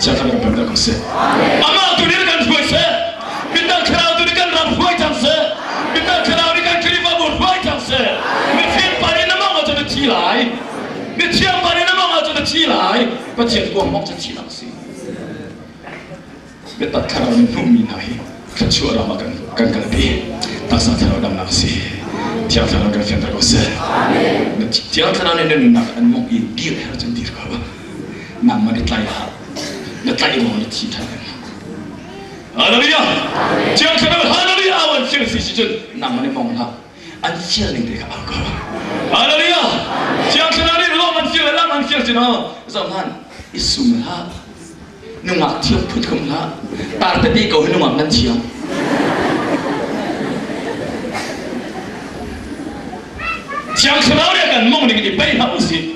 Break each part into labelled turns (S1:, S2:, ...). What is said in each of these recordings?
S1: Thiang Thlarau kan pemter ko seh. Amah tu nih kan hruai seh. Midang thlarau tu nih kan ram hruai cang seh. Midang thlarau nih kan Khrihfabu hruai cang seh. Mifim pa nih na mawng ahcun na thi lai. Mithiang pa nih na mawng ahcun na thi lai. Pathian kuang mawng cu thihnak a si. Biatak thlarau nih hmuhmi hna hi thluachuah ram ah kan kan kalpi. Taksa thlarau damnak a si. Thiang Thlarau kan fianter ko seh. Thiang Thlarau nih na nunnak an mawngh i dir her cun dir ko. Nangmah i tlai hlah. Na tlaih ruang na thi ṭhan. Hallelujah! Thiang Thlarau hallelujah awan fiang si si cun nangmah nih mong hlah. An fial ning te kha au ko. Hallelujah! Thiang Thlarau nih lawm an fial le lam an fial cun zoh hmanh i sum hlah. Nungak thiam phut khum hlah. Tar tete ko hi nungak nan thiam. Thiang Thlarau nih kan mong ning i bei hlah usih.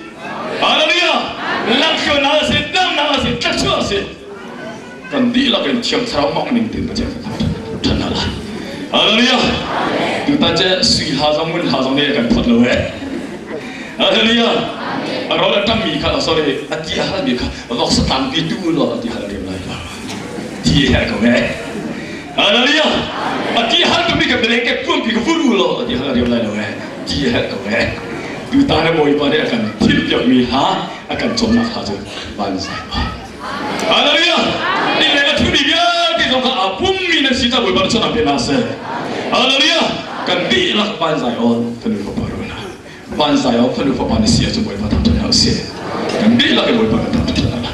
S1: Hallelujah! Lamhruainak a si, damnak a si, thluachuah a si. Kan dihlak in Thiang Thlarau mong ning tein Pathian kan ṭhan hna lai. Hallelujah! Tutan cu sui hla zong ngun hla zong nih kan phot lo eh. Hallelujah! A rawl a ṭammi kha, sorry, a ti a halmi kha voksa tlangpi tu law a ti hal riam lai lo. Ti herh ko eh. Hallelujah! A ti hal tumi ka blanket puampi ka vur u law a ti hal riam lai lo eh. Ti herh ko eh. Tutan na Bawipa nih a kan thimpiakmi hla, a kan cawmnak hla cu van zai ba. Hallelujah! Ni le a thumi vialte zong kha aa pummi nan si ca Bawipa nih chawhnak pe hna seh. Hallelujah! Kan dihlak van zai on fanu fapa runa. Van zai on fanu fapa na si ahcun Bawipa thangṭhat hna usih. Kan dihlak in Bawipa kan thangṭhat hna lai.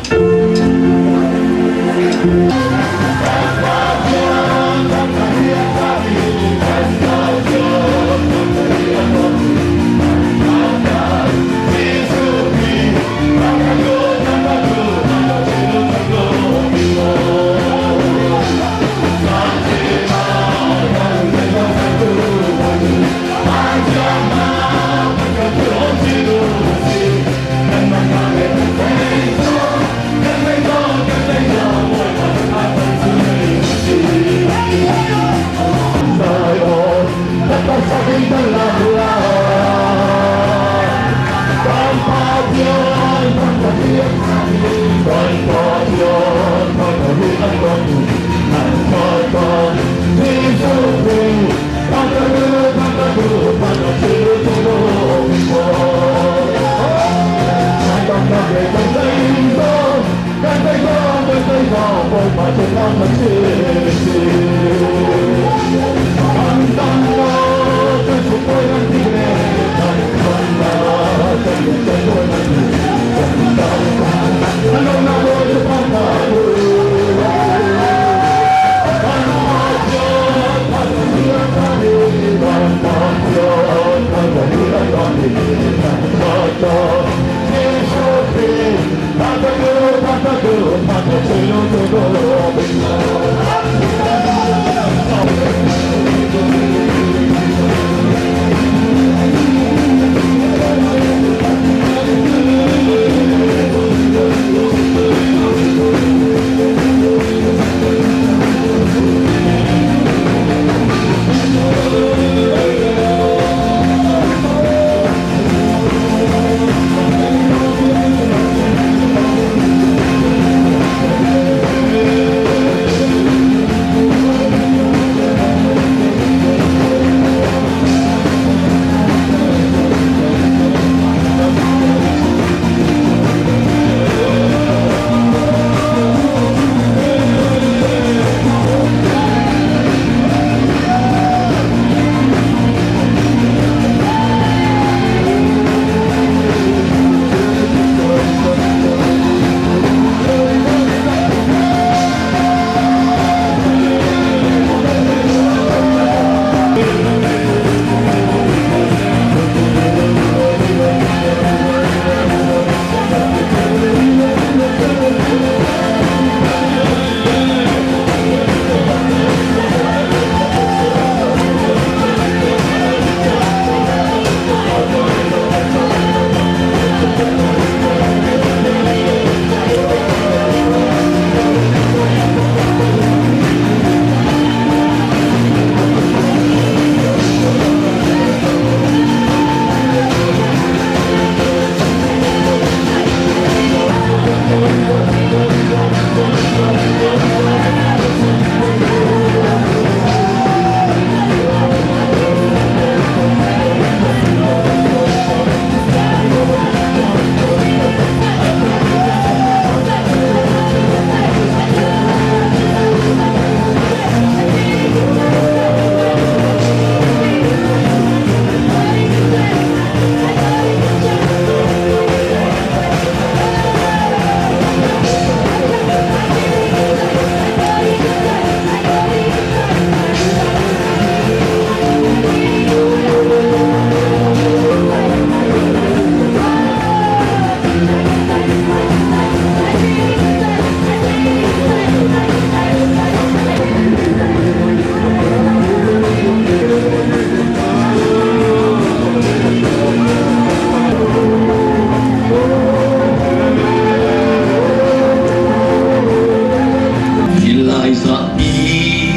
S1: Elijah i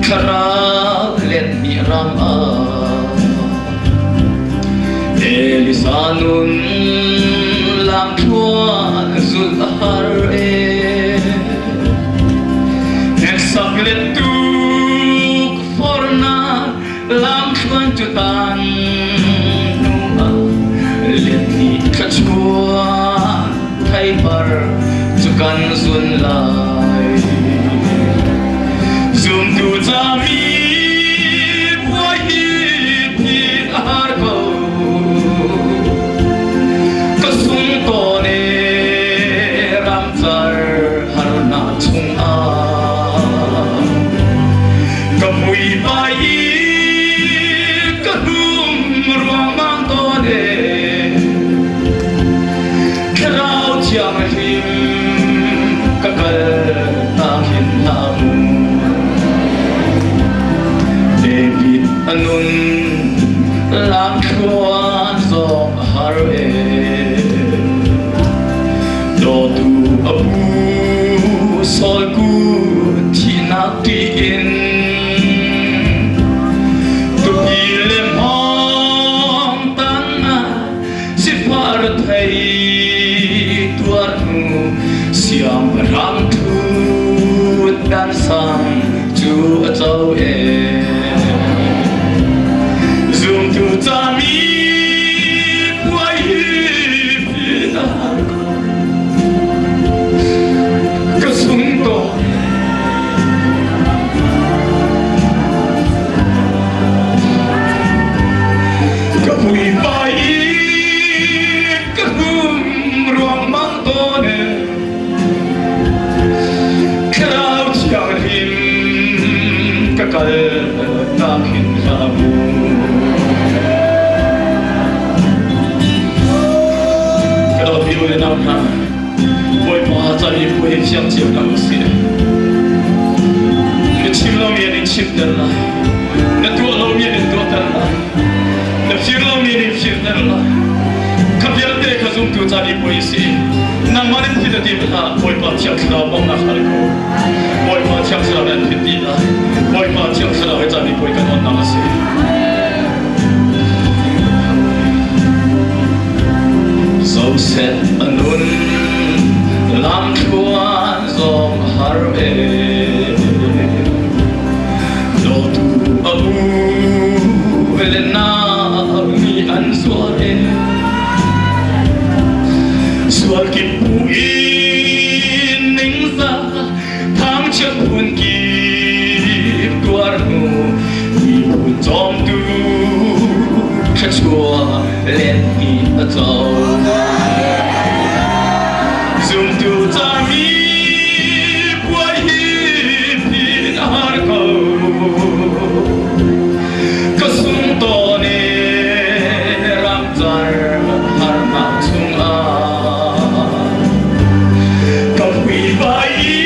S1: thlarau let nih ram ah Elisa nun lamthluan zulh a har e. Hneksak le tuk fornak lamthluan cu tan hnu ah let nih thluachuah theipar cu kan zun lai. Zumtu cami puai hi phit a har ko. Ka sung tawn e ramcar harnak chungah. Ka mui pai i ka hlum ruangmang tawn e. Thlarau Thianghlim ka kal nak hin hlah mu. David a nun lamthluan zong a har e. Dawtu a pu Saul ku thihnak ṭih in tupi le hmawng tangah sifah rethei tuar hnu siangpahrang ṭhut dan sang cu a co e. Zumtu cami puai hi ka sung tawn. Ka puipa i ka hnum ruangmang tawn e. Thlarau Thianghlim ka kal nak hin hlah mu. Ka dawt u le nau hna, Bawipa ca i puai fiang cio hna usih. Na chim lomi an in chimter lai. Na tuah lomi an in tuahter lai. Na fir lomi an in firter lai. Kha vialte kha zumtu ca i puai a si. Nangmah nih thil a tim hlah, Bawipa Thiang Thlarau bawmhnak hal ko. Bawipa Thiang Thlarau nih an phit dih lai. Bawipa Thiang Thlarau he caan i puai kan onnak a si. Zoset a nun lamthluan zong a har ve. Dawtu a u le nau nih an zuar e. Sual kip bu in ningzah thangchiat phun kip tuar hnu miphun cawmtu thluachuah let ni a co. Zumtu cami puai hi phin a har ko. Ka sung tawn e ramcar harnak chungah ka hui vai i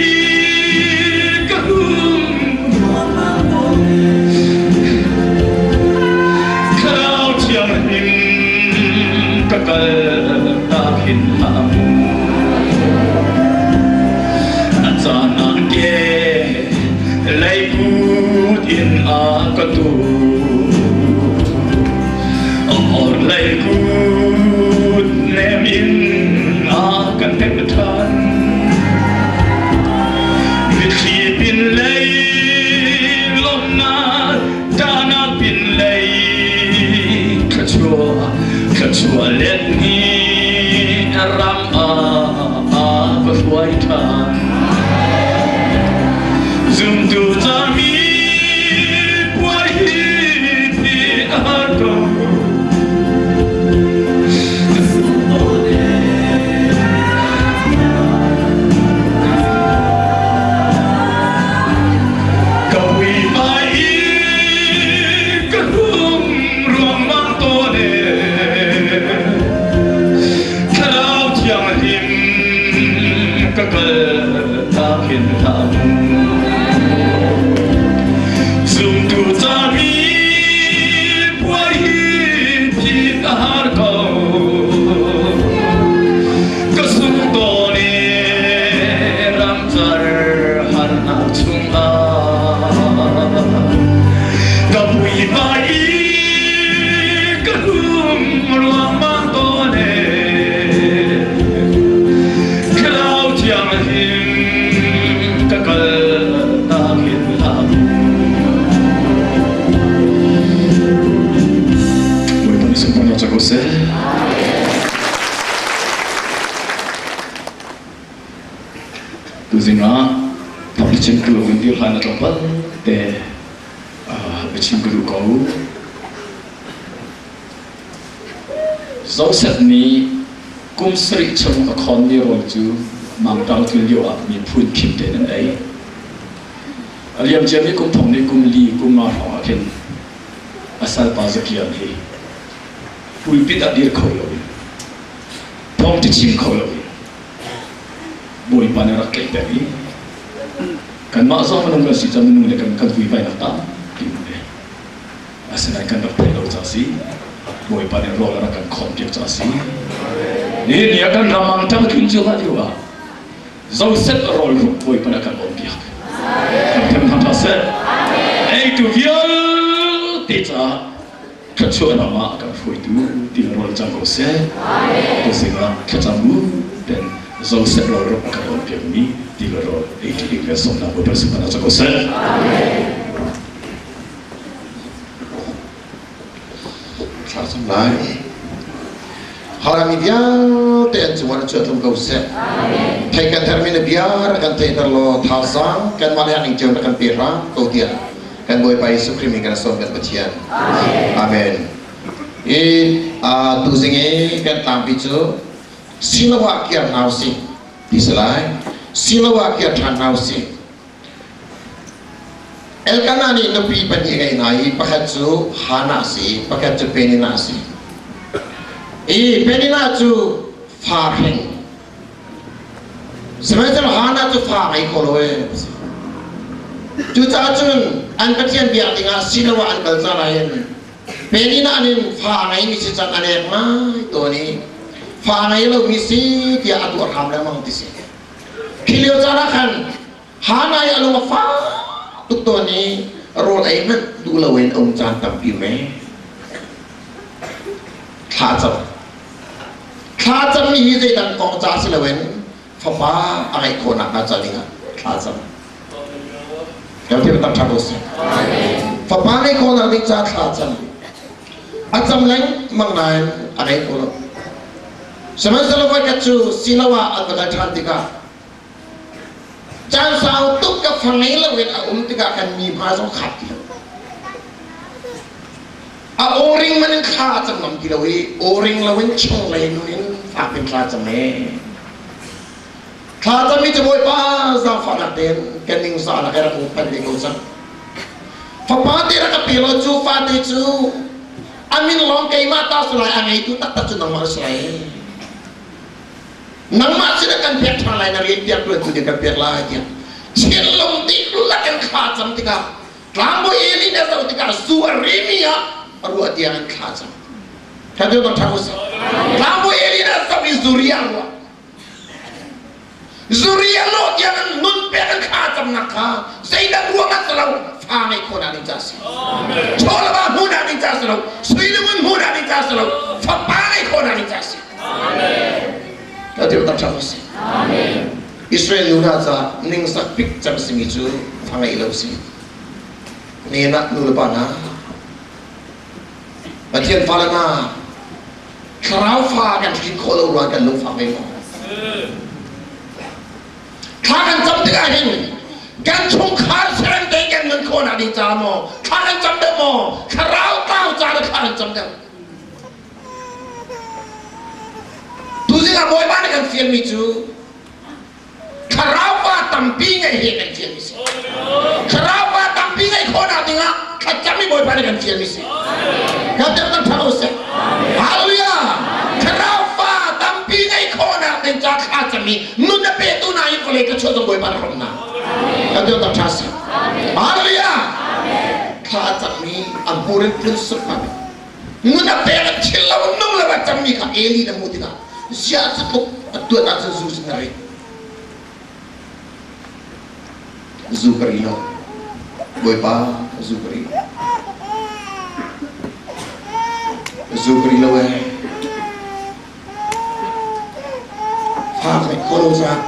S1: ka hum. Thlarau Thianghlim ka kal tak hin hlah mu. A caan ah ke leikut in a ka tu. Or leikut nem in a kan hnemh ṭhan. Mitthli pin lei lawmhnak ṭahnak pin lei thluachuah thluachuah let ni ram ah ka hruai ṭhan. Zumtu cami puai hi thi a har ko. Ka hui hmai i ka hlum ruangmang tawn e. Thlarau Thianghlim ka kal tak hin hlah mu. Tuzing ah thawngṭha chimtu a vun dir hlan a tlawmpal te biachim ka duh ko. Joseph nih kum sarih chung a khawnmi rawl cu mangṭang tlun lio ah miphun khim tein an ei. A liamciami kum thong nih kum li kum nga hrawng ah khin a salpa Zakian hi pulpit ah dir kho loin thawngṭha chim kho loin Bawipa nih a rak tlaih peng i kanmah zong minung kan si cang minung le kan kan vuivainak tampi um ve. Asinain kan rak theih lo ca si. Bawipa nih rawl a rak kan khawnpiak ca si. Nihin ni ah kan ram ah ṭang tlun cio hlah lio ah Joseph rawl ruk Bawipa nih a kan awnpiak. Kan them hna hlah seh. Eitu vialte caah thluachuah ram ah a kan hruaitu ti rawl cang ko seh. Tuzing ah thlacam bu ten Joseph rawl ruk a kan awnpiakmi ti le rawl ei ṭi ding le sawmnak Bawipa sungah cang ko seh.
S2: Thla cam lai. Harami vialte an cungah na chuah ko seh. Thei kan hermi na bia rak kan theihter law thazaang kanmah le ning cio na kan pe hram ko tiah kan Bawipa Jesuh Khrih min kan sawm kan Pathian. Amen. I tuzing i kan tlangpi cu Siloah kiar hna usih ti si lai. Siloah kiar ṭhan hna usih. Elkanah nih nupi pahnih a ngeih hna i pakhat cu Hannah a si i pakhat cu Peninnah a si. I Peninnah cu fa hring. Sihmanhsehlaw Hannah cu fa ngei kho lo ee. Cucaah cun an Pathian biak dingah Shiloh ah an kal caan ahhin Peninnah nih fa ngeimi si cang a nek ngai tawn i fa ngei lomi si tiah a tuah hram lengmang ti si. Khi lio caan ah khan Hana i a lung a fak tuk tawn i rawl ei hmanh duh loin a um caan tampi me. Thla cam. Thla cammi hi zeidang kong ca si loin fapa a ngeih khawh nakhnga ca dingah thla cam. Kan ti tak ṭha ko seh. Fapa ngeih khawhnak ding ca thla cam. A cam lengmang nain a ngei kho lo. Sihmanhsehlaw voikhat cu Siloah an va kal ṭhan tikah caan sau tuk ka fa ngei loin a um tikah kan mi hma zong khat ti lo. A aw-ring man in thla a cam ngam ti lo i aw-ring loin chunglei nun in fak in thla a cam ee. Thla cammi cu Bawipa zaangfahnak tein kan ningzahnak he rak panh ve ko cang. Fapa te rak ka pe law cu fate cu a min lawng keimah ta si lai a ngeitu taktak cu nangmah na si lai. Nangmah sinah kan pek ṭhan lai na rian piak ṭuantu nih kan pek lai tiah thinlung dihlak in thla cam tikah tlangbawi Eli nih a zoh tikah zu a rimi ah a ruah tiang in thla cam. Kan tu ṭha usih. Tlangbawi Eli nih a zoh i zuri a ruah. Zuri a lawh tiang in nun pek in thla camnak kha zeidang ruang ah si lo fa ngeih khawhnak ding ca si. Chaw le va hmuhnak ding ca si lo, sui le ngun hmuhnak ding ca si lo, fapa ngeih khawhnak ding ca si. Ka ti tak ṭha si. Israel nu hna ca ningzak pik cang simi cu fa ngeih lo si. Ne nak nu le pa hna Pathian fale hna Thlarau fa kan hrin khawh lo ruang kan lungfak ve maw? Thla kan cam tikah hin kan chungkhar serem te kan nun khawhnak ding ca maw thla kan cam deuh maw thlarau tlau ca le thla kan cam deuh tuzing ah Bawipa nih kan fialmi cu Thlarau pa tampi ngeih hi kan fialmi si. Thlarau pa tampi ngeih khawhnak dingah thlacam i Bawipa nih kan fialmi si. Kan deuh kan ṭha usih. Hallelujah! Thlarau fa tampi ngeih khawhnak ding ca thla cam i nun a petu hna hi vawlei ka chuah zong Bawipa na hrawm hna. Kan deuh kan ṭha si. Hallelujah! Thla cammi a hmur in phun suk hna. Nun a pek a thil lo nung lo a cammi kha Eli na hmuh tikah ziah cu tluk a tuat ahcun zu cu na ri zu ka ri lo Bawipa zu ka ri lo zu ka ri lo ee fa ka ngeih khawh lo caah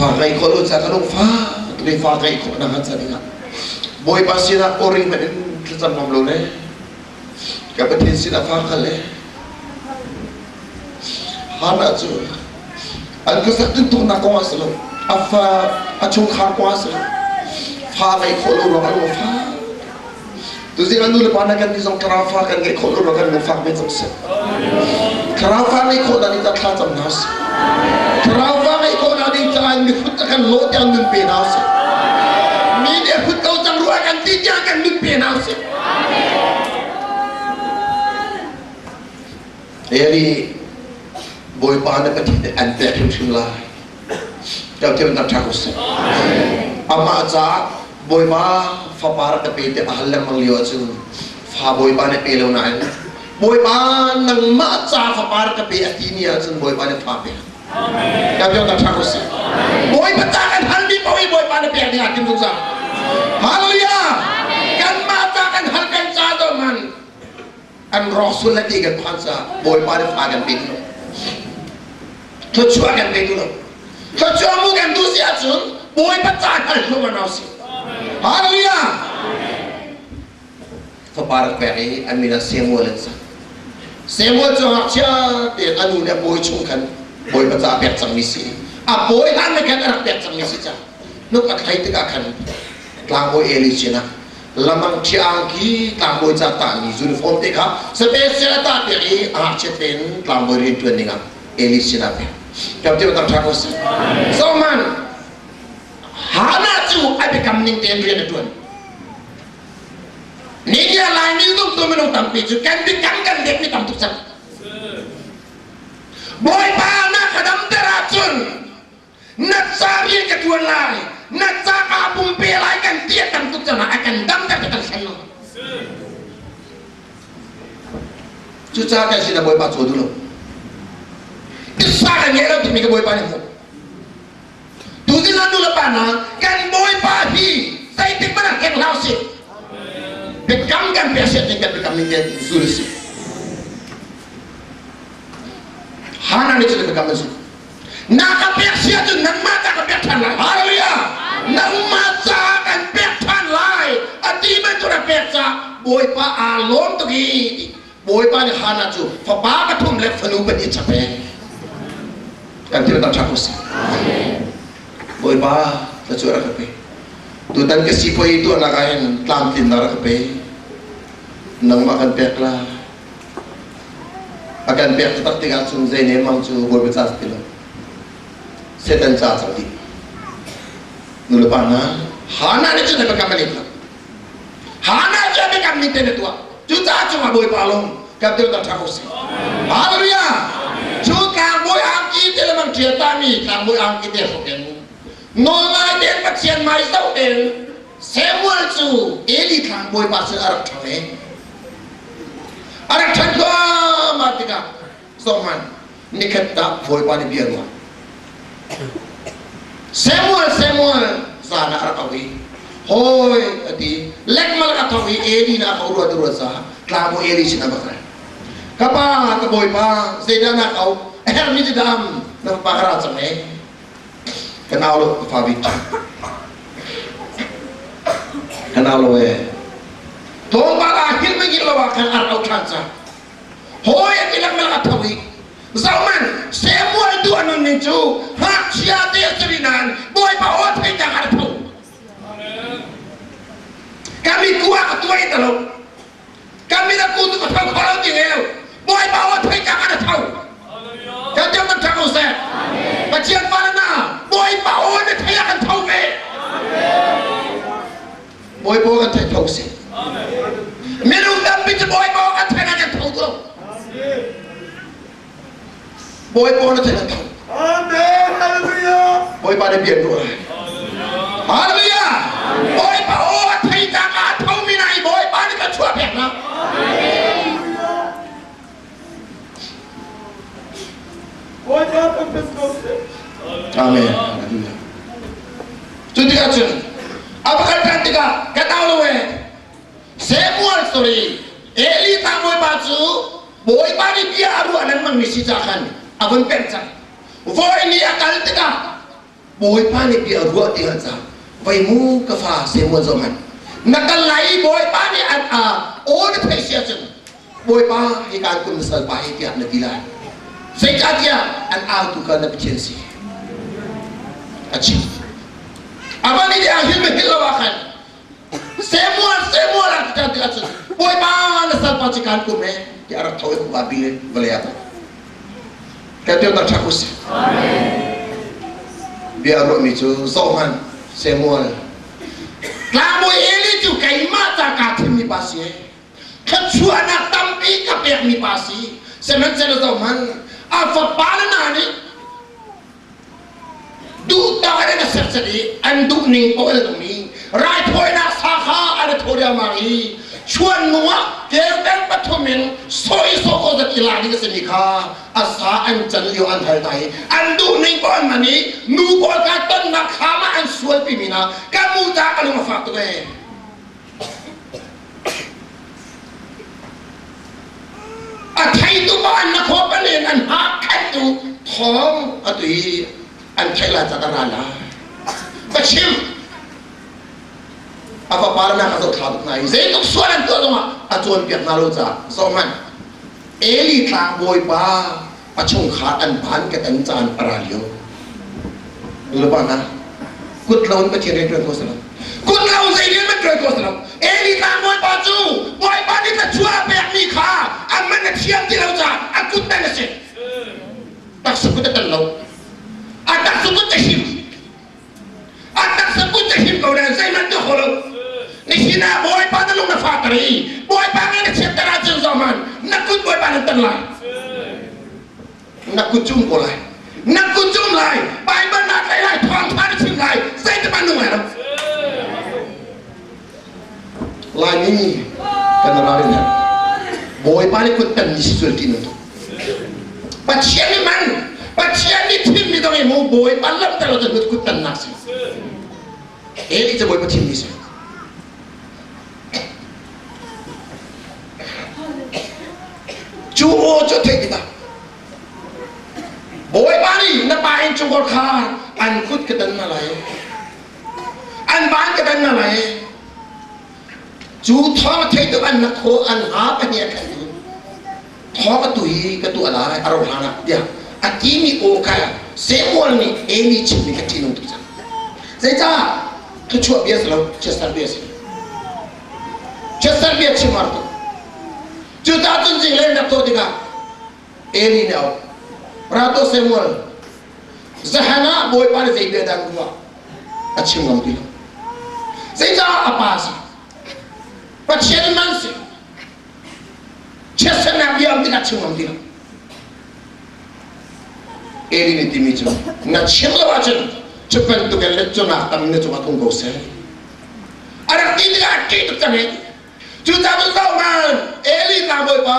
S2: Fa ngeih khawh lo ca ka lung fa tuk i fa ngeih khawh nak ca dingah Bawipa sinah awri hmanh in thlacam ngam lo le ka Pathian sinah fa kal le Hannah cu an khuasak tintuknak kong ah si lo a fa a chungkhar kong ah si lo fa ngeih khawh lo ruang a lung fa Tuzing ah nu le pa na kan nih zong thlarau fa kan ngeih khawh lo kan lungfak ve cang seh. Thlarau fa ngeih khawh ding ca thla cam hna sih. Thlarau fa ngeih khawh na ding caah mihrut a kan lawh tiang nun pe hna sih. Mi nih hrut ko cang rua kan ti tiang kan nun pe hna sih. Eli Bawipa na Pathian nih an pek hrimhrim lai. Kau nak ṭha ko seh. Amah caah Bawipa fapa rak ka pe tiah a hal lengmang lio ahcun fa Bawipa nih pe lo nain Bawipa nangmah ca fapa rak ka pe a ti ni ahcun Bawipa nih fa pek. Kau nak ṭha ko seh. Bawipa ca kan halmi paoh i Bawipa nih pek ding ah tim zungzal. Hallelujah! Kanmah ca kan hal kan ca do man an rawk sul le ti kan phan caah Bawipa nih fa kan pe ti lo. Thluachuah kan pe ti lo. Thluachuah mu kan duh si ahcun Bawipa ca hngal hlu man si. Hallelujah! Fapa rak pek i an min ah Samuel an sak. Samuel cu ngakchia tein a nu nih a pawi chung khan Bawipa ca pek cangmi si. A pawi hlan khan a rak pek cangmi si ca. Hnuk a thlai tikah khan tlangbawi Eli sinah lamang ṭhi angki tlangbawi ca tahmi uniform te kha special a tah piak i a ngakchiat tein tlangbawi rian ṭuan dingah Eli sinah pek. Kam ti tak ṭha ko si. Zoman Hannah cu a biakam ning tein rian a ṭuan. Ninia Laimi zumtu minung tampi cu kan biakam kan lekmi tam tuk cang. Bawipa na ka damter ahcun na ca rian ka ṭuan lai na ca kaa pumpe lai kan ti a tam tuk caah a kan damter ka kan thlen lo cucaah kan sin ah Bawipa caw duh lo tisa kan ngei lo timi ka Bawipa nih hmuh tuzing ah nu le pa hna kan Bawipa hi zeitik hmanh ah hleng hlah usih biakam kan pek siat ning kan biakam ning te zul usih Hana nih cun biakam an zul Na ka pek si ahcun nangmah ta ka pek ṭhan lai. Hallelujah! Nangmah ca kan pek ṭhan lai. A ti bantuk na pek ca Bawipa aa lawm tuk i Bawipa nih Hannah cu fapa pathum le fanu pahnih a pek. Kan thil tak ṭha ko sih. Bawipa thlachuah rak ka pe. Tutan ka sipuai tuahnak ah hin tlamtlinnak rak ka pe. Nangmah kan pek la. A kan pek taktak tikah cun zei nemmang cu Bawipa ca si ti lo. Satan ca cang dih. Nulepa hna, Hannah nih cun a biakam a let lo. Hannah cu a biakam ning tein a tuah. Cucaah cungah Bawipa lawng kan tel ṭha ko sih. Hallelujah! Cu tlangbawi angki te le mang ṭial tami tlangbawi angki te hruk in nawlngai tein Pathian hmai zoh tein Samuel cu Eli tlangbawi pa sin a rak ṭhang i A rak ṭhan thluahmah tikah zohhmanh nikhat dah Bawipa nih bia ruah. Samuel Samuel zan ah a rak auh i hawi a ti lekmalak a thawk i Eli na ka ruat ruat caah tlangbawi Eli sin a va kal. Ka pa ka bawipa zeidah na ka auh a herhmi cu dam na fapa ka ra cang e Ka nau lo ka fa bik cu. Ka nau lo ee. Tlawmpal ah hil ma hil lo ah khan ar au ṭhan ca. Hawi an i lengmang a tho i zohman Samuel tu a nunning cu ngakchia te a si rih nain Bawipa aw theihnak ah a tho. Ka miku ah ka tuai ta lo. Kan min a ku tu ka tho kho lo ti ngeu. Bawipa aw theihnak ah na tho. Kan tiang kan ṭhang ko seh. Pathian fa na Bawipa aw na thei ah kan tho ve. Bawipa aw kan thei tho seh. Minung tampi cu Bawipa aw kan thei ah kan tho ko. Bawipa aw na thei kan tho.
S3: Amen. Hallelujah.
S2: Bawipa nih bia ruah. Hallelujah. Bawipa aw a thei cang ah a tho mi na i Bawipa nih ka chuah pek na.
S3: Bawipa kan ko seh.
S2: Amen. Hallelujah. Cu tikah cun a pakhat ṭhan tikah ka tau lo ee. Samuel sorry Eli tlang Bawipa cu Bawipa nih bia a ruah lengmang mi si ca khan a vun peng cang. Voi ni a kal tikah Bawipa nih bia ruah ti hal ca vei mu ka fa Samuel zoh hmanh na kal lai i Bawipa nih an a aw na theih si ahcun Bawipa hi kaan kum na salpa hi tiah na ti lai zeicahtiah an autu kha na Pathian si a chim a van i ah hin hil lo ah khan Samuel Samuel a ti ti ahcun Bawipa na salpa ci kaan kum he tiah a rak tho i kuka bil in vawlei ah kan tiu tak ṭhak usih bia a ruahmi cu zoh hmanh Samuel tlangbawi Eli cu keimah ca kaa thimmi pa si thluachuahnak tampi ka pekmi pa si sihmanhsehlaw zoh hmanh a fapa le hna nih duhtak in a serset i an duh ning paoh an um i raithawinak sa kha an i thaw riangmang i chuan nu ah kelteng pathum in sawh i sawh ko zat i lak ding a simi kha a sa an can lio an hal hna i an duh ning paoh an hman i nu pawl kha tonnak thlam ah an sualpi mi hna ka mu ta ka lung a fak tuk ee A theitu pa an na khaw pan in an ha khattu thawng atu i an theih lai ca ka ra lai. Ka chim. A fapa na ka zohthla tuk hna i zeitluk sual an tuah zongah a cawnpiak hna lo caah zoh hmanh. Eli tlangbawi pa a chungkhar an ban ka tan caan a ra lio. Nulepa hna, kut lo in Pathian rian ṭuan ko si lo. Kut lo zei rian man ṭuan ko si lo. Eli tlangbawi pa cu Bawipa nih thluachuah a pekmi kha a man a thiam ti lo caah a kut tan a si. Taksa kut a tan lo. A taksa kut a him. A taksa kut a him ko nain zeihmanh tuah kho lo. Nihin ah Bawipa na lung na fahter i Bawipa ngai na chiatter ahcun zohhmanh na kut Bawipa nan tan lai. Na kut cu um ko lai. Na kut cu um lai. Baibal naa tlaih lai, thawngtha na chim lai, zeitik ah nung lai lo. Laimi kan ralrin herh. Bawipa nih kut tanmi si cu ṭih nung tuk. Pathian nih man, Pathian nih thimmi dong i mu Bawipa lamter lo cun kut tannak si. Eli cu Bawipa thimmi si. Cu aw cu theih tikah Bawipa nih na pa innchungkhar kha an kut ka tan hna lai. An ban ka tan hna lai. Cu thawng a theitu an na khaw an ha pahnih a khan tu. Thawng a tu hi ka tuah lai a ro hlan ah tiah a timi aw kha Samuel nih Eli chimmi kha ṭihnung tuk cang. Zeicah thluachuah bia si lo, chiatser bia si. Chiatser bia chim har tuk. Cucaah cun zinglei rak thawh tikah Eli nih a auh. Rato Samuel, zahan ah Bawipa nih zei bia dah an ruah? A chim ngam ti lo. Zeicah a pa si? Pathian man si. Chiatsernak bia um tikah chim ngam ti lo. Eli nih timi cu na chim lo ahcun cu bantuk in let cunak tam na cungah tlung ko seh. A rak ti tikah a ṭih tuk cang i cucaah cun zohhmanh Eli tlang Bawipa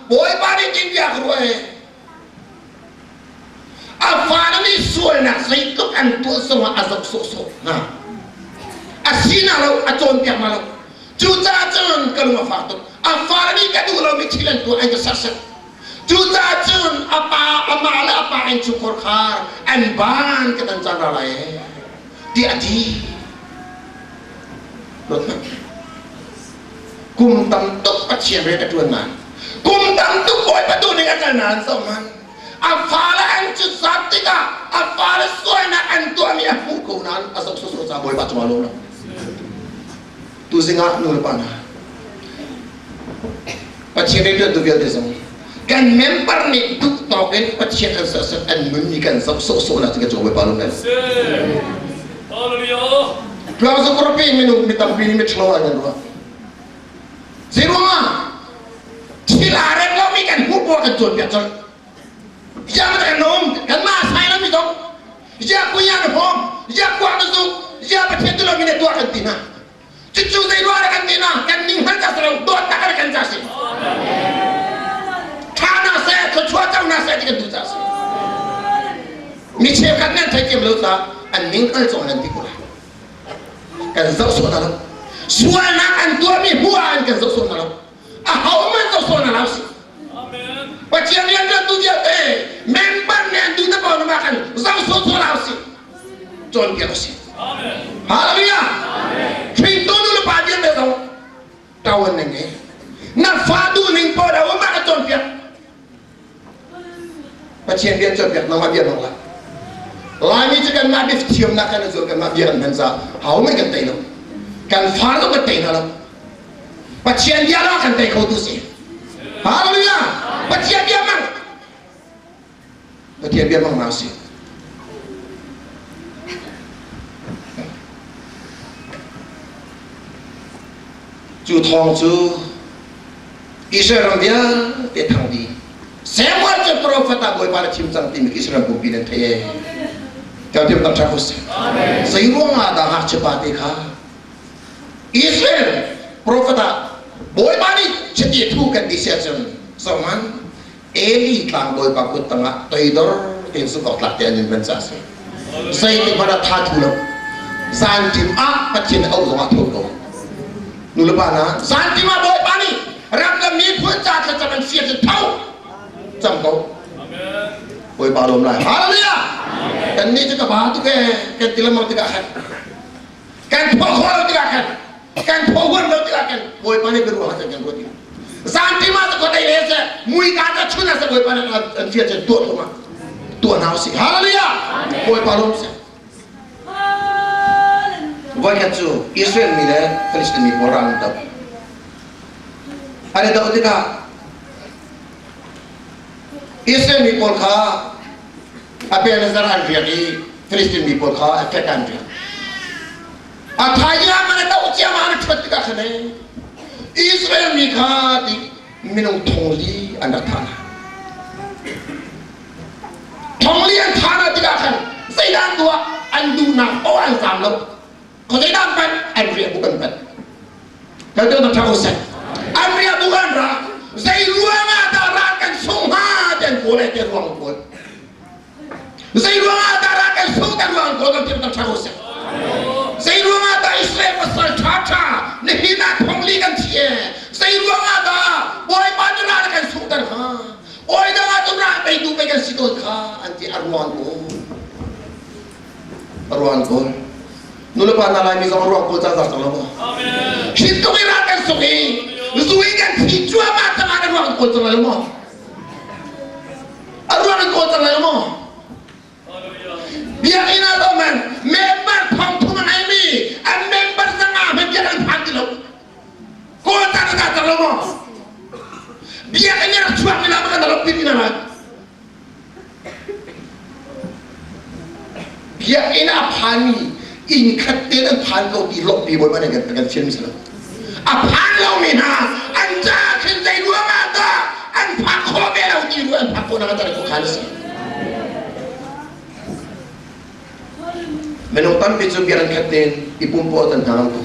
S2: Bawipa nih tin bia ka ruah a fale nih sualnak zeitluk an tuah zongah a zoh sawhsawh hna a sinak lo a cawnpiak hna lo cucaah cun ka lung a fak tuk a fale nih ka duh lomi thil an tuah an ka serhsat cucaah cun a pa amah le a pa innchungkhar khar an ban ka tan caan ra lai tiah a ti ruat hmanh kum tam tuk Pathian rian a ṭuan nain kum tam tuk Bawipa tu ning a kal nain zohhmanh a fale an cut zat tikah a fale sualnak an tuahmi a hmuh ko nain a zoh sawsawh ca Bawipa cungah lawm lo tuzing ah nu le pa hna Pathian rian ṭuantu vialte zong kan member nih duh tawk in Pathian an sersiam an nun mi kan zoh sawhsawh nak cu kan cung Bawipa lung nan
S1: Hallelujah.
S2: Tluang zu kurapi minung mi tampi nih miṭhalo ah kan ruah. Zeiruangah thil aa rem lomi kan hmuh buah kan cawnpiak colh. Ziah kan um kanmah sai lomi zong ziah kuya na hawm ziah kuak na zuk ziah Pathian tu lomi na tuah kan ti hna. Cucu zei ruah dah kan ti na kan ning hngal ca si lo dawtnak kan kan ca si. Tha na seh thluachuah co na seh ti kan duh ca si. Mi cheukhat nan theithiam lo caah an ning hngal cawng nan ti ko lai. Kan zoh sawh hna lo. Sualnak an tuahmi hmuh ah an kan zoh sawh hna lo. Ahohmanh zoh sawh hna lo si. Pathian rian ṭuantu vialte member nih an duh te paoh na kan zoh sawh sawh hna usih. Pathian rian cawnpiak nangmah bia hmang hlah. Laimi cu kanmah bia thiamnak kan i zuam kanmah bia kan hman caah hohmanh kan tei lo. Kan fa zong kan tei hna lo. Pathian bia lawng kan tei kho tu si. Hallelujah! Pathian bia hmang. Pathian bia hmang hna usih. Cu thawng cu Israel ram vialte thang dih. Samuel cu profet ah Bawipa na thim cang timi Israel pumpi nan thei ee. Kan tim tak ṭha ko seh. Zei ruangah dah ngakchia pa te kha Israel profet ah Bawipa nih chiti thu kan ti si ahcun zohhmanh Eli tlangbawipa kut tangah toidor tein zumh awk tlak te an in man ca a si. Zeitik hmanh ah tha thu lo. Zantim ah Pathian auh zongah tho ko. Nulepa hna, zantim ah Bawipa nih ram le miphun ca thlacam an si ahcun tho cam ko. Bawipa lawm lai. Hallelujah! Kan nih cu ka ba tuk ee kan ti lengmang tikah khan kan phuah khawh lo tikah khan kan phuah huam lo tikah khan Bawipa nih biaruah ah kan ruat ding zantim ah khuadei le seh muika ca chun ah seh Bawipa nih an fial cun tuah thum ah tuah hna usih hallelujah Bawipa lawm seh voikhat cu Israel mi le Philistine mi pawl ral an doh an i doh tikah Israel mi pawl kha Ebenezer an riak i Philistine mi pawl kha Afek an riak. A thaizing man a doh ciammam a ṭhuat tikah khan ee Israel mi kha ti minung thong li an rak thah hna. Thong li an thah hna tikah khan zeidah an tuah? An duhnak paoh an zaam lo. Khuazeidah an panh? An riahbuk an panh. Kan tuah ṭha ko seh. An riahbuk an ra. Zei ruangah dah ral kan sung hnga ti an kawl ai ti ruang an kawl. Zei ruangah dah ral kan sung ti ruang an kawl kan tuah ṭha ko seh. Zei ruangah dah Israel pasal ṭha ṭha nihin ah thongli kan thi e. Zei ruangah dah Bawipa nih ral kan sungter hnga? Oi dang ah cun ral teitu pei kan si tawn kha an ti a ruang kawl. A ruang kawl. Nulepa hna Laimi zong a ruang kawl cazar cang lo maw? Hi tluk i ral kan sung i zu in kan thi cuahmah cang ah a ruang kawl cang lai lo maw? A ruang in kawl cang lai lo maw? Biakinn ah to man member thong thum a ngeimi an member zanga hmanh biak an phan ti lo. Kawl cang na cang lo maw? Biakinn i rak chuak mi lam kan rak pin ina lai. Biakinn a phanmi inn khat tein an phan ko ti lawmhpi bawipa nih kan kan fian si lo. A phan lomi hna an caah khin zei ruangah dah an phak khawh ve lo ti ruah an phak khawh nak an khuakhan a si. Minung tampi cu biakinn khat tein i pumpuah tan hna lo ko.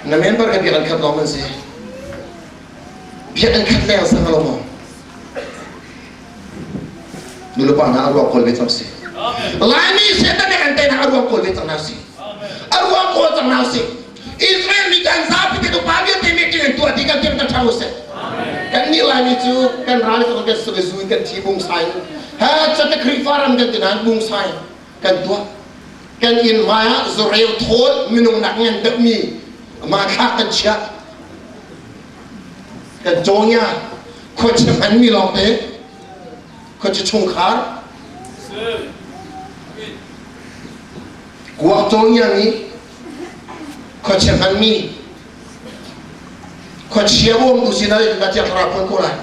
S2: Na member ka biakinn khat lawng an si. Biakinn khat leng sang lo maw? Nulepa hna a ruang kawl ve cang si. Laimi Satan nih kan teinak a ruang kawl ve cang hna si. A ruang kawl cang hna si. Israel mi kan zapi te pa vialte meeting an tuah ti kan tiang kan ṭha usih. Kan nih Laimi cu kan ral kan kan sung zu in kan thi bungsai. Ha cate Khrihfa ram kan ti nain bungsai kan tuah. Kan inn hmai ah zureu thawl minung nak ngan deuhmi hmanthlak kan chiah. Kan cawngya khuachia hmanmi lawngte khuachia chungkhar kuak cawngya mi khuachia hmanmi khuachia bawmtu sinah in thiang thlarau phuan ko lai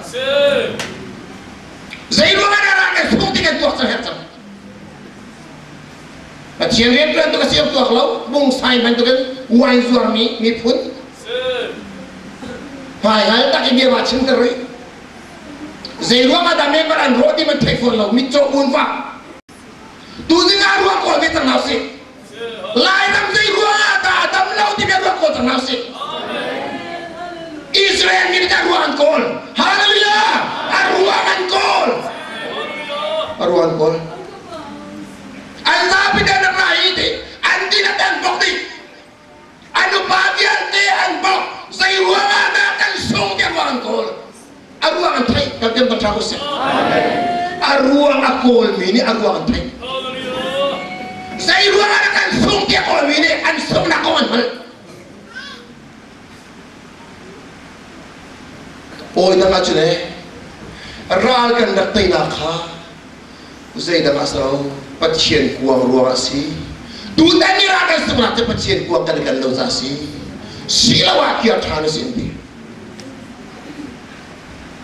S2: zei ruangah dah ral kan sung ti kan tuak cang herh cang Pathian rianṭuan tu ka siang tuak lo bungsai bantukin wine zuarmi miphun hmaihal tak i bia ma chimter rih zei ruangah dah member an rawh ti man thei fawn lo mitcaw un fa tu zing ah ruang kawl ve cang hna usih Lairam zei ruangah dah a dam lo ti bia ruang kawl cang hna usih Israel mi nih ruang an kawl hallelujah a ruang an kawl a ruang an kawl An zapi te an ra i ti an din a an bok dih. An upa vialte an bok. Zei ruangah dah kan sung ti ruang an kawl. A ruang an theih kan tem ṭha usih. A ruang a kawlmi nih a ruang an theih. Zei ruangah dah kan sung ti a kawlmi nih an sunghnak kong an hngalh. Awi dang ahcun ee ral kan rak teinak kha. Zeidang a si lo, Pathian kuang ruang a si. Tutan ni ra kan sungnak cu Pathian kuang kan kan lo ca si. Si lo ah kiar ṭhan a si an ti.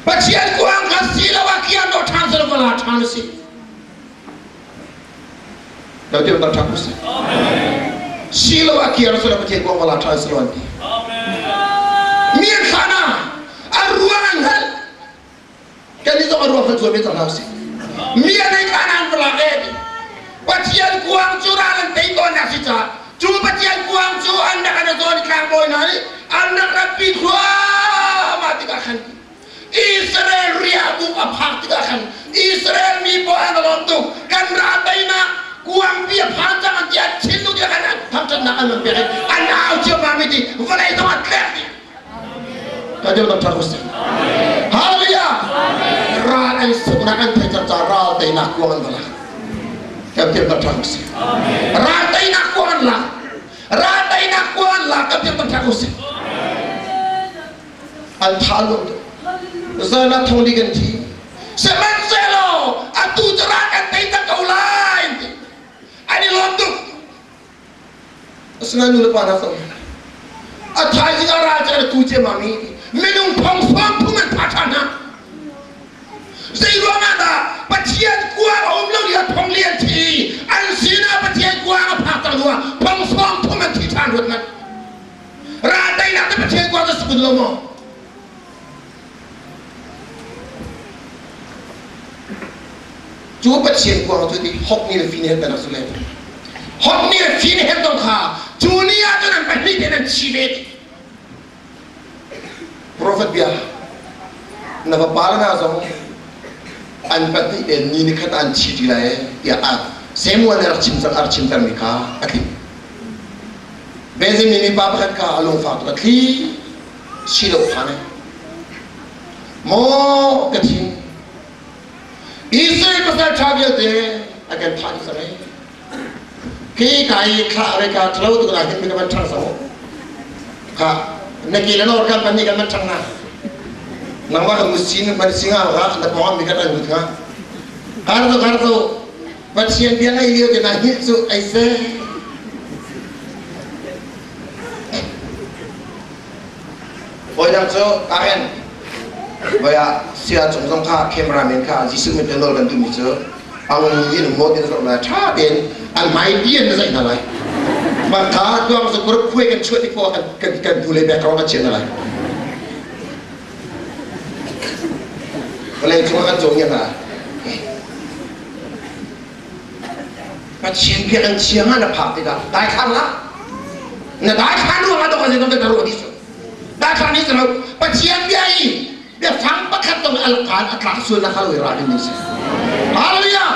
S2: Pathian kuang kha si lo ah kiar no ṭhan si lo va la ṭhan a si. Lo ti tak ṭhan si. Si lo ah kiar si lo Pathian kuang va la ṭhan si lo an ti. Mi an thlah na a ruang an hngalh. Kan nih zong a ruang kan zuam i cang hna usih. Mi an ei kha nan va lak e ti. Pathian kuang cu ral an tei tawnnak si caah cu Pathian kuang cu an rak an zawn i tlangbawi hna nih an rak ratpi thluahmah tikah khan Israel riahbuk a phak tikah khan Israel mi pawl an lawm tuk kan ral teinak kuangpi a phan cang an ti an thinlung tiah khan an thangṭhatnak an van pek i an au ciammam i ti vawlei zong an tlek dih. Hallelujah! Ral an suknak an theih cang caah ral teinak kuang an va lak. Kan tiam tak ṭhang usih. Ral teinak kuang an lak. Ral teinak kuang an lak. Kan tiam tak ṭhang usih. An tha luang tuk. Zan ah thong li kan thi. Sihmanhsehlaw atu cu ral kan tei tak ko lai. An i lawm tuk. Asinain nu le pa hna zong a thaizing ah ral cu an tu ciammam i minung thong sawm thum an thah ṭhan hna. Zei ruangah dah Pathian kuang a um lo lio thong li an thi i an sinah Pathian kuang a phak cang hnuah thong sawm thum an thi ṭhan ruat ngat. Ral teinak te Pathian kuang cu si kun lo maw? Cu Pathian kuang cu ti hokni le fini he tan a si le. Hokni le fini he tong kha cu ni ah cun an pahnih tein an chi ve ti. Prophet bia na va pa le na zong an pahnih tein ni ni khat an chi ti lai tiah a Samuel nih a rak chim cang a rak chimtermi kha a tling. Benjamin mi pa pakhat kha a lungfak tuk a thli si lo phan ai. Maw ka thin Israel pasal ṭha vialte a kan thah dih cang ai. Khi ka i thlah re ka ṭhalo tuk na hin mi ka van ṭhang sang kha na ke le nor kan pan ni kan van ṭhang na nangmah kan musin man singa ka na pawng mi kan an gut nga kar to kar to Pathian bia ngai lio te na hi cu ai se Voidang cu ahhin voi ah sia cung zong kha cameraman kha Jesuh min te nawl kan duhmi cu ang in maw tin zoh lai ṭha tein an hmai pi an na zaih hna lai. Mah kha tuang cu group khuai kan chuah tik poah kan kan kan hnulei background kan chiah hna lai. Vawlei cung ah kan cawn hna. Pathian biakinn thiang ah na phak tikah daithlan hlah. Na daithlan ruangah dawh kan kan ruah dih cu. Daithlan hi cu Pathian bia i biafang pakhat dong al kaan a tlak sual na hal ra ding si. Hallelujah.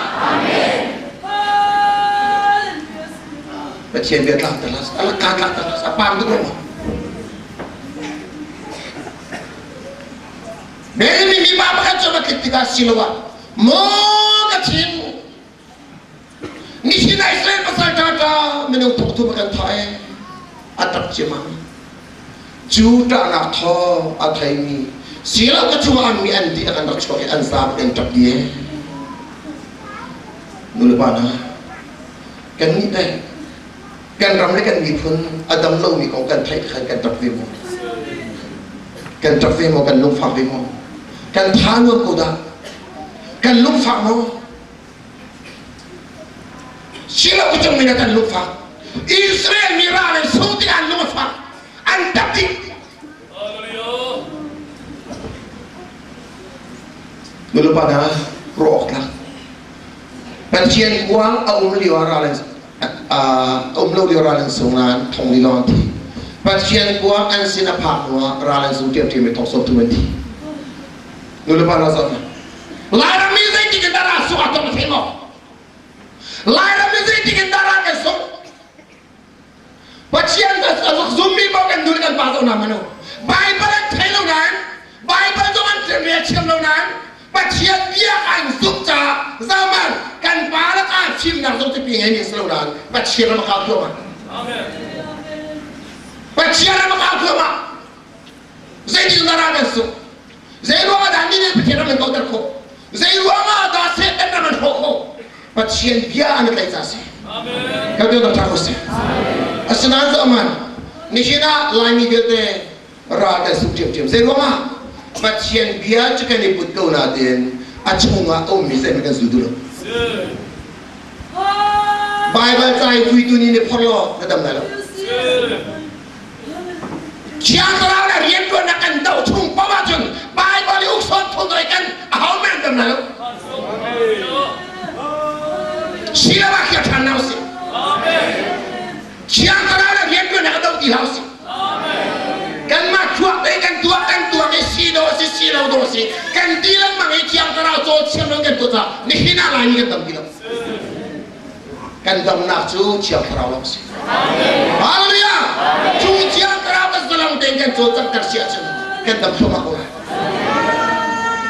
S2: Pathian bia tlak talas al kaan tlak talas a pang tuk lo. Mary mi pa pakhat cu va tlik tikah siloah maw ka thin Nihin ah Israel pasal ṭaṭa minung thong thum a kan thah ee a ṭap ciammam. Cu ṭahnak thawng a theimi silo ka chungah an mi an dih an rak chuak i an zaam an ṭap dih ee. Nulepa hna, kannih teh kan ram le kan miphun a dam lomi kong kan theih khan kan ṭap ve maw? Kan ṭap ve maw? Kan lungfak ve maw? Kan tha nuam ko dah? Kan lungfak maw? Silo ka cung min ah kan lungfak. Israel mi ral an sung tikah an lung a fak. An ṭap dih. Nulepa hna ruah awk tlak. Pathian kuang a um lio ah ral an a um lo lio ral an sung nain thong li lawng an thi. Pathian kuang an sin a phak hnu ah ral an sung ṭhiamṭhiam i thong sawm thum an thi. Nulepa hna zoh hna. Lairam mi zeitik in dah ral sung ah tong a thei maw? Lairam mi zeitik in dah ral kan sung? Pathian a zummi paoh kan nu le kan pa zoh hna hmanh u. Baibal an thei lo nain, Baibal zong an rel thiam lo nain, Pathian bia an zumh caah zaman kan pa le ka fimnak zong cu pi ngeimi si lo nain Pathian ram a kau thluahmah. Pathian ram a kau thluahmah. Zeitin dah ral kan sungh? Zei ruangah dah mi nih Pathian ram an kauter khawh? Zei ruangah dah Satan ram an hrawh khawh? Pathian bia an tlaih ca si. Kan tuan ṭha ko si. Asinain zohman nihin ah Laimi vialte ral kan sung ṭhiamṭhiam. Zei ruangah? Pathian bia cu kan i put ko nain a chungah a ummi zeihmanh kan zul duh lo. Baibal ca i vuitu nih ni phor law na dam lai lo. Thiang Thlarau le rianṭuannak kan doh chung paoh ahcun Baibal i uksawn thung kan aho men dam lai lo. Siloah khiah ṭhan hna usih. Thiang Thlarau le rianṭuannak a doh ti hlah usih. Kanmah chuak te kan tuah kan tuah i si dawh si si lo dawh si kan ti lengmang i Thiang Thlarau cawl thiam lo kan tuah caah nihin ah Laimi kan tam ti lo. Kan damnak cu Thiang Thlarau lawng si. Hallelujah! Cu Thiang Thlarau kan zalong tein kan cawlcanghter si ahcun kan dam thluahmah ko lai.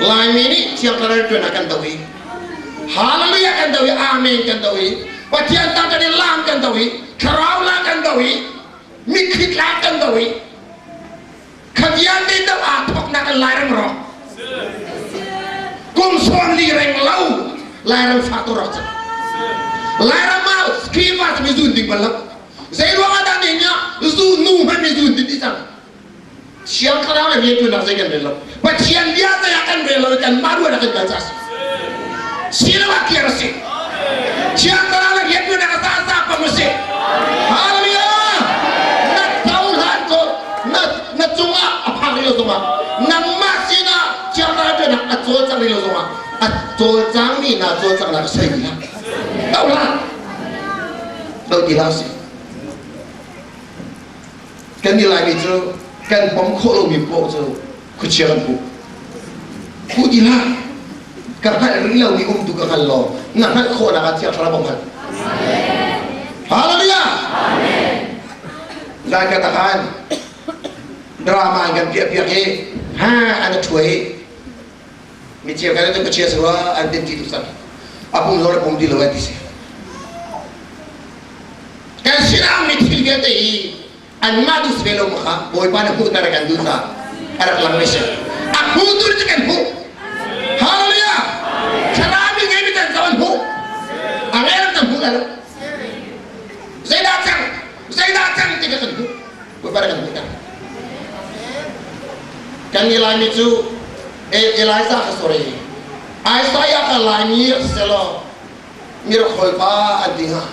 S2: Laimi nih Thiang Thlarau ṭuan ah kan do i Hallelujah kan do i Amen kan do i Pathian tang kan i lam kan do i Thlarau la kan do i mitthli tlak kan do i kha vialte do aa thawknak in Lairam rawk kum sawm li reng lo Lairam fa tu rawk cang Lairam ah Khrihfa cu mi zun ding bal lo zei ruang ah dah ne nya zu nu hmanh mi zun ding ti cang Thiang Thlarau le rianṭuannak zei kan rel lo Pathian bia zei ah kan rel lo i kanmah ruan ah kan kal ca si lo ah kiar a si Thiang Thlarau le rianṭuannak a za za pam a si Hallelujah na cohlan ko na na cungah a phak rih lo zongah nangmah sinah Thiang Thlarau ṭuannak a cawlcang rih lo zongah a cawlcangmi na cawlcangnak soi ti hlah do hlah do ti hlah sih Kan i Laimi cu kan pom khawh lomi paoh cu khuachia kan puh. Puh ti hlah. Ka hngalh rih lomi um tu ka hngal law na hngalh khawhnak ah Thiang Thlarau bawmh hal. Hallelujah! Zan ka takhan drama in kan piah piak i ha an a ṭhuai mi cheu kan cu khuachia surua an tin ti tuk cang. A pum lo le pum ti lo an ti si. Kan sinah mi thil vialte hi anmah duh si ve lo maw kha Bawipa na hmuhter kan duh caah a rak lang mi si. A hmutu cu kan hmuh. Hallelujah! Thlarau mi ngei mi kan zoh an hmuh. A ngei lo kan hmuh lai lo. Zeidah cang? Zeidah cang ti kha kan hmuh. Bawipa na kan hmuhter. Kan i Laimi cu Elijah kha sorry. Isaiah kha Laimi selaw mirakhawl pa an ti hnga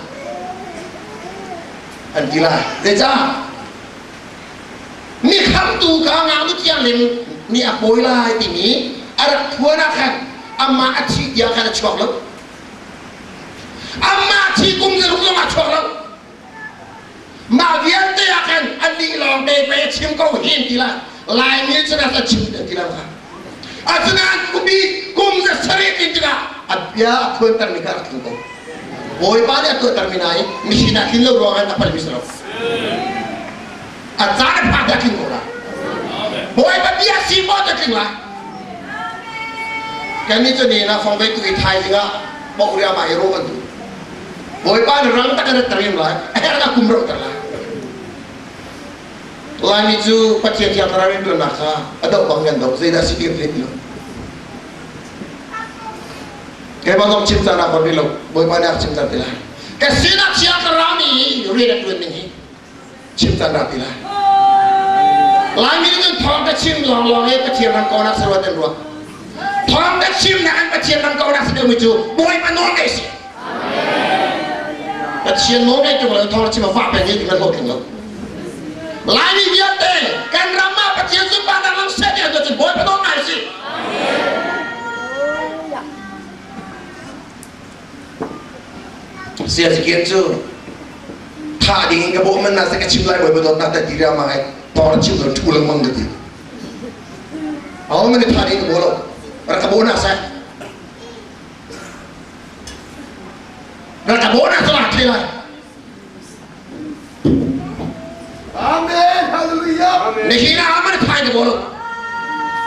S2: an ti lai zeicah mi khamtu ka ngaknu thianghlim nih a pawi lai timi a rak phuan ah khan amah a thih tiang khan a chuak lo amah thi kum zaruk zong a chuak lo mah vialte ah khan a lih lawng te pe chim ko hin ti lai Laimi cun a chim ti lo kha Asinain upi kum za sarih tin tikah a bia a phuantermi kha a rak tling ko. Bawipa nih a tuahtermi nain misin ah tlin lo ruangah a palmi si lo. A caan a phak a tling ko lai. Bawipa bia si maw ta tling lai. Kannih cu ni na fong ve tu i thaizing ah poh riahmah i rawh kan duh. Bawipa nih rang tak in a rim lai, a herh ah kum roh ter lai. Laimi cu Pathian Thiang Thlarau rianṭuannak kha a doh bang kan doh zeidah si ti kan thei ti lo. Keimah zong chim caan ah kon rih lo Bawipa nih a chim caan ti lai. Ka sinah Thiang Thlarau nih rian a ṭuan ning hi chim caan dah ti lai. Laimi nih cun thawng ka chim lawnglawng he Pathian ram konak saruat an ruah. Thawng ka chimnak an Pathian ram konak si deuhmi cu Bawipa nawl ngaih si. Pathian nawl ngaih ṭung lo thawng chim a fah peng i ti kan hlawhtling lo. Laimi vialte kan ram ah Pathian sunparnak lang seh ti cun Bawipa nawl ngai si. Sia Zikian cu thah ding in ka bawh man na se ka chim lai Bawipa dawtnak ta ti riangmang ai thawng chim lo ṭhu lengmang ka ti. Aho man thah ding ka bawh lo. Rak ka bawh na seh. Rak ka bawh na cu lak thei lai.
S3: Amen. Hallelujah.
S2: Nihin ah man thai ka bawh lo.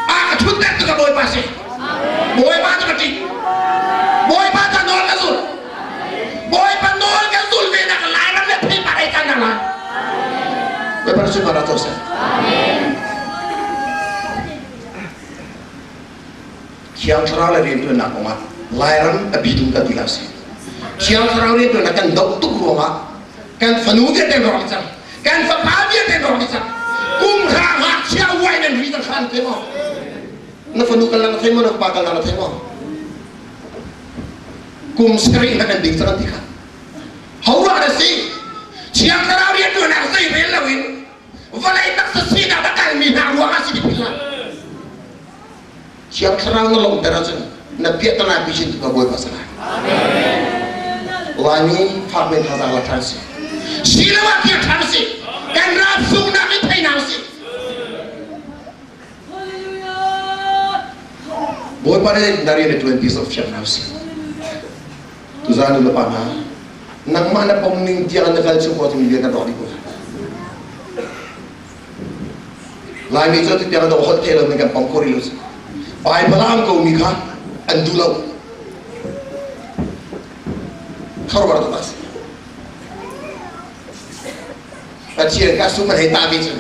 S2: A ka thut tek tu ka Bawipa si. Bawipa cu ka ṭih. Bawipa ca nawl ka zul. Bawipa nawl ka zul ve nak Lairam le theipar ei can lai. Bawipa na sunpar co seh. Thiang Thlarau le rianṭuannak kongah Lairam a bi dum kan ti hlah sih. Thiang Thlarau rianṭuannak kan doh tuk ruangah kan fanu vialte rawk cang, kan fapa vialte rawk cang. Kum hra ngakchia uai nan ri cang khan thei maw? Na fanu kal na thei maw? Na fapa kal na thei maw? Kum sarih na kan ding cang an ti kha. Ho ruah na si? Thiang Thlarau rianṭuannak zei rel loin vawlei taksa sinak a kalmi hna ruangah si ti philh hlah. Thiang Thlarau na lawmhter ahcun na piahtana pi chin tu ka Bawipa si lai. Laimi fak men thazaang la ṭhan si. Si lo ah kir ṭhan si. Kan ram sunghnak i theinak si. Bawipa nih na rian a ṭuan ti zoh fiang hna usih. Tuzaan nu le pa hna, nangmah na pom ning tiang na kal chung ko timi bia kan rawk dih ko. Laimi cu tiang an holh thei lo mi kan pom kho rih lo. Bible ah an ko mi kha an duh lo. Kharuar tak si. Pathian ka sum an hei ta mi cu.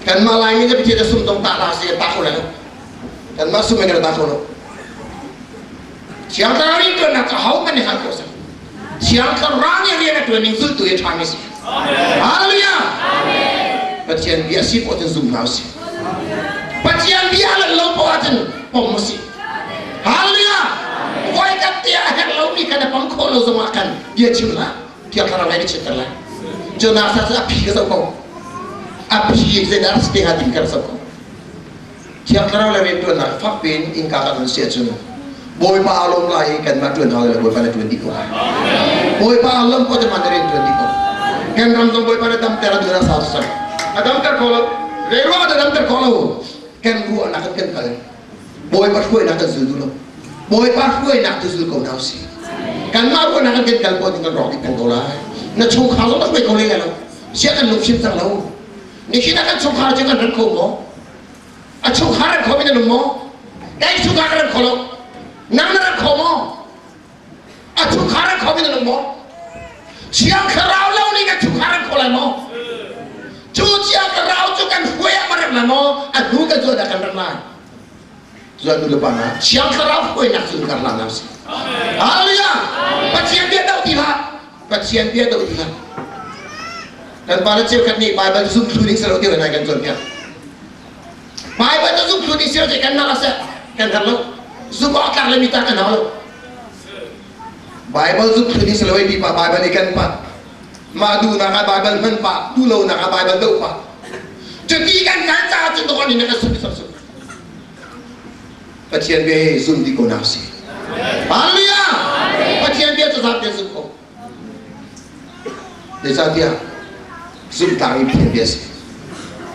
S2: Kanmah Laimi cu Pathian sum tong ta hlah si ta kho lai lo. Kanmah sum in kan ta kho lo. Thiang Thlarau nih ṭuannak cu ahohmanh nih hngalh khawh a si. Thiang Thlarau nih rian a ṭuan ning zultu hi a ṭhami a si. Hallelujah! Pathian bia si poah cun zum hna usih. Pathian bia a lanh lo poah ahcun pom usih. Hallelujah! Voikhat te a herh lomi kha na pom khawh lo zongah khan bia chim hlah. Thiang Thlarau lei na chitter lai. Jonah sa cu a phi ka zoh ko. A phi zeidah a si te hnga timi kha ka zoh ko. Thiang Thlarau le rianṭuannak fak piin innka kan on si ahcun Bawipa aa lawm lai i kanmah ṭuan hau le Bawipa na ṭuan dih ko lai. Bawipa aa lawm ko teman na rian ṭuan dih ko. Kan ram zong Bawipa na damter a duh na sau cang. A damter kho lo. Zeiruang ah damter kho lo? Kan ruahnak kan kan kal. Bawipa hruainak kan zul duh lo. Bawipa hruainak tu zul ko hna usih. Kanmah ruahnak kan kan kal ko ding kan rawk dih peng ko lai. Na chungkhar zong na hruai kho leh lai lo. Sia kan lungfim cang lo. Nihin ah kan chungkhar cu kan ran kho maw? A chungkhar ran kho mi nan um maw? Kai chungkhar ka ran kho lo. Nang na ran kho maw? A chungkhar ran kho mi nan um maw? Thiang Thlarau lo nih kan chungkhar ran kho lai maw? Cu Thiang Thlarau cu kan hruai ah ma rak lai maw? A hnu kan zuan ah kan rak lai. Zuan nu le pa hna, Thiang Thlarau hruainak cu kar hlan hna usih. Hallelujah! Pathian bia doh ti hlah. Pathian bia doh ti hlah. Kan pa le cheukhat nih Baibal cu zumh thlu ding si lo ti nai kan cawnpiak. Baibal cu zumh thlu ding si lo ti kan nak a seh kan har lo. Zumh awk tlak le mi ta kan hau lo. Baibal zumh thlu ding si lo ti pa Baibal i kan pa. Mah duhnak ah Baibal hman pa, duh lonak ah Baibal doh pa. Cuti kan kan caah cun dawh nih na kan sum sum sum. Pathian bia hi zum dih ko nak si. Hallelujah! Pathian bia cu zap te zum ko. Zeicahtiah zumhtlak i Pathian bia a si.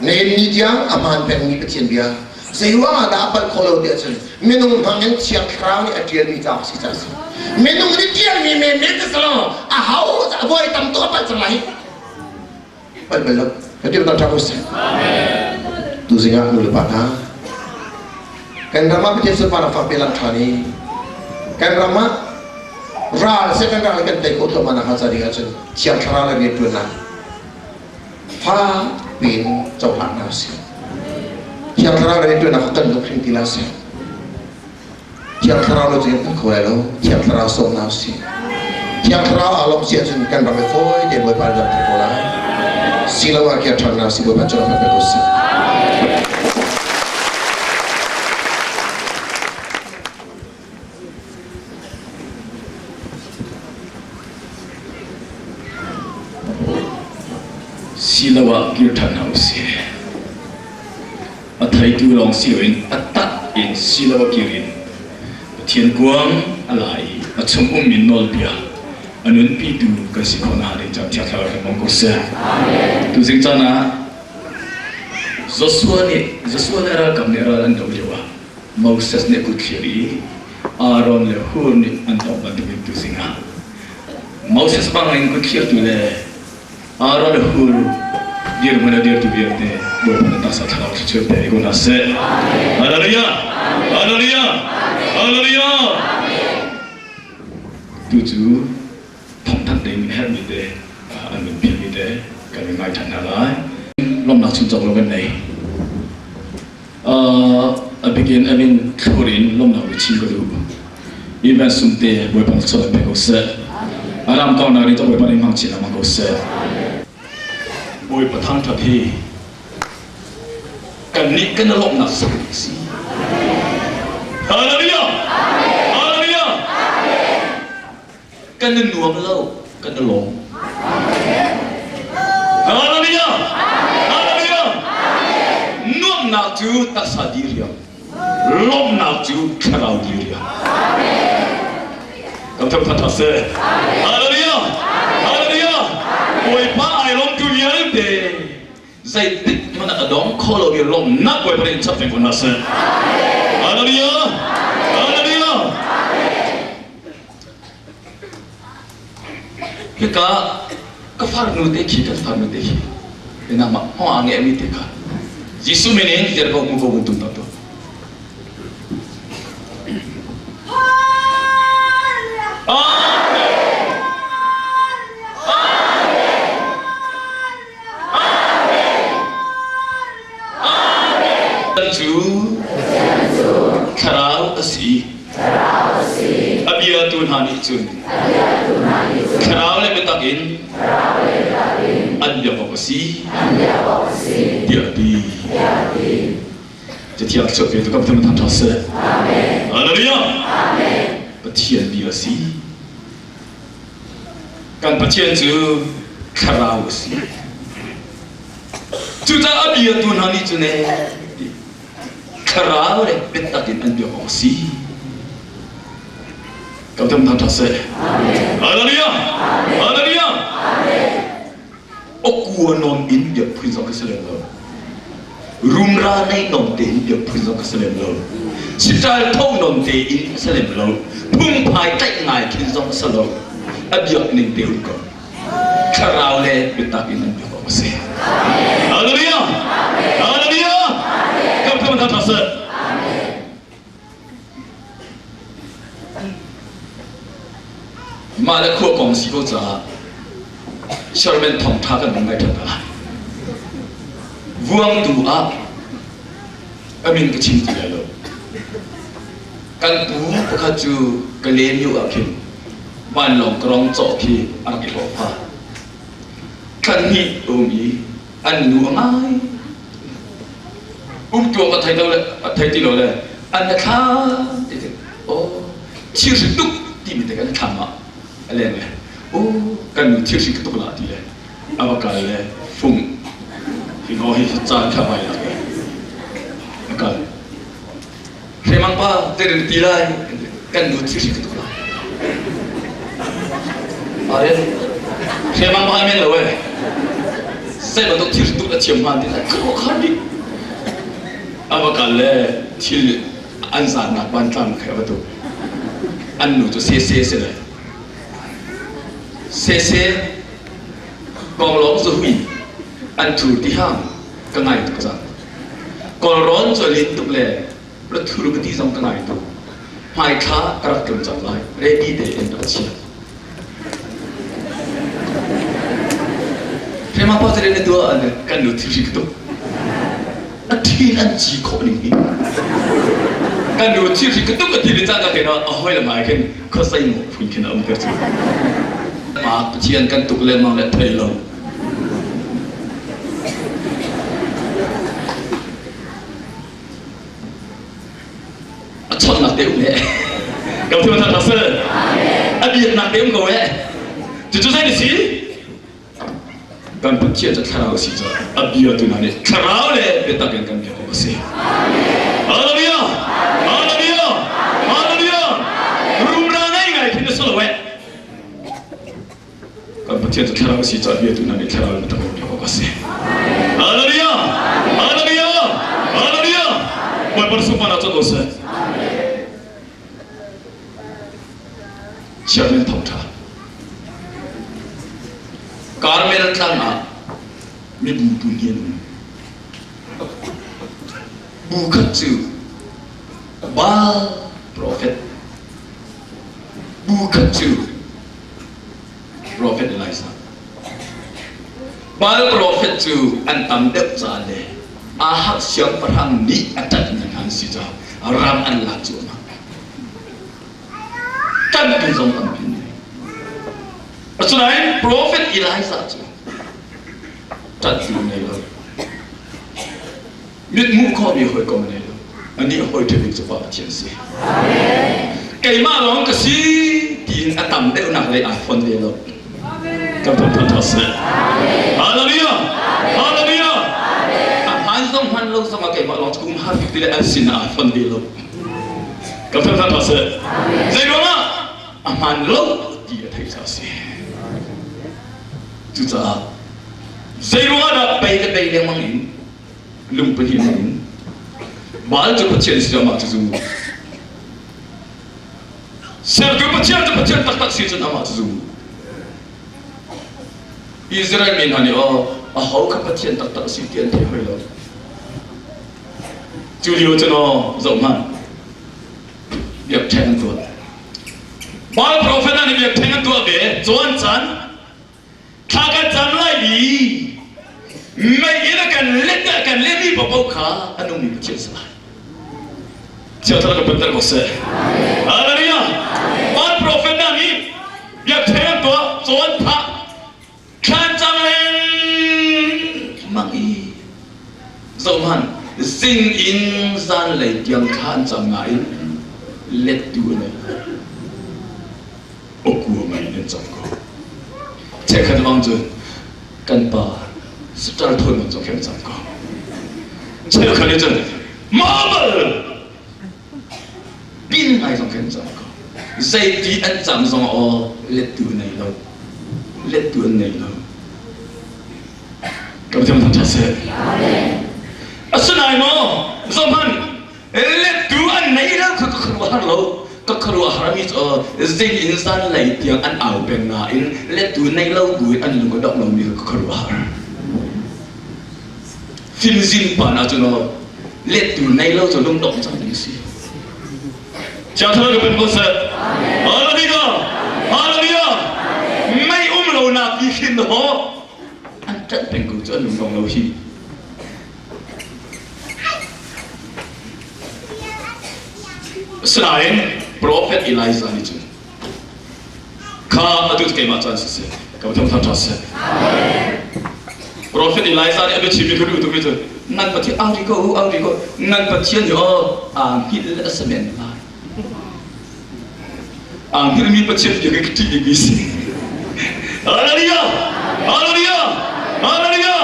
S2: Nihin ni tiang a hmaan pengmi Pathian bia zeiruang ah dah a palh khawh lo tiah cun minung hmang in Thiang Thlarau nih a ṭialmi cauk a si caah a si. Minung nih ṭialmi menmen cu si lo, a ho voi tam tuk a palh cang lai. Palh bal lo. Ka ti ṭha ko seh. Tuzing ah nu le pa hna kan ram ah Pathian sunparnak fak pe lang ṭhan i kan ram ah ral seh kan ral kan tei khawh thluahmah nak hnga ca ding ahcun Thiang Thlarau le rianṭuannak fak piin cohlang hna usih. Thiang Thlarau le rianṭuannak kan lungthling ti la sih. Thiang Thlarau lo cun kan kho lai lo. Thiang Thlarau sawm hna usih. Thiang Thlarau aa lawmh si ahcun kan ram i fawi tein Bawipa nih rak ko lai. Silo ah kia ṭhan hna usih Bawipa cu rak pe ko seh.
S1: Siloah kir ṭhan hna usih. A theitu lawng si loin a tak in siloah kir in Pathian kuang a la i a chung ummi nawlbia a nunpitu kan si khawh nakhnga ding caah Thiang Thlarau kan bawm ko seh. Tuzing caan ah Joshua nih Joshua le ralkap nih ral an doh lioah Moses nih a kut thlir i Aaron le Hur nih an tawk bantukin tuzing ah Moses bangin kut thlirtu le Aaron le Hur dirhmun a dirtu vialte Bawipa na taksa thlarau thluachuah pe ko hna seh. Hallelujah! Hallelujah! Hallelujah! Tu cu thawngthanh ding herhmi te an min phiahmi te kan in ngai ṭhan hna lai. Lawmhnak chim cawk lo kan nei. A bikin a min thlur in lawmhnak biachim ka duh. Event sumte Bawipa thluachuah pe ko seh. A ram kaunak nih Bawipa nih hmang chin lengmang ko seh. Bawipa thangṭhat hi kannih kan i lawmhnak sak a si. Hallelujah! Hallelujah! Kan i nuam lo, kan i lawm. Hallelujah! Hallelujah! Nuamhnak cu taksa diriam, lawmhnak cu thlarau diriam. Kan thangṭhat hna seh. Hallelujah! Hallelujah! Bawipa ai lawmtu vialte zeitik hmanh ah a dong kho lomi lawmhnak Bawipa nih in chap peng ko hna seh. Hallelujah! Hallelujah! Hika ka farnu te khi kan farnu te khi nangmah hma nge mi te kha Jesuh min in tir ko mu ko tum to to. Cu thlarau a si. A biatu hna nih cun thlarau le biatak in an biak awk a si tiah a ti. Cathiang chuah pe tu kan Pathian thangṭhat seh. Hallelujah. Pathian bia a si. Kan Pathian cu thlarau a si. Cucaah a biatu hna nih cun ee thlarau le biatak in an biak awk a si. Kan Pathian thangṭhat seh. Hallelujah! Hallelujah! Awkua nawn in biak phun zong ka si lem lo. Rumra nei nawn tein biak phun zong ka si lem lo. Siṭal tho nawn tein a si lem lo. Phungphai tlaih ngai khin zong a si lo. A biak ning te um ko. Thlarau le biatak in an biak awk a si. Hallelujah! Hallelujah! Kam kam tha tha seh. Mah le khua kong si ko caah Sherman thawngṭha kan hung ngai ṭhan hna lai. Vuangtu ah a min ka chim ti lai lo. Kan pu pakhat cu Kalaymyo ah khin vanlawng ka rong cawh khi a rak i hlawhfa. Thlan hnih a um i an nu a ngai. Umtu ka thei lo le thei ti lo le an na thla ti ti oh thirhri tuk timi te kan thlam ah a leng le oh kan nu thirhri ka tuk la ti le a va kal le fung hi ngo hi caan kha vai lak le a kal Hremang pa te rin ti lai kan nu thirhri ka tuk la are Hremang pa men lo e sai bantuk thirhri tuk a thiam hman ti lai kho khar dih a va kal le thil an zannak bantlang kha a va tuk an nu cu se se se le se se konglong zu hui an thur ti hang ka ngai tuk cang Kawlrawn cu a lin tuk le rathur ka ti zong ka ngai tuk. Hmaithla ka rak tlung cang lai. Ready tein rak chia. Hrema pa na tuah an kan nu thil ka tuk. A thin an ci khawh ning hi. Kan nu thil ka tuk a ti le cang ka khin a hoi le mai khin khuasai ngo phun khin a um ter cu. Ma Pathian kan tuk lengmang le thei lo. A chawnhnak te um he. Ka thil tha sel. A biaknak te um ko he. Cucu zei na si? Kan Pathian cu thlarau si cu a bia tu hna nih thlarau le biatak in kan biak awk a si. Hallelujah! Hallelujah! Hallelujah! Rumra ngai ngai khin na si lo eh. Kan Pathian cu thlarau a si caah biatu hna nih thlarau in biatak biak awk a si. Hallelujah! Hallelujah! Hallelujah! Bawipa sunparnak cu ko seh. Chairman thawngṭha. Carmel tlang ah mibu tu hi an um. Bu khat cu Baal prophet Bu khat cu Prophet Elijah. Baal prophet cu an tam deuh caah le Ahab siangpahrang nih a ṭanhmi hna an si caah ram an lak cuahmah. Ṭanhtu zong tampi an ngei. Asinain profet Elijah cu ṭanhtu ngei lo. Mithmuh khawhmi hawikom ngei lo. Anih hawi ṭha bik cu Pa Pathian si. Keimah lawng ka si tiin a tam deuhnak lei aa fon ve lo. Kan thangṭhat hna seh. Hallelujah! Hallelujah! A hmaan zong hman lo zong ah keimah lawng cu um har tuk ti le an sin ah aa fon ve lo. Kan thangṭhat hna seh. Zei ruangah a hmaan lo ti a theih caah a si. Cucaah zei ruangah dah bei le bei lengmang in lung pahnih in Baal cu Pathian si amah cu zu. Sertu Pathian cu Pathian taktak si cun amah cu zu. Israel mi hna nih aw aho kha Pathian taktak si ti an thei hoi lo. Cu lio cun aw zoh hmanh biakṭheng an tuah. Baal profet hna nih biakṭheng an tuah ve. Cawn caan thla kan cam lai i mei in a kan let a kan lehmi paoh kha a nungmi Pathian si lai. Chiathar ka panter ko seh. Hallelujah. Baal profet hna nih biakṭheng an tuah cawn phah Thlancang lengmang i zohhmanh zing in zanlei tiang thla an cam nain lettu an nei lo. Awkua ngai in an cam ko. Cheukhat bang cun kan pa sitar thawn bang zong khi an cam ko. Cheukhat nih cun mah bal pin ngai zong khi an cam ko. Zeiti an cam zong aw lettu an nei lo. Lettu an nei lo. Ka Pathian thangṭhat seh. Asinain maw zohhmanh lettu an nei lo kha ka khuaruahhar lo. Ka khuaruahhar mi cu zing in zanlei tiang an au peng nain lettu nei lo buin an lung a dongh lomi kha ka khuaruahhar. Fimzin pa na cu no lettu nei lo cu lungdong cang ding si. Chiang thalo ka pen ko seh. Hallelujah! Hallelujah! Mei um lo nak i hin ho an ṭanh peng ko cu an lungdong lo hi. Asinain Prophet Elijah nih cun Kha atu cu keimah caan siseh, ka Pathian thangṭhat seh. Profet Elijah nih a biachimmi kha duh tukmi cu nan Pathian au rih ko u, au rih ko, nan Pathian nih aw aa hngilh le a si men lai. Aa hngilhmi Pathian bia ka ṭih bikmi si. Hallelujah! Hallelujah! Hallelujah!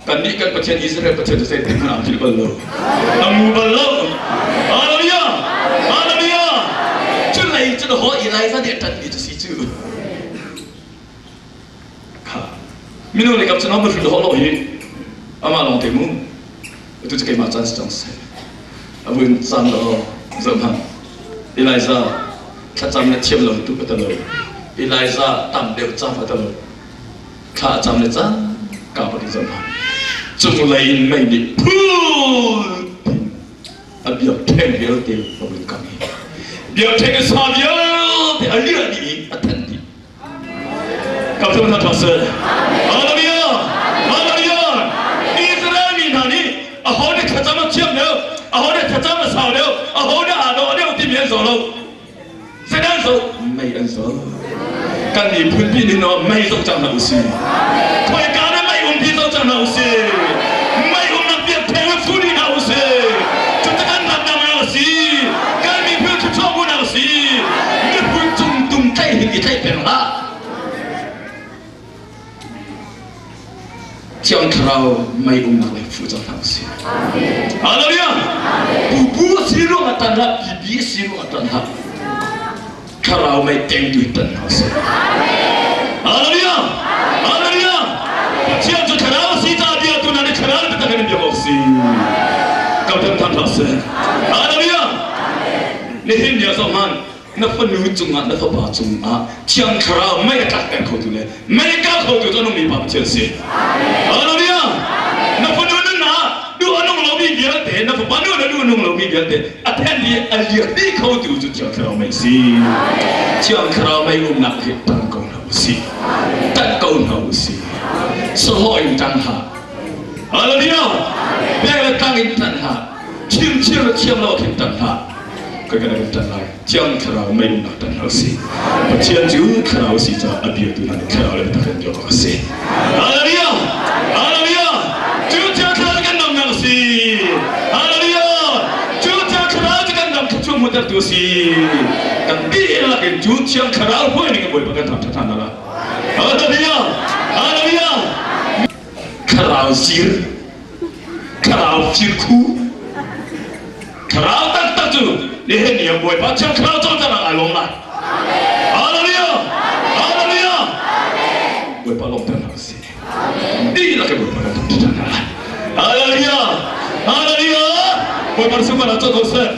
S1: Kannih kan Pathian Israel Pathian cu zeitin hmanh aa philh bal lo. A ngu bal lo. Hallelujah! Hallelujah! Cu lei cu haw Elijah nih a ṭanhmi cu si cu. Kha. Minung lei kap cu na hrilh hawh lo hi. Amah lawng te mu. Atu cu keimah caan si cang seh. A buin caan lo zoh hmanh. Elijah thlacam le thiam lo tu ka ta lo. Elijah tam deuh cam ka ta lo. Thla a cam le cangka bak in zoh hna. Cunglei in mei nih phul a biakṭheng vialte a vun kangh i biakṭheng i sa vialte a liah dih i a then dih. Ka thung hna seh. Hallelujah! Hallelujah! Israel mi hna nih aho nih thlacam a thiam deuh, aho nih thlacam a sau deuh, aho nih aa dawh deuh timi an zoh lo. Zeidah an zoh? Mei an zoh. Kan miphun pi nih no mei zoh cang hna usih. Khoika na mei um ti zoh cang hna usih. Mei umnak biakṭheng ah fu dih hna usih. Cucu kan ram dang a si. Kan miphun thluachuah bu hna usih. Miphun cung tum tlaih hin i tlaih peng hlah. Thiang Thlarau mei umnak le fu cang hna usih. Hallelujah! Pupu a si ruang ah tan hlah, pipi a si ruang ah tan hlah. Thlarau mei teng tu in tan hna usih. Hallelujah! Hallelujah! Pathian cu Thlarau a si caah bia tu na nih Thlarau biatak in biak awk si. Ka tan than hlah seh. Hallelujah! Nihin ni ah zoh hmanh. Na fanu cungah na fapa cungah Thiang Thlarau mei a tlakter khotu le mei a kah khotu cu a nungmi Pa Pathian si. Hallelujah! Na fanu nunnak duh a nung lomi vialte, na fapa nu na duh a nung lomi vialte a then i a liak dih khotu cu Thiang Thlarau mei si. Thiang Thlarau mei umnak hi tang ko hna usih. Tanh ko hna usih. Sahlawh in tang hlah. Hallelujah! Pek le tang in tanh hlah. Chim chim le thiam lo khin tanh hlah. Kan kan kan ṭan lai. Thiang Thlarau mei umnak ṭan hna usih. Pathian cu Thlarau si caah a biatu hna nih Thlarau le biatak in biak awk a si. Hallelujah! Hallelujah! Cu Thiang Thlarau kan damnak a si. Hallelujah! Cu Thiang Thlarau cu kan dam thluachuah hmuhtertu a si. Kan dihlak in cu Thiang Thlarau hruai ning in Bawipa kan thangṭhat hna lai. Hallelujah! Hallelujah! Thlarau zir, thlarau firkhu, thlarau taktak cu nihin ni ah Bawipa Thiang Thlarau cawlcanghnak ai lawm lai. Hallelujah! Hallelujah! Bawipa lawmter hna usih. Dihlak in Bawipa kan thangṭhat hna lai. Hallelujah! Hallelujah! Bawipa sungah cawt ko seh.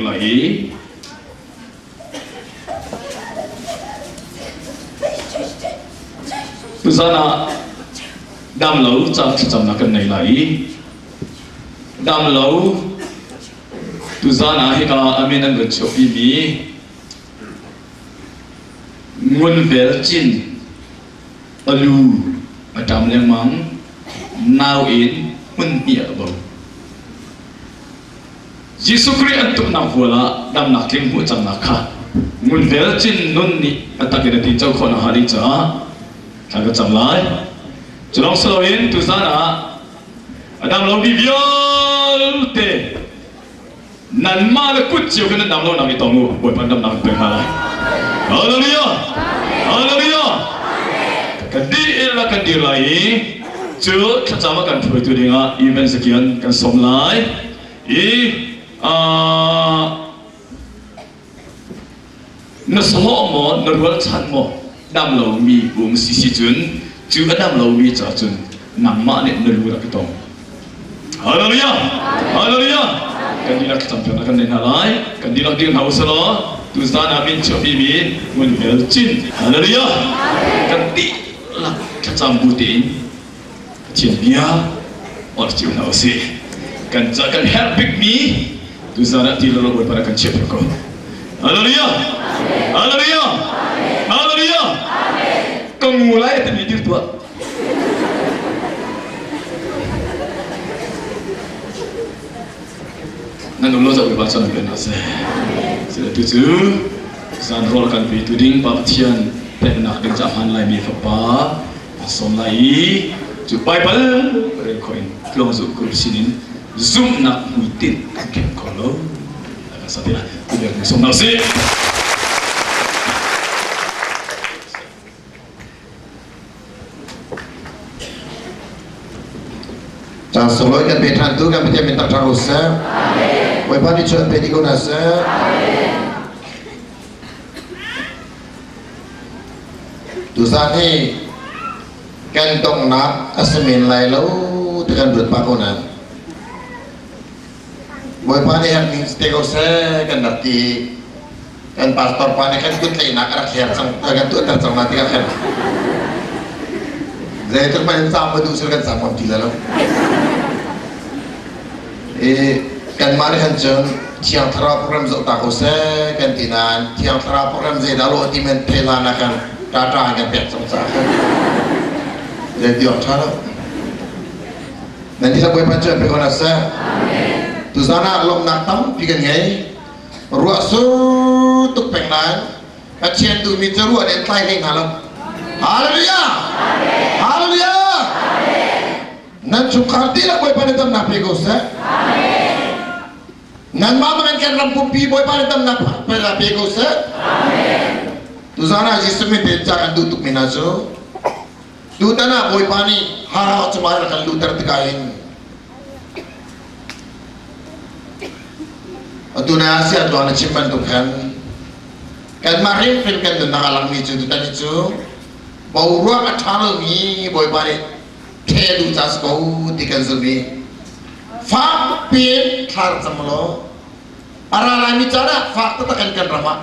S1: lai i Tuzan ah damlo ca thlacamnak kan nei lai i damlo tuzan ah hika a min an van chuahpi mi Ngunvel Cin a lu a ṭam lengmang nau in hmun hnih ah a bo. Jesuh Khrih an tuknak vual ah damnak tling hmuh cangnak kha ngunvel cin nun nih a tak in a ti co khawh nakhnga ding caah thla ka cam lai. Cu lawng si loin tuzan ah a dam lomi vialte nanmah le kut cio khin nan dam lonak i tong u Bawipa damnak in pek hna lai. Hallelujah! Hallelujah! Kan dih kan dir lai i cu thlacam a kan hruaitu dingah Evan Zakian kan sawm lai i na sawh maw na rualchan maw dam lomi um si si cun cu a dam lomi ca cun nangmah nih na lu rak i tong. Hallelujah! Hallelujah! Kan dihlak thlacam piaknak kan nei hna lai. Kan dihlak dir hna usih law tuzan ah min chuahpi mi ngun cin. Hallelujah! Kan dihlak thlacam bu tein Pathian bia orh cio hna usih. Kan ca kan herh bikmi tuzan ah ti lo Bawipa kan chiah ko. Hallelujah! Hallelujah! Hallelujah! Ka ngu lai timi dir tuah. Nan um lo zoh ba chan pe na se. Sila tu cu zan rawl kan pe tu ding Pa Pathian peknak ding ca hman lai mi fapa sawm lai i cu Bible rel kho in tlawng zu kur sinin zumhnak hmuitinh kan khen kho lo. Kan sa te la tu bek sawm na si.
S2: Caan sunglawi kan pe ṭhan tu kan Pathian min tak ṭha ko seh. Bawipa nih cu an pe dih ko hna seh. Tuzaan hi kan donghnak a si men lai lo ti kan ruat pah ko nain Bawipa nih herh ning te ko seh kan rak ti kan pastor pa nih kan kut tlaihnak a rak hler cang kan tuahter cang na tikah khan zeitluk hmanh in caam duh sul kan caam ngam ti lo i kanmah nih khan cun thiang thlarau program zoh ta ko seh kan ti nain thiang thlarau program zeidah lawh ti men thei hlan ah khan ṭaṭa in kan pek cang caah khan zei ti awk ṭha lo nan ti Bawipa cu an pe ko na seh tuzan ah lawmhnak tampi kan ngei Ruah sur tuk peng nain Pathian duhmi cu ruah nih an tlai hlei hna lo. Hallelujah! Hallelujah! Nan chungkhar dihlak Bawipa nih damnak pe ko seh. Nanmah bangin kan ram pumpi Bawipa nih damnak pe ko seh. Tuzan ah Jesuh min tein ca kan duh tukmi hna cu tutan ah Bawipa nih Harau cungah rak kan luhter tikah hin Atu na siah tuah na chim bantuk khan kanmah hrimhrim kan nunnak a langmi cu tutan hi cu boruak a ṭha lomi Bawipa nih ṭhe duh ca si ko ti kan zumh i fak piin thla rak cam law a ra laimi caan ah fak taktak in kan ram ah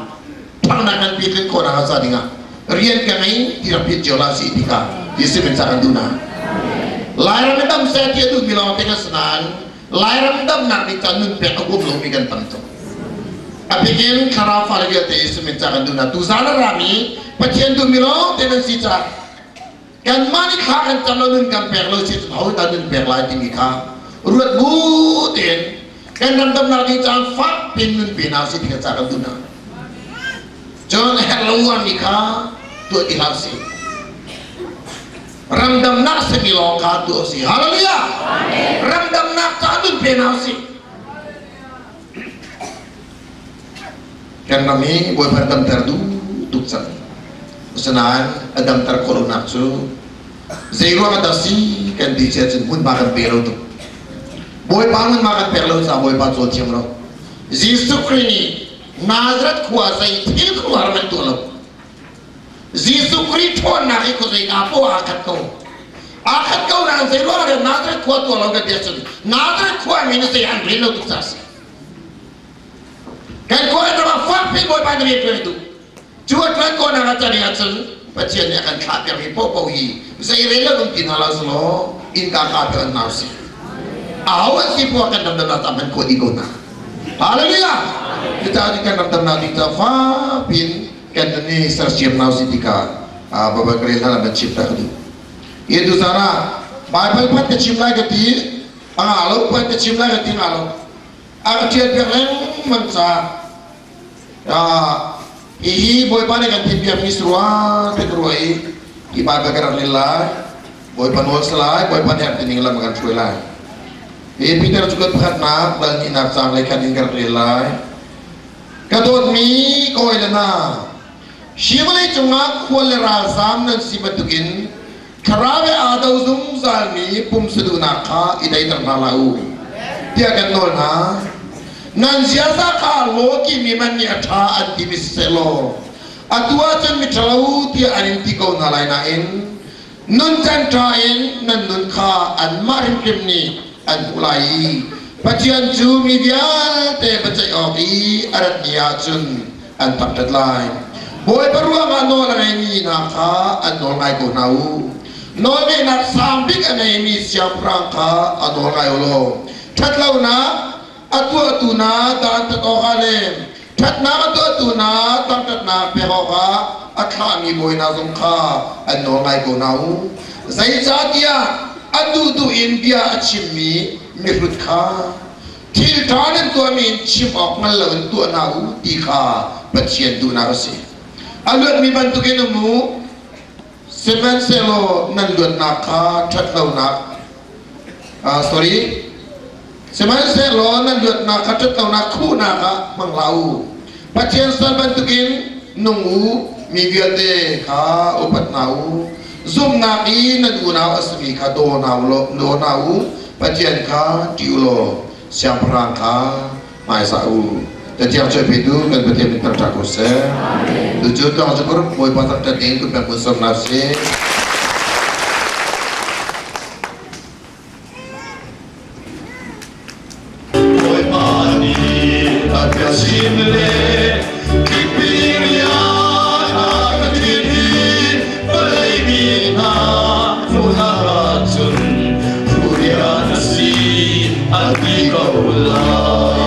S2: ṭhangnak kan pi tlin khawhnak a ca dingah rian ka ngei ti rak phit cio hlah sih ti kha Jesuh min ca kan duh hna. Lairam i dam seh ti a duhmi lawng te kan si nain Lairam damnak ding ca nun pek a huam lomi kan tam tuk. A bikin thlarau fale vialte Jesuh min ca kan duh hna. Tuzaan a rami Pathian duhmi lawng te nan si caah kanmah nih thla kan cam lo nun kan pek lo si cun ho dah nun pek lai timi kha ruat bu tein kan ram damnak ding caan fak pin nun pe hna usih ti kan ca kan duh hna. Cun herh lo uarmi kha tuah ti hlah usih. Ramdamnak simi lawng kha tuah usih. Hallelujah! Ramdamnak ca nun pe hna usih. Kan ram hi Bawipa damter duh tuk cang. Asinain a damter khawh lonak cu zei ruang ah dah si kan ti cia cun hmunhma kan pe lo tuk. Bawipa hmunhma kan pek lo caah Bawipa cawl thiam lo. Jesuh Khrih nih Nazareth khua zei thil khuaruahhar an tuah lo. Jesuh Khrih ṭhawnnak hi khuazei ka poah aa khat ko. Aa khat ko nain zei ruangah dah Nazareth khua tuah lo kan ti ahcun Nazareth khua mi nih zei an rel lo tuk caah a si. Fak piin Bawipa na rian ṭuan a duh. Cu a ṭuan khawhnak ah can ahcun Pathian nih a kan thlah piakmi paohpaoh hi zei rel lo um ti hna lo selaw innka ka piak an hna usih. Aho an si poah kan ramdamnak ca hman khawh dih ko hna. Hallelujah! Cucaah kan ramdamnak ding ca fak piin kan nun hi sersiam hna usih ti kha Baibal ka rel hlan ah van chim ta ka duh. Hi tuzaan ah Baibal phan ka chim lai ka ti, a ngah lo phan ka chim lai ka ti ngah lo. A ka ṭial piak lengmang caah Hihi Bawipa nih kan thimpiakmi si rua ti ka ruah i hi Baibal ka rak rel lai. Bawipa nawl si lai, Bawipa nih a tining lam a kan hruai lai. Hi Peter cu kan pakhatnak dal hnihnak caang lei khan in ka rak rel lai. Ka dawtmi ka hawile hna, hi vawlei cungah khual le ralzaam nan si bantukin thlarau he aa do zungzalmi pumsaduhnak kha i deiter hna hlah u tiah kan nawl hna. Nan ziaza kha lawkihmi man nih a ṭha an timi siseh law atu ahcun miṭhalo tiah an in ti ko hna lai nain nuncan ṭha in nan nun kha anmah hrimhrim nih an hmuh lai i Pathian cu mi vialte biaceih awk i a rat ni ahcun an thangṭhat lai. Bawipa ruangah nawl a ngeimi hna kha an nawl ngai ko hna u. Nawlngeihnak sang bik a ngeimi siangpahrang kha a nawl ngai u law ṭhatlonak a tuahtu hna dantat awkah le ṭhatnak a tuahtu hna thangṭhatnak pek awkah a thlahmi bawi hna zong kha an nawl ngai ko hna u. Zeicahtiah a duhduh in bia a chimmi mihrut kha thil ṭha nan tuahmi in chim awk hngal loin tuah hna u ti kha Pathian duhnak a si. A luatmi bantukin um u, sihmanhsehlaw nan luatnak kha ṭhatlonak sorry sihmanhsehlaw nan luatnak kha ṭhatlonak khuhnak ah hmang hlah u. Pathian sal bantukin nung u, mi vialte kha upat hna u. Zumhnak i nan unau a simi kha daw hna u law, daw hna u. Pathian kha ṭih u law siangpahrang kha hmaizah u. Cathiang cu petu kan Pathian min thangṭhat ko seh. Tucu tuang cu Bawipa thangṭhat ding kun peng kun sawm hna sih.
S1: Bawipa nih a ka chim le Kipirian a ka ṭin i vawlei mi hna hmuhnak ahcun Thurian a si an ti ko lai.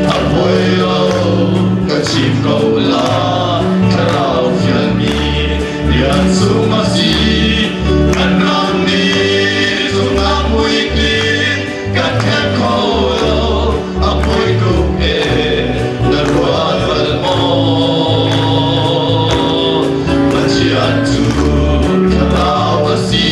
S1: A poi lo ka chim ko lai thlarau fialmi rian sung a si kan ram nih zumhnak hmuitinh kan khen kho lo a poi tuk e na ruat bal maw Pathian cu thlarau a si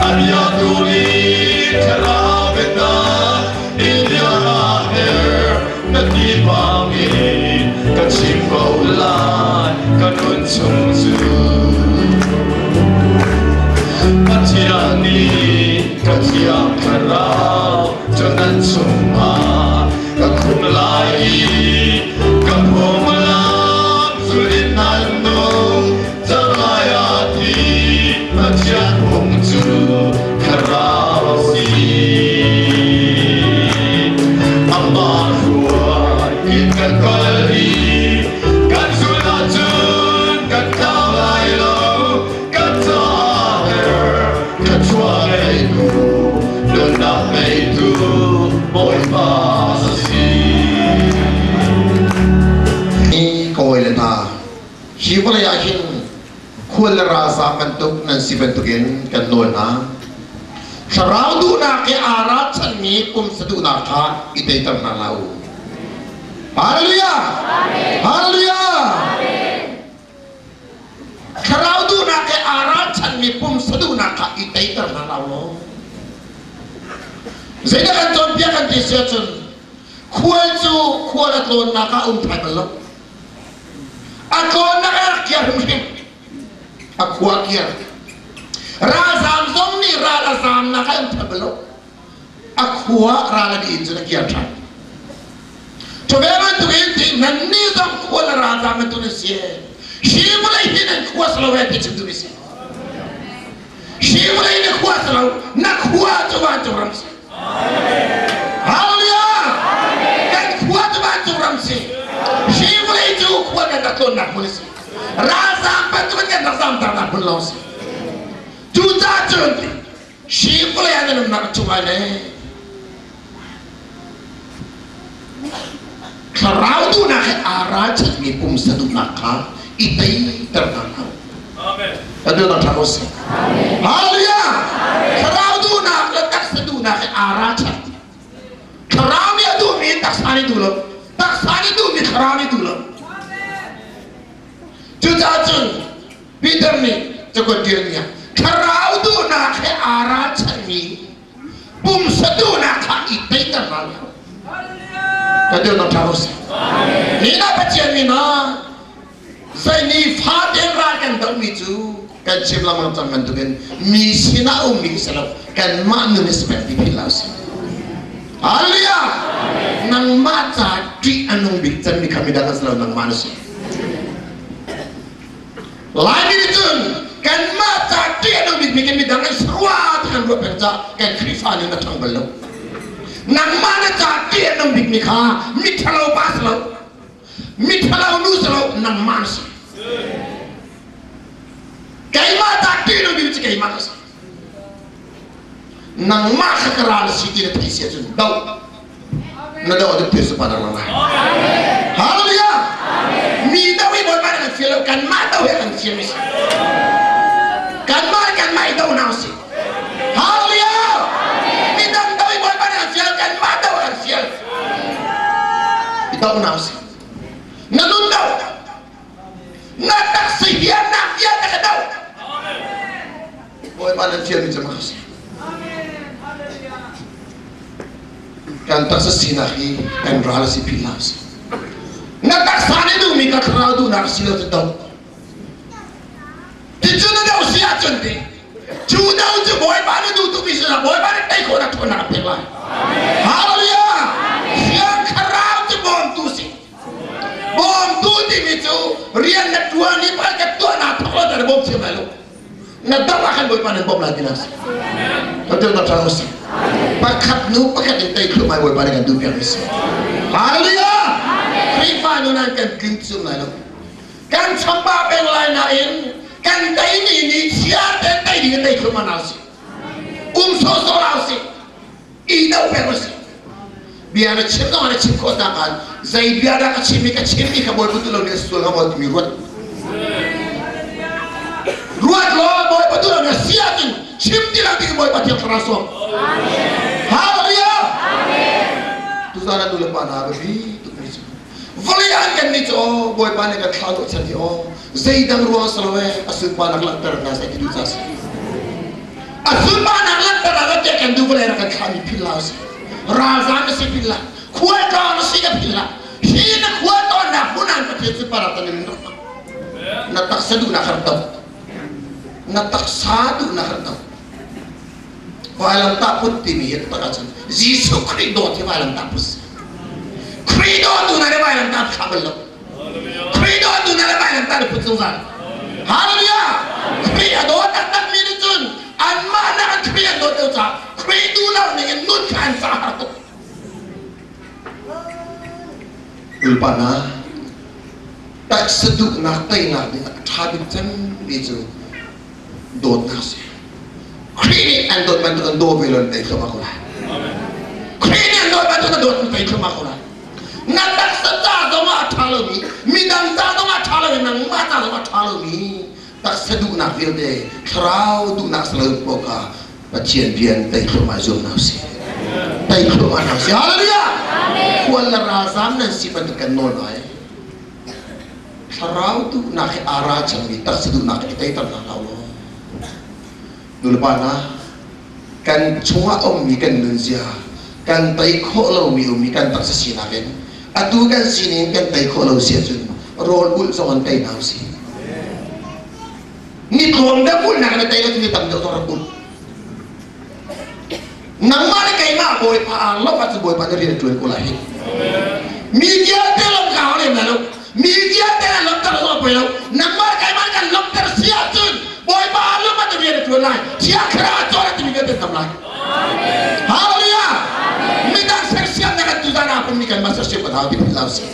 S1: a biatu nih thlarau biatak in bia a her na ti bangin ka chim ko lai ka nun chung cu Pathian nih ka thiang thlarau cu nan chungah ka khum lai i ka phunglam zulh in nan nung cang lai a ti Pathian phung cu thlarau a si Amah hruai in kan kal i kan zulh ahcun kan tlau lai lo kan caah her thluachuah ngeitu nunnak ngeitu Bawipa a si.
S2: Ka hawile hna, hi vawlei ah hin khual le ralzaam bantuk nan si bantukin kan nawl hna. Thlarau duhnak he aa ralchanmi pumsa duhnak kha i teiter hna hlah u. Hallelujah! Hallelujah! Thlarau duhnak he aa ralchanmi pumsa duhnak kha i teiter hna hlah u law. Zeidah kan cawnpiak kan ti si ahcun khual cu khual a tlawnnak ah um thai bal lo. A tlawnnak a rak kiar hrimhrim. A khua kiar. Ralzaam zong nih ral a zaamnak ah an thai bal lo. A khua ral a in cun a kiar ṭhan. Cu ve bantukin ti nannih zong khua le ralzaam bantuk nan si. Hi vawlei hi nan khua si lo ve ti chim duhmi si. Hi vawlei na khua si lo, na khua cu vancung ram si. Hallelujah! Kan khua cu vancung ram. tonnak hmun a si. Ralzaam bantukin kan rak zaamtaknak hmun lawng a si. Cucaah cun hi vawlei ah nan umnak chungah le thlarau duhnak he aa ralchanhmi pumsa duhnak kha i teiter hna hlah.
S1: Amen.
S2: Atu na ṭha ko si. Hallelujah! Thlarau duhnak le taksa duhnak he aa ralchanh. Thlarau nih a duhmi taksa nih duh lo. Taksa nih duhmi thlarau nih duh lo. Cucaah cun Peter nih cakuat ṭialmi ah thlarau duhnak he aa ralchanhmi pumsa duhnak kha i teiter hna lo. Ka dir na ṭha ko si. Ni na Pathian mi hna zei ni faten ral kan dohmi cu kan chim lengmang cang bantukin mi sinah ummi si lo kanmah nun i spek ti philh lo si. Hallelujah! Nangmah ca ṭih a nung bik cemmi kha midang an si lo nangmah na si. Laimi nih cun kanmah ca ṭih a nung bikmi kan midang an si rua ti kan ruah peng caah kan Khrihfa nun a ṭhang bal lo. Nangmah na ca ṭih a nung bikmi kha miṭhalo pa si lo, miṭhalo nu si lo, nangmah na si. Keimah ca ṭih a nung bikmi cu keimah ka si. Nangmah kha ka ral si ti na theih si ahcun doh. Na doh ahcun thil supa lang lai. Hallelujah! Mi do hi Bawipa nih kan fial lo, kanmah do hi kan fial mi si. Kanmah le kanmah i do hna usih. Hallelujah! Mi dang do hi Bawipa nih kan fial lo, kanmah do kan fial. I do hna usih. Na nun do. Na taksa hiarnak vialte ka do. Bawipa nan fialmi cu mak a si. Kan taksa sinak hi kan ral a si philh hlah usih. Na taksa nih duhmi ka thlarau duhnak si lo cu do. Ti cu na do si ahcun ti cu do cu Bawipa nih duh tukmi si Bawipa nih tei khawhnak ṭhawnnak a pek lai. Hallelujah! Thiang Thlarau cu bawmtu si. Bawmtu timi cu rian na ṭuan i pakhat ka tuah naa thawk lo na bawm thiam lai lo. Na doh ah khan Bawipa nan bawmh lai ti na si. Hotel na ṭha si. Pakhat nu pakhat in tei thluahmah Bawipa nih kan duh piak mi si. Hallelujah! Khrihfa nu nan kan tling chung lai lo. Kan chamba peng lai nain kan tei ni ni chiar ten tei ding in tei thluahmah na si. Um sawsawh hlah usih. I do peng usih. Bia na chim zong na chim khawh tak ah zei bia dah ka chim i ka chim i ka Bawipa tu lo nih sual ka maw timi ruat. Ruat law Bawipa tu lo nih si ahcun chim ti lo ding Bawipa Thiang Thlarau sawm. Hallelujah! Tuzan ah nu le pa hna biapi tuk mi cu. Vawlei ah kan nih cu aw Bawipa nih kan thlah chan hi aw zeidang ruang si lo e a sunparnak langhter hna seh ti duh ca si. A sunparnak langhter ah kan kan duh vawlei rak kan thlahmi philh hlah usih. Ralzam na si philh hlah. Khualtlawng na si ka philh hlah. Hi na khualtlawnnak hmun ah Pathian sunparnak tan in rak na taksa duhnak rak do. Na taksa duhnak rak do. Vailamtah put timi hi tak ahcun Jesuh Khrih dawt hi vailamtah put si. Khrih dawtu na le vailamtah thlah bal lo. Khrih dawtu na le vailamtah na put zungzal. Hallelujah! Khrih a dawt taktak mi nih cun anmah nak in Khrih an dawt deuh caah Khrih duh lo ning in nun kha an caah har tuk. Ulpa na taksa duhnak teinak ding a ṭha bik cemmi cu dawtnak si. Khrih nih an dawt bantuk an daw ve lo tei thluahmah ko lai. Khrih nih an dawt bantuk an dawt tei thluahmah ko lai. Na taksa ca zong ah a ṭha lomi, midang ca zong ah a ṭha lomi, nangmah ca zong ah a ṭha lomi taksa duhnak vialte, thlarau duhnak si lo paoh kha Pathian rian tei thluahmah zuam hna usih. Tei thluahmah hna usih. Hallelujah! Khual le ralzam nan si bantuk kan nawl hna i thlarau duhnak hi aa ralchanmi taksa duhnak hi teiter hna hlah law nulepa hna kan chungah a ummi kan nunzia kan tei khawh lomi ummi kan taksa sinak in atu kan sining kan tei khawh lo si ahcun rawl ulh zong an tei hna usih ni tlawm deuh ulhnak na tei lo ni tam deuh zong rak ulh nangmah le keimah bawipa aa lawmh ahcun bawipa nih rian a ṭuan ko lai hi mi vialte lawmh ka hau lem lai lo mi vialte an lawmhter zong a poi lo nangmah le keimah kan lawmhter si ahcun bawipa aa lawmh ahcun rian a ṭuan lai thiang thlarau a cawn a timi vialte tam lai Hallelujah midang sersiam na kan tuzan ah pun mi kanmah sersiam kan hau ti philh hlah usih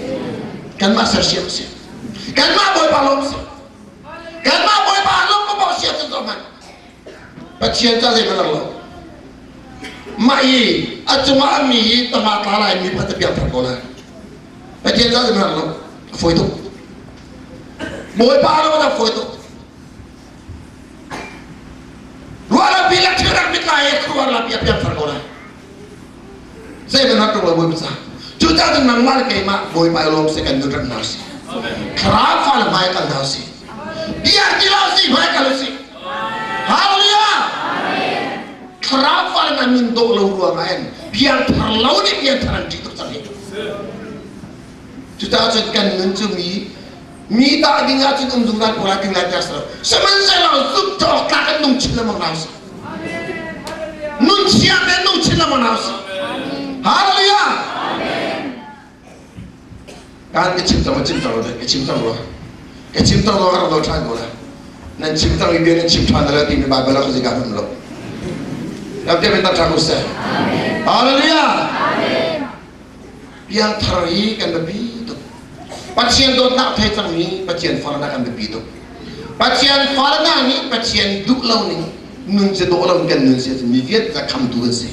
S2: kanmah sersiam usih. Kanmah Bawipa lawm si. Kanmah Bawipa lawm ko bo sia cun hmanh. Pathian ca zei hmanh lo. Mah i a cungah a mi i tama tla lai mi pakhat piak thar ko lai. Pathian ca zei hmanh lo. A fawi tuk. Bawipa lo a fawi tuk. Ruah lo pi le thil rak mit lai i khuaruah la pi a piak thar ko lai. Zei hmanh rak lo Bawipa ca. Cucaah cun nangmah le keimah Bawipa i lawm seh kan nun rak hna usih. Thlarau fa le hmai kal hna usih. Bia ti lo si hmai kal usih. Hallelujah! Thlarau fa le nan nun dawh lo ruangah in piangthar lo nih piangthar an ṭih tuk cang hi. Cucaah cun kan nun cu mi mi tah ding ah cun um zungzal ko lai ting lai tiah si lo. Sihmanhsehlaw zumh awk tlak in nung chin lengmang hna usih. Nun chia te nung chin lengmang hna usih. Hallelujah! Kan ka chim cang chim cang ka chim cang rua. Ka chim cang rua ka rak lo ṭhan ko la. Nan chim cang i bia nan chim ṭhan la timi Bible ah ka zika hmun lo. Lam te men tak ṭhan usih. Hallelujah! Piangthar hi kan biapi tuk. Pathian dawtnak thei cangmi Pathian farnak kan biapi tuk. Pathian farnak nih Pathian duh lo ning nun si dawh lo kan nun si mi vialte khamtu kan si.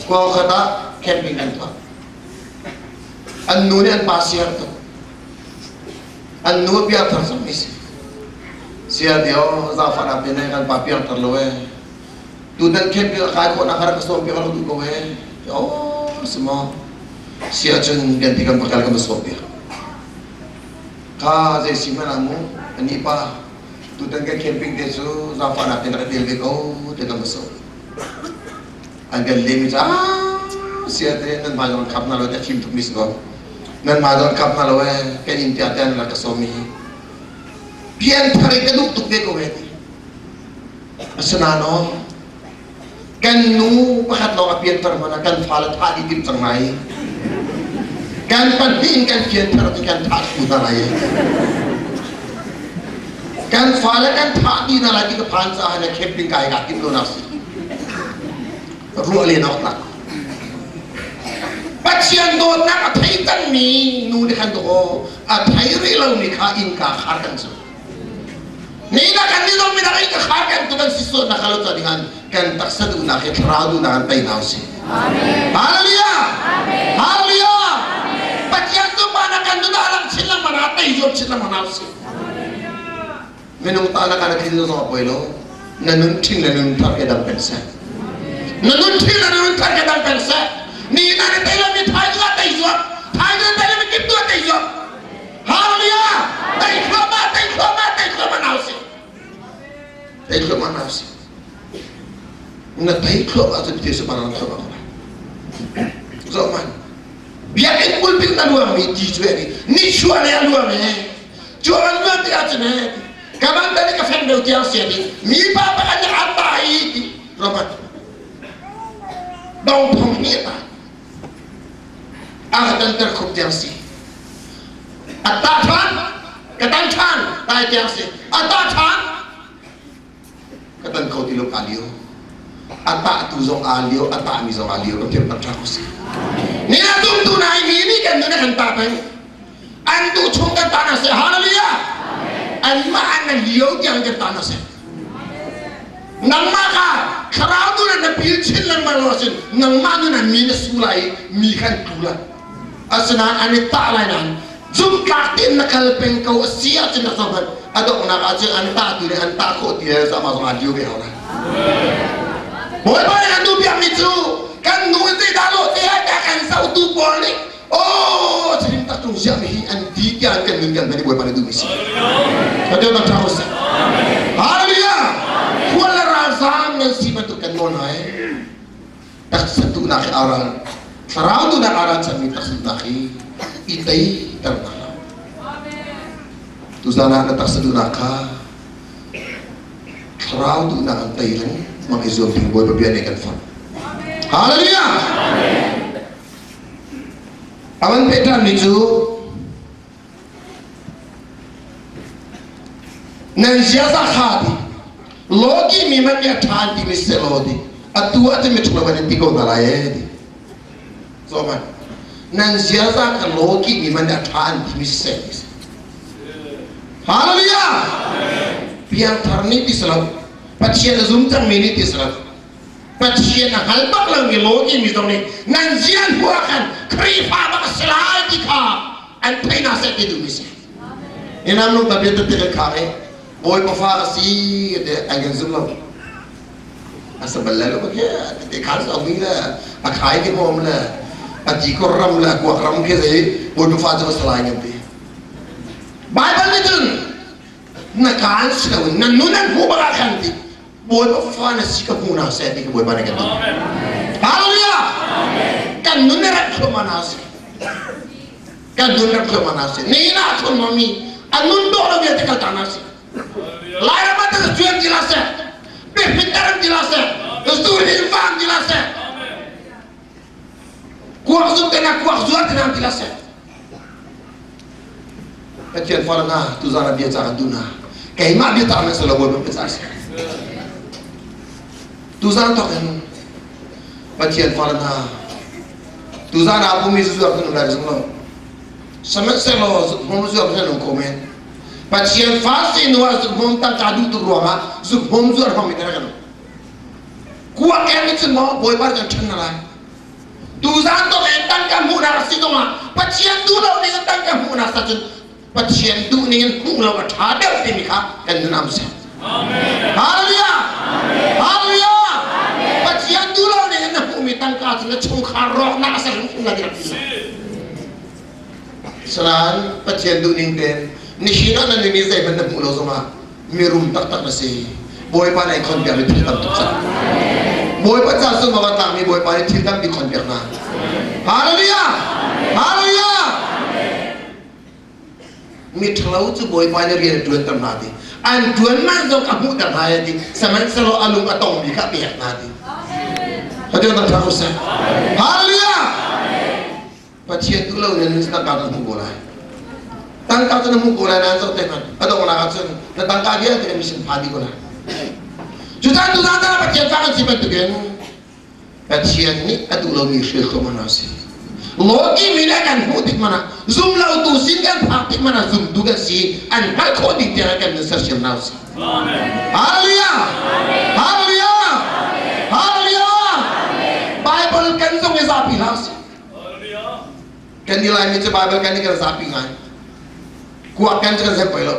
S2: Khua khat ah camping an tuah. An nu nih an pa siar tuk. An nu piangthar cangmi si. Sia dio zafa na pe kan pa piangthar lo eh. Tutan camping a kai khawh nak rak ka sawm piak rak duh ko he. Oh, si maw. Si ahcun kan ti kan va kal kan va sawm piak. Kha zei si hmanh ah mu ani pa tutan kan camping te cu zaangfahnak te na ka tel ve ko te kan va sawm. An kan lem i ca sia te nan hmai zong khap na lo te fim tuk mi si ko. Nan hmai zong khap na lo eh kan inn tia te an rak ka sawm mi. Pian thar in ka duh tuk ve ko he ti. Asinain kan nu pakhat lawng a pianter hmanh ah kan fale thah dih timh cang lai. Kan pahnih in kan pianter ti kan thah thlu hna lai. Kan fale kan thah dih hna lai ti ka phan caah na camping kai ka tim lo nak si. Ruah len awk tlak. Pathian dawtnak a thei cangmi nu nih khan aw a thei rih lomi kha innka khar kan cu. Ni na kan ni zong midang in ka khar kan tu kan si suat na khalo ta dingan kan taksa duhnak hi thlarau duhnak an tei hna usih. Hallelujah! Hallelujah! Pathian tu pa na kan duh lang chin lang mana tei zuam chin lang mana usih. Minung ta na kan thin zong poi lo. Na nun thing na nun thar ke dam pen se. Na nun thing na nun thar ke dam pen se. Ni na ni tei lo mi thai zuat tei zuam. Thai zuat tei lo mi kip tu tei zuam. Hallelujah! Tei thluahmah, tei thluahmah, tei thluahmah nau si. Tei thluahmah nau si. Na tei thluahmah cu ti su parang thluahmah ko lai. Zoh man. Biakinn pulpit na luang mi ti cu ni ni chuah le a luang e. Cu an luan tik ahcun e ka man tani ka feng deuh tiang sia ti mi pa pakhat nih an ta i ti Robert dong thong ni ta a ka tanter khup tiang si a ta ṭhan ka tan ṭhan tai tiang si a ta ṭhan ka tan kho ti lo ka lio a tah tu zong aa lio a tah mi zong aa lio ka thiam tak ṭha ko si ni na tum tu nai mi nih kan nun kan ta peng an duh chung kan ta na se hallelujah an mah an lio tiang kan ta na se Nangmah kha thlarau nun ah na pil chin lengmang lo ahcun nangmah nun ah mi na su lai i mi kha an tlu lai. Asinain an i tah lai nain zumhtlak tein na kal peng ko a si ahcun na zohhmanh a donghnak ahcun an tah tu nih an tah khawh ti le amah zong aa liu ve hau lai. Bawipa nih kan duh piakmi cu kan nu in zeidah lawh te lai tiah kan zohtu pawl nih Oh, chirim tak tung siang hi an ti tiah kan nun kan hman i Bawipa nih duhmi si. Pathian bang ṭha usih. Hallelujah! Khual le ralzaam nan si bantuk kan nawl hna i taksa duhnak hi aral thlarau duhnak aral chanmi taksa duhnak hi i teiter hna hlah. Tuzan ah na taksa duhnak kha thlarau duhnak an tei lengmang i zuam ding Bawipa bia nih kan fak. Hallelujah! A van peh ṭhanmi cu nan ziaza kha ti lawki mi man nih a ṭha an timi siseh law ti atu ah cun miṭhalo kan in ti ko hna lai ee ti so man nan ziaza kha lawki mi man nih a ṭha an timi siseh ti si. Hallelujah! Piangthar nih ti si lo. Pathian a zum cangmi nih ti si lo. Pathian a hngal bak lomi lawki mi zong nih nan zian hnu ah khan Khrihfa bak a si lai ti kha an thei hna seh ti duhmi si. Inam nung tabia tete kan khar i Bawipa fa ka si te an kan zum lo. A sa bal lai lo ke te khan sa mi le a khai ke mom le a ti ko ram le a kuak ram ke zei Bawipa fa cu salai ngan ti. Bible nih cun na kaan si loin na nun an hmuh bak ah khan ti Bawipa fa na si ka hmu na seh ti ka Bawipa nih kan ti. Hallelujah! Kan nun na rat thluahmah na si. Kan nun rat thluahmah na si. Ni na thun mi a nun dawh lo vialte kal ta na si. Lairam ah ta cuan ti la seh. Pehpit taram ti la seh. Zuri vang ti la seh. Kuak zuk te na kuak zuar te na ti la seh. Pathian far na tuzan ah bia ca kan duh na. Keimah bia ta na si lo Bawipa bia ca si. Tuzan thawk in Pathian far na tuzan ah pumi zuar kan lai zung lo. Sihmanhsehlaw hmom zuar kan um ko men. Pathian fa si nu ah zukhmom tangka duh tuk ruangah zukhmom zuar hmang mi kan Kuak em in cun maw Bawipa kan ṭhen na lai. Tuzaan tok in tangka hmuhnak a si zongah Pathian duh lo ning in tangka hmuhnak sa cun Pathian duh ning in hmuh lo a ṭha deuh timi kha kan nun am seh. Hallelujah! Hallelujah! Pathian duh lo ning in na hmuhmi tangka cu na chungkhar rawknak a ser hrimhrim lai ti rak ti. Sanain Pathian duh ning tein nihin ah na nun i zeihmanh na hmuh lo zongah mirum taktak na si. Bawipa nih khonpiak mi thil tam tuk cang. Bawipa ca sung va tlakmi Bawipa nih thil tampi khonpiak hna. Hallelujah! Hallelujah! Mi ṭhalo cu Bawipa nih rian a ṭuanter hna ti. An ṭuan man zong a hmuhter hna ya ti. Sihmanhsehlaw a lung a tongmi kha a pek hna ti. Pathian thangṭhat ko seh. Hallelujah! Pathian duh lo in tangka na hmu ko lai. Tangka cu na hmu ko lai nain zoh te hmanh a donghnak ah cun na tangka vialte na mission phan dih ko lai. Cucaah tuzaan ah Pathian fa kan si bantukin Pathian nih a duh lomi hrial ko mana si. Lawki mi le kan hmuh tik mana zum lo tu sin kan phak tik mana zumtu kan si an hngalh khawh ding tiang kan nun sersiam hna usih. Hallelujah! Hallelujah! Hallelujah! Bible kan zong i zapi hlah usih. Kan i Laimi cu Bible kan i kan zapi ngai. Kuak kan cu kan zem poi lo.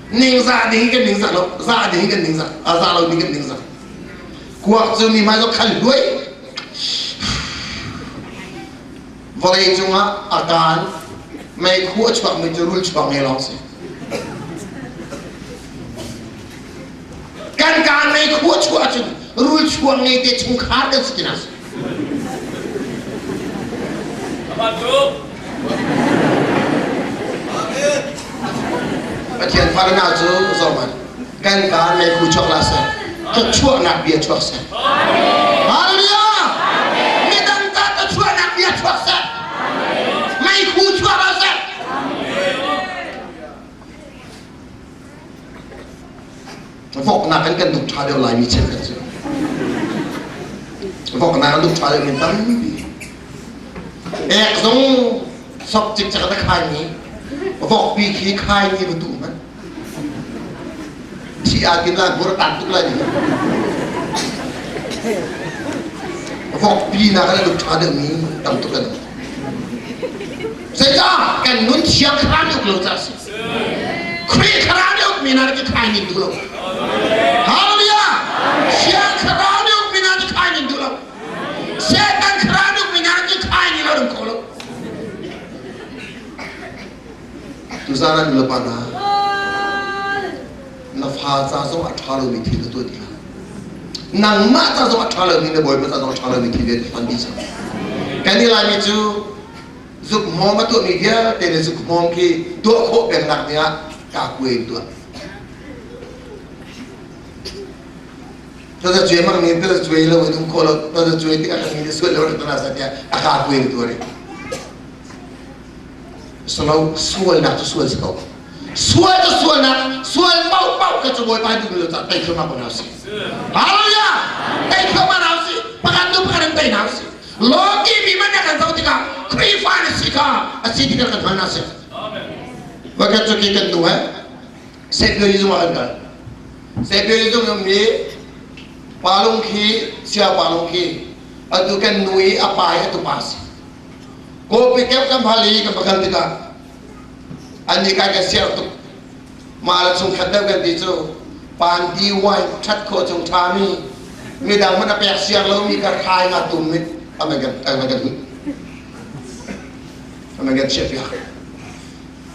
S2: Ningzah ding kan ningzah lo, zah ding kan ningzah, a zah lo ding kan ningzah. Kuak cu mi hmai zo khal hluai. Vawlei cungah a kaan meikhu a chuakmi cu rul chuak nge lawng si. Kan kaan meikhu a chuah ahcun rul chuak nge te chungkhar kan si ti na si. Pathian farna cu zohman kan kaan meikhu chuak la seh ka chuahnak bia chuak seh. Hallelujah! Midang ta ka chuahnak bia chuak seh. Meikhu chuak la seh. Voknak in kan duk ṭha deuh laimi cheukhat cu. Voknak an duk ṭha deuh min tampi. Ek zong sok cikcek a khaimi vokpi khi khaimi va tuh hmanh. Thi aa tin lai bur a tan tuk lai ni. Vokpi nak an duk ṭha deuhmi tam tuk kan um. Zeicah kan nun thiang thlarau nih uk lo caah a si. Khrih thlarau nih ukmi hna nih khai ning duh lo. Hallelujah! Thiang thlarau nih ukmi hna nih khai ning duh lo. Satan thlarau nih ukmi hna nih khai ning lo ding ko lo. Tuzaan an nulepa hna na fa ca zong a ṭha lomi thil na tuah ti hlah. Nangmah ca zong a ṭha lomi na bawipa ca zong a ṭha lomi thil vialte hman dih cang. Kan i Laimi cu zuk hmawm a tuahmi vialte le zuk hmawm khi tuah khawh pengnak dingah kaa kuai in tuah. Taza cuai mang nih taza cuai lo in um khawh lo taza cuai tikah kan mi sual lo rak tana sa tiah a kaa kuai in tuah rih. Salo sualnak cu sual si ko. Sual cu sualnak, sual paohpaoh kha cu Bawipa duh lo caah tei thluahmah ko hna usih. Hallelujah! Tei thluahmah hna usih. Pakhat nu pakhat in tei hna usih. Lawki mi man kan zoh tikah Khrihfa na si kha a si tikah kan hngal hna sih. Vakhat cu khi kan nu he Secretary zung ah kan kal. Secretary zung um i palung khi sia palung khi atu kan nu i a pa hi atu pa si. Kawpi kep kan hal i kan va kal tikah an nih kai kan siar tuk. Mah le chungkhat deuh kan ti cu panti wine ṭhat khawh chung ṭhami midang hmanh a pek siang lomi kha thlai nga tum mit a man kan a man kan hmuh. A man kan chiah piak.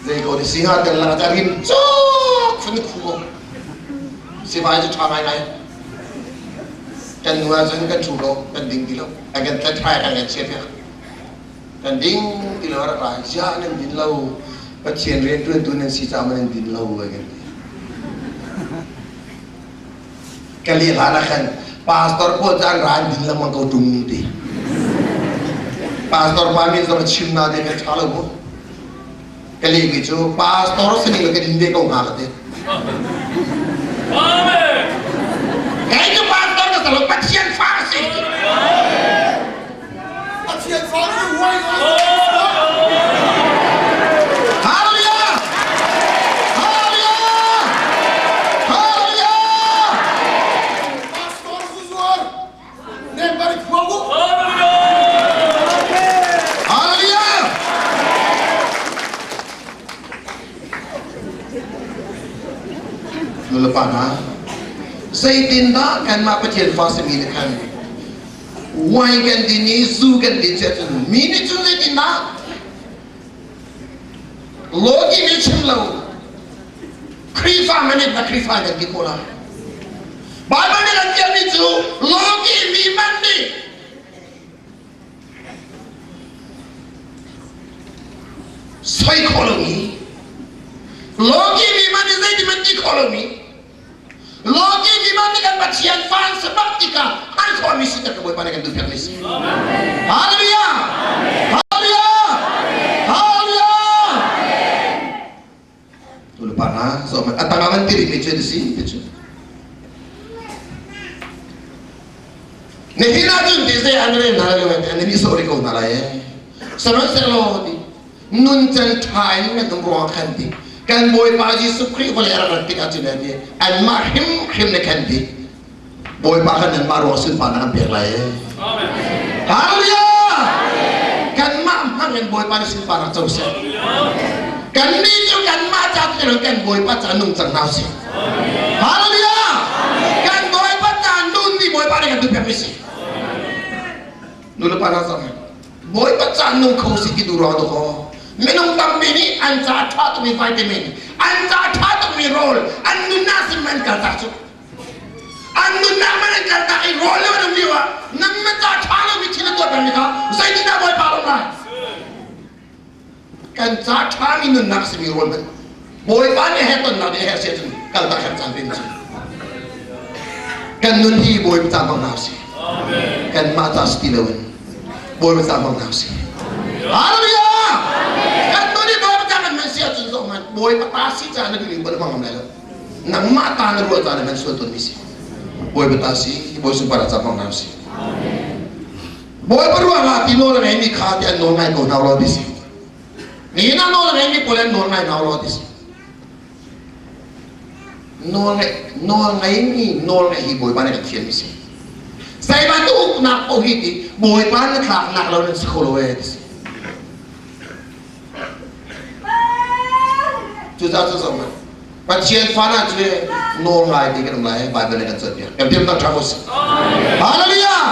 S2: Zei ko ni si hnga kan lang a rim cawk fun khu ko. Sivai cu ṭha ngaingai. Kan nu ahcun kan ṭhu lo, kan ding ti lo. A kan tlet thlai kan kan chiah piak. Kan ding ti lo rak rai. Ziah nan din lo. Pathian rianṭuantu nan si caah nan din lo kan ti. Ka leh hlan ah khan pastor pawl cu an ra an din lengmang ko ṭung ti. Pastor pa min zong chim na te kan ṭha lo mu. Ka lehmi cu pastor sining le ka din ve ko hnga ka ti.
S1: Amen.
S2: Kei cu pastor ka si lo Pathian fa ka si.
S3: Pathian fa cu wai
S2: Hallelujah! Hallelujah! Hallelujah!
S3: Pastor zu zuar nen bari khua u.
S2: Hallelujah! Nulepa hna, zeitindah kanmah Pathian fa simi nih khan wine kan din i zu kan din si ahcun mi nih cun zeitindah Lawki nih chim lo Khrihfa man in na Khrihfa kan ti khawh lai Bible nih kan tialmi cu lawki mi man nih soi khawh lomi lawki mi man nih zeitin man ti khawh lomi Lawki mi man nih kan Pathian fa an si bak tikah an khawhmi si ka Bawipa nih kan duh piakmi si. Hallelujah! Hallelujah! Hallelujah! Tulupa na so man atang man tiri mi cu si ti cu. Nihin ahcun ti zei an rel hna lo an ni sorry ko hna lai. Sihmanhsehlaw ti nuncan ṭha in kan um ruangah khan ti kan Bawipa Jesuh Khrih vawlei a rak rat tikah cun ti anmah hrimhrim ne khan ti Bawipa khan nanmah ruang sunparnak an pek lai. Hallelujah! Kanmah hmang in Bawipa nih sunparnak co seh. Kannih cu kanmah ca ti lo kan Bawipa ca nung cang hna usih. Hallelujah! Kan Bawipa ca nun ni Bawipa nih kan duh pekmi si. Nu le pa hna zong Bawipa ca nung kho si ti duh ruang dawkaw minung tampi nih an ca ṭha tukmi vitamin an ca ṭha tukmi rawl an nunnak sin an kaltak cu an nunnak man an kaltak i rawl le an um lio ah nang na ca ṭha lomi thil na tuah pengmi kha zeitindah Bawipa lawm lai kan ca ṭhami nunnak simi rawl man Bawipa nih he tonnak nih he si ahcun kaltak her caan pe si kan nun hi Bawipa ca hmang hna si kanmah ca si ti loin Bawipa ca hmang hna si Hallelujah kan nun hi Bawipa ca kan hman si ahcun zoh hmanh Bawipa ta si ca na duhning bal hmang lai lo nangmah ta na ruah ca na hman sual tawnmi si Bawipa ta si Bawi sunparnak ca hmang hna si Bawipa ruangah ti nawl a ngeimi kha ti an nawl ngai ko hna lo ti si Nihin ah nawl a ngeimi pawl an nawl ngai hna lo ti si. Nawl ngeih nawl ngeimi nawl ngeih hi Bawipa nih kan thiammi si. Zei bantuk uknak paoh hi ti Bawipa na tlaknak lo nan si kho lo ee ti si. Cucaah cu zong Pathian fa hna cu nawl ngai ti kan um lai Bible nih kan cawnpiak. Kan tiam tak ṭha ko si. Hallelujah!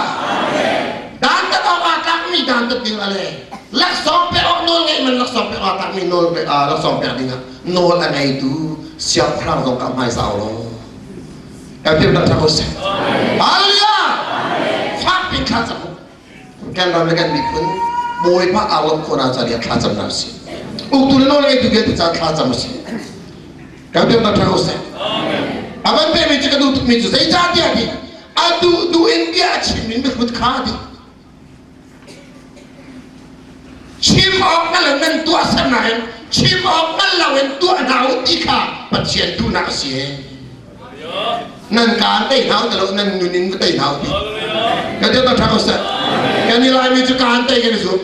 S2: Dantat awk aa tlakmi dantat ding ale laksawng pek awk nawl ngeih man laksawng pek awk aa tlakmi nawl pek laksawng pek ding ah nawl a ngeitu siangpahrang zong ka hmaisa law. Kan tiam tak ṭha ko si. Hallelujah! Fak pin thla cam kan ram le kan miphun Bawipa aa lawmh khawhnak ca ding thla camnak a si. Uktu le nawl ngeitu vialte ca thla cam a si. Kan biaknak ṭha ko seh. A van pekmi cu ka duh tukmi cu zeicahtiah ti a duh duh in bia a chim in mihrut kha a ti. Chim awk hngal in nan tuah sernak in chim awk hngal lo in tuah hna u ti kha Pathian duhnak a si. Nan kaan tei hna u ti lo nan nun in va tei hna u ti. Kan ti ṭha ko seh. Kan i Laimi cu kaan tei kan i zuam.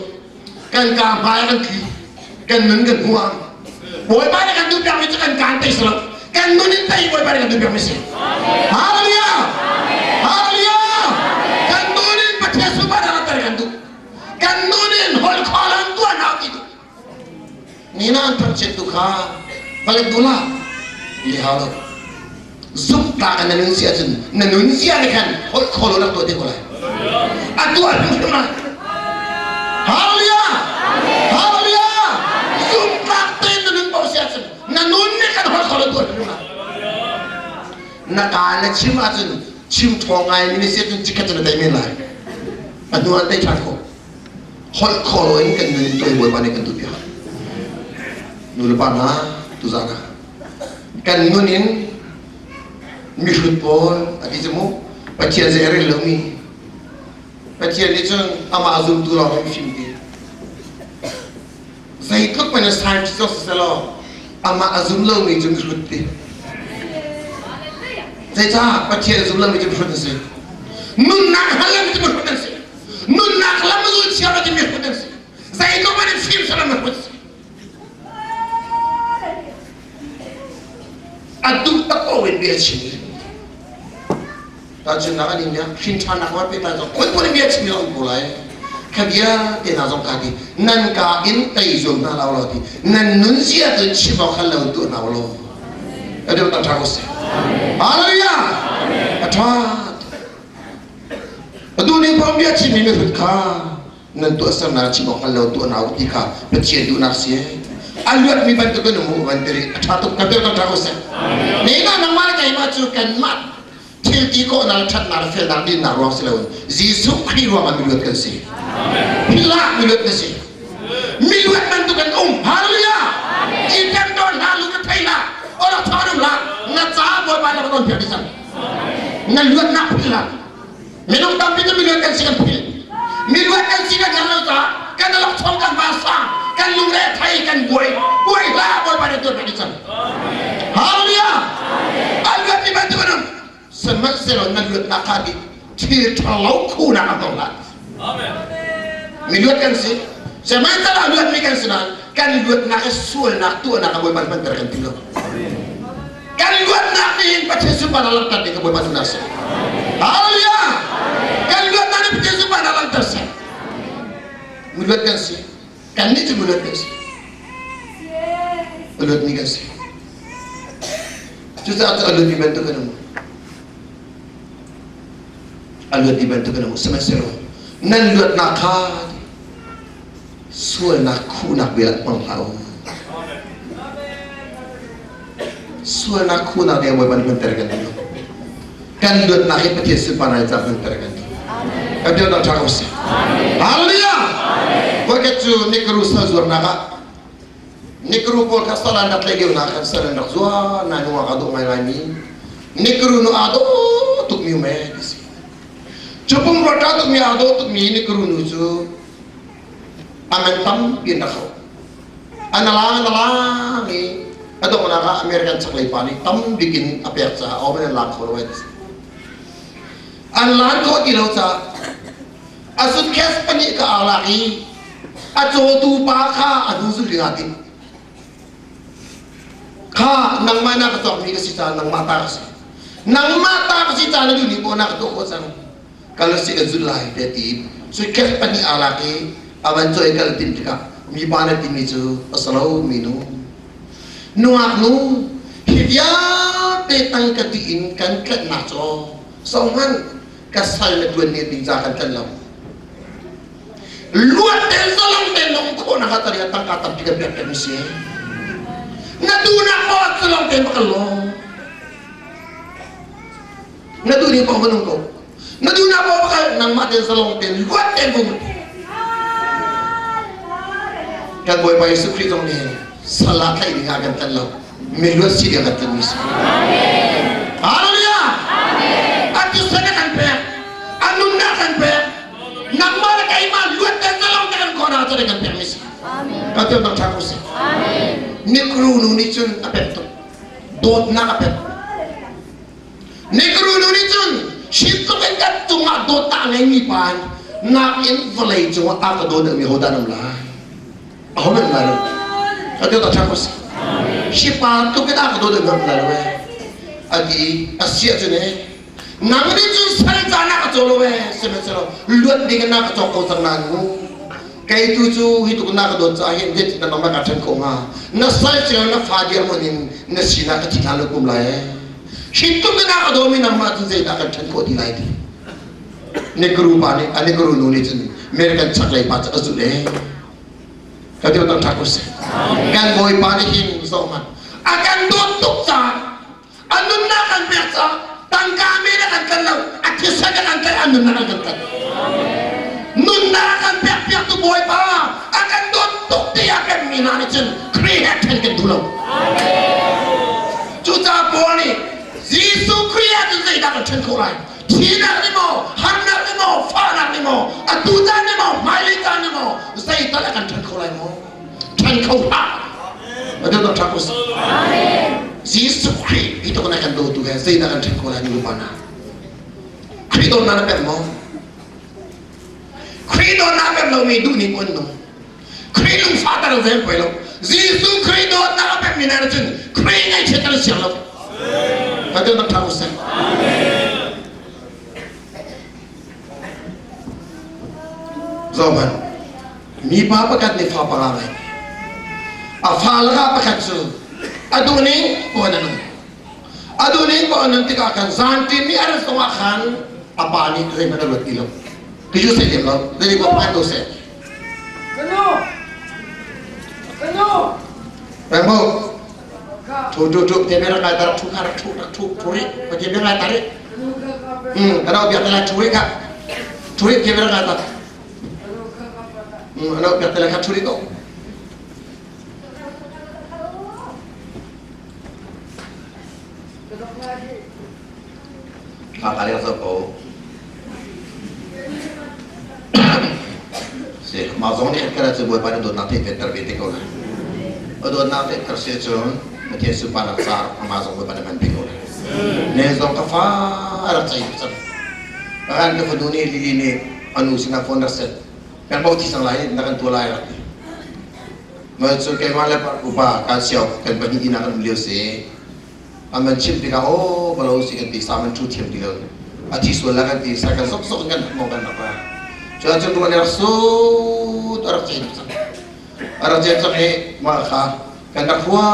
S2: Kan kaa hmai kan tli. Kan nun kan huam. Bawipa nih kan duh piakmi cu kan kaan tei si lo. Kan nun in tei Bawipa nih kan duh piakmi si. Hallelujah! Hallelujah! Kan nun in Pathian sunparnak langhter kan duh. Kan nun in holh khawl an tuah hna ti duh. Nina an thangchiat tu kha va let duh la. Li hau lo. Zumhtlak in na nun si ahcun na nun zia nih khan holh khawl rak tuah te ko lai. A tuah hrimhrim lai. Hallelujah! Hallelujah! Zumhtlak tein na nun paoh si ahcun na nun nih khan holh khawl tuah hrimhrim lai. Na kaa na chim ahcun chim ṭhawng ngai mi na si ahcun chikkhat cu na tei men lai. A hnu ah tei ṭhan khawh. Holh khawl in kan nun tuai Bawipa nih kan duh piak. Nu le pa hna tuzaan ah kan nun in mihrut pawl a ti cu mu Pathian zei a rel lomi Pathian nih cun amah zumtu lawng hi mifim ti zeitluk men scientist zong siselaw amah a zum lomi cu mihrut ti zeicah Pathian a zum lomi cu mihrut an si nunnak hal lomi cu mihrut an si nunnak lam zul chia lo cu mihrut an si zeitluk men fim selaw mihrut si A duh tak ko in bia chim i tahchunhnak an in hrin ṭhannak war pe ta zong phunphun in bia chim i um ko lai. Kha bia te hna zong ka ti nan ka in tei zuam hna lo lo ti nan nun zia tu chim awk hal lo tuah hna law. A deuh tak ṭha ko seh. Hallelujah! A ṭha. Atu ning pom bia chim mi mihrut kha nan tuahsernak chim awk hngal lo tuah hna u ti kha Pathian duhnak si a luatmi bantuk in um u van ti a ṭha tuk kan ṭha ko seh nena nangmah le keimah cu kanmah thil ti khawhnak le ṭhatnak le felnak dinnak ruang si loin Jesuh Khrih ruangah miluat kan si philah miluat na si miluat bantuk kan um hallelujah i kan don hlah lu na thei hlah orak ṭha dum hlah na ca Bawipa na ka don piak dih cang na luatnak philh hlah Minung tampi cu miluat kan si kan philh. Miluat kan si kan hngal lo caah kan alokchong kan vasang kan lungre thei kan buai buai hlah Bawipa nih tuan dih cang. Hallelujah! An luat mi bantuk an um. Sihmanhsehlaw na luatnak kha di thil ṭhalo khunak a hmang hlah. Miluat kan si. Sihmanhsehlaw luat mi kan si nain kan luatnak hi sualnak tuahnak a Bawipa hmanter kan ti lo. Kan luatnak nih hin Pathian sunparnak langhter ding ka Bawipa duhnak si. Hallelujah! Kan luatnak nih Pathian sunparnak langhter seh. Miluat kan si. Kan nih cu miluat kan si. Miluatmi kan si. Cucaah cu a luatmi bantuk kan um. A luatmi bantuk kan um. Sihmanhsehlaw nan luatnak kha sualnak khuhnak bia hmang hlah u. Sualnak khuhnak bia Bawipa nih hmanter kan duh lo. Kan luatnak hi Pathian sunparnak in ca hmanter kan duh. Kan biaknak ṭha ko seh. Hallelujah! Voikhat cu Nikru sal zuarnak ah Nikru pawl kha sal an rak tlaih lio hna khan sal an rak zuar na nungak aa dawh ngaingaimi Nikru nu aa dawh tukmi um ee ti si. Cu pumrua ṭha tukmi aa dawh tukmi Nikru nu cu a man tampi an rak hauh. An lang an lang i a donghnak ah American chaklei pa nih tam bik in a pek caah awm in an lang kho lo ai. An lan khawh ti lo caah a suitcase pahnih ka aa lak i a cawtu pa kha a hnu zulh ding ah timh. Kha nangmah na ka cawkmi ka si caah nangmah ta ka si. Nangmah ta ka si caah na duh ning poah na ka tuah khawh cang. Kal si kan zulh lai te ti suitcase pahnih aa lak i a van cawi kal tim tikah mipa na timi cu a si lo minu nungak nu hi vialte tangka ti in kan tlanhnak cu sohman ka sal na tuan ni ding ca kan tlanh lo luat tein zalong tein na um khawhnak ah tari tangka tampi kan pek pek mi si na duhnak maw zalong tein va kal law Na duh ning paoh va nung ko. Na duhnak paoh va kal nangmah tein zalong tein luat tein vung. Kan Bawipa Jesuh Khrih zong nih sal ah tlaih ding ah kan tlanh lo. Miluat si ding kan tlanhmi si. Hallelujah! A thisen a kan pek. A nunnak kan pek. Nangmah le keimah luat tein zalong tein kan khawhnak cu kan pekmi si. Kan tiang dang ṭha ko si. Nikru nu nih cun a pek tuk. Dawtnak a pek. Negro nu nih cun hi tluk in kan cungah dawtnak a ngeimi pa nakin vawlei cungah a ka daw deuhmi hodah nan um lai? Aho nan lai lo? Ka dawt a ṭha ko si. Hi pa tluk in a ka dawt in lai lo ee. A ti a si ahcun ee nang nih cun sal ca na ka caw lo ee sihmanhsehlaw luat ding in na ka cawk ko cang nain mu kei tu cu hi tuk na ka dawt caah hin zeitin na nangmah ka ṭhen khawh hnga na sal cio na fa dirhmun in na sinah ka thi hlan lo kum lai ee hi tuk in na ka dawmi nangmah cu zeidah kan ṭhen khawh ti lai ti Negro pa nih a Negro nu nih cun American chaklei pa cu a zulh ee ka deu tang ṭha ko seh kan bawipa nih hin zoh hmanh a kan dawt tuk caah a nunnak kan pek caah tangka men a kan tlan lo a thisen a kan tlaih a nunnak a kan tlaih nunnak a kan pek piaktu bawipa a kan dawt tuk ti a pemmi hna nih cun Khrih he ṭhen kan duh lo cucaah Paul nih Jesuh Khrih ah cun zeidah kan ṭhen khawh lai Thihnak nih maw, harnak nih maw, fahnak nih maw, atu caan nih maw, hmailei caan nih maw, zeital a kan ṭhen kho lai maw? Ṭhen kho hlah. Atu kan ṭha ko si. Jesuh Khrih hi tuk na kan dawtu he zeidah kan ṭhen kho lai ni lupa na? Khrih dawtnak na pek maw? Khrih dawtnak pek lomi duh ning un nung. Khrih lungfah tar vel poi lo. Jesuh Khrih dawtnak a pekmi na cun Khrih ngaihchiat kan siang lo. Atu kan ṭha ko seh. Zohman, mipa pakhat nih fa panga ngei. A fa lakah pakhat cu a duh ning pawn a nung. A duh ning pawn a nun tikah khan zanṭin ni a rat zongah khan a pa nih zeihmanh a ruat ti lo. Kiju sai lem lo, zei ko phan ko seh.
S3: Kanu! Kanu!
S2: Pengbo, thu thu thu te me rak tar thu kha rak thu rak thu thu ri ko te me rak tar ri. Hmm, ano biak tala thu ri ka. Thu ri te me rak tar. Hmm, ano biak tala kha thu ri ko. Kha ka leng zo ko. Si, mah zong nih khat cu Bawipa nih dawtnak thei fehter ve te ko lai. A dawtnak fehter si cun Pathian sunparnak caah amah zong Bawipa nih hman ve ko lai. Ne zong ka fa rak cei cang. Kan ka fanu nih Lily nih a nu sinah phone rak set. Kan bo thi sang lai na kan tua lai rak ti. Mah cu keimah le upa kan siau kan pahnih inn ah kan um lio si. An van chimh tikah aw balo si kan ti sa man thu thiam ti lo a thi sual la kan ti sa kan sok sok kan mo kan rak ra cu cun ruah rak sut a rak cei cang a rak cei cang i mah kha kan rak hua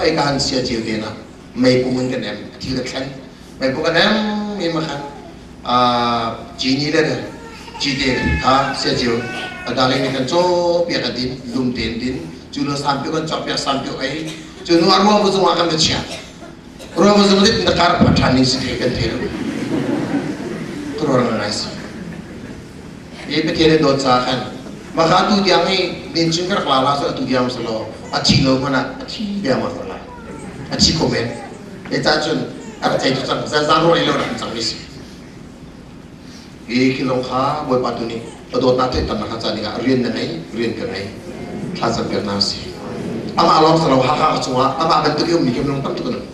S2: i ka han sia cio te na mei pung in kan em a thil ka thlen mei pung kan em i ma khan a cini le cite kha sia cio a darling nih kan caw piak a din lum tein din cu lo sampi kan cawk piak sampi ei Cu hnu ah ruang zung ah kan va chiah. Ruang zung nih na kar phat ṭhan ning si thei kan thei lo. Ka ruang ngai si. I Pathian in dawt ca khan maka tu tiang hi nin chung ka rak la la so atu tiang sa lo a thi lo hmanh ah a thi deng ma lai. A thi ko men. E ca cun a rak thei tu cang zan zan ruang lo rak cang mi si. I khi zong kha Bawipa tu nih a dawtnak theihter nak ca dingah rian na ngei, rian ka ngei. Thla cam piak na si. Amah lawng sa lo Hakha ka cungah amah bantuk i ummi khi minung tam tuk an um.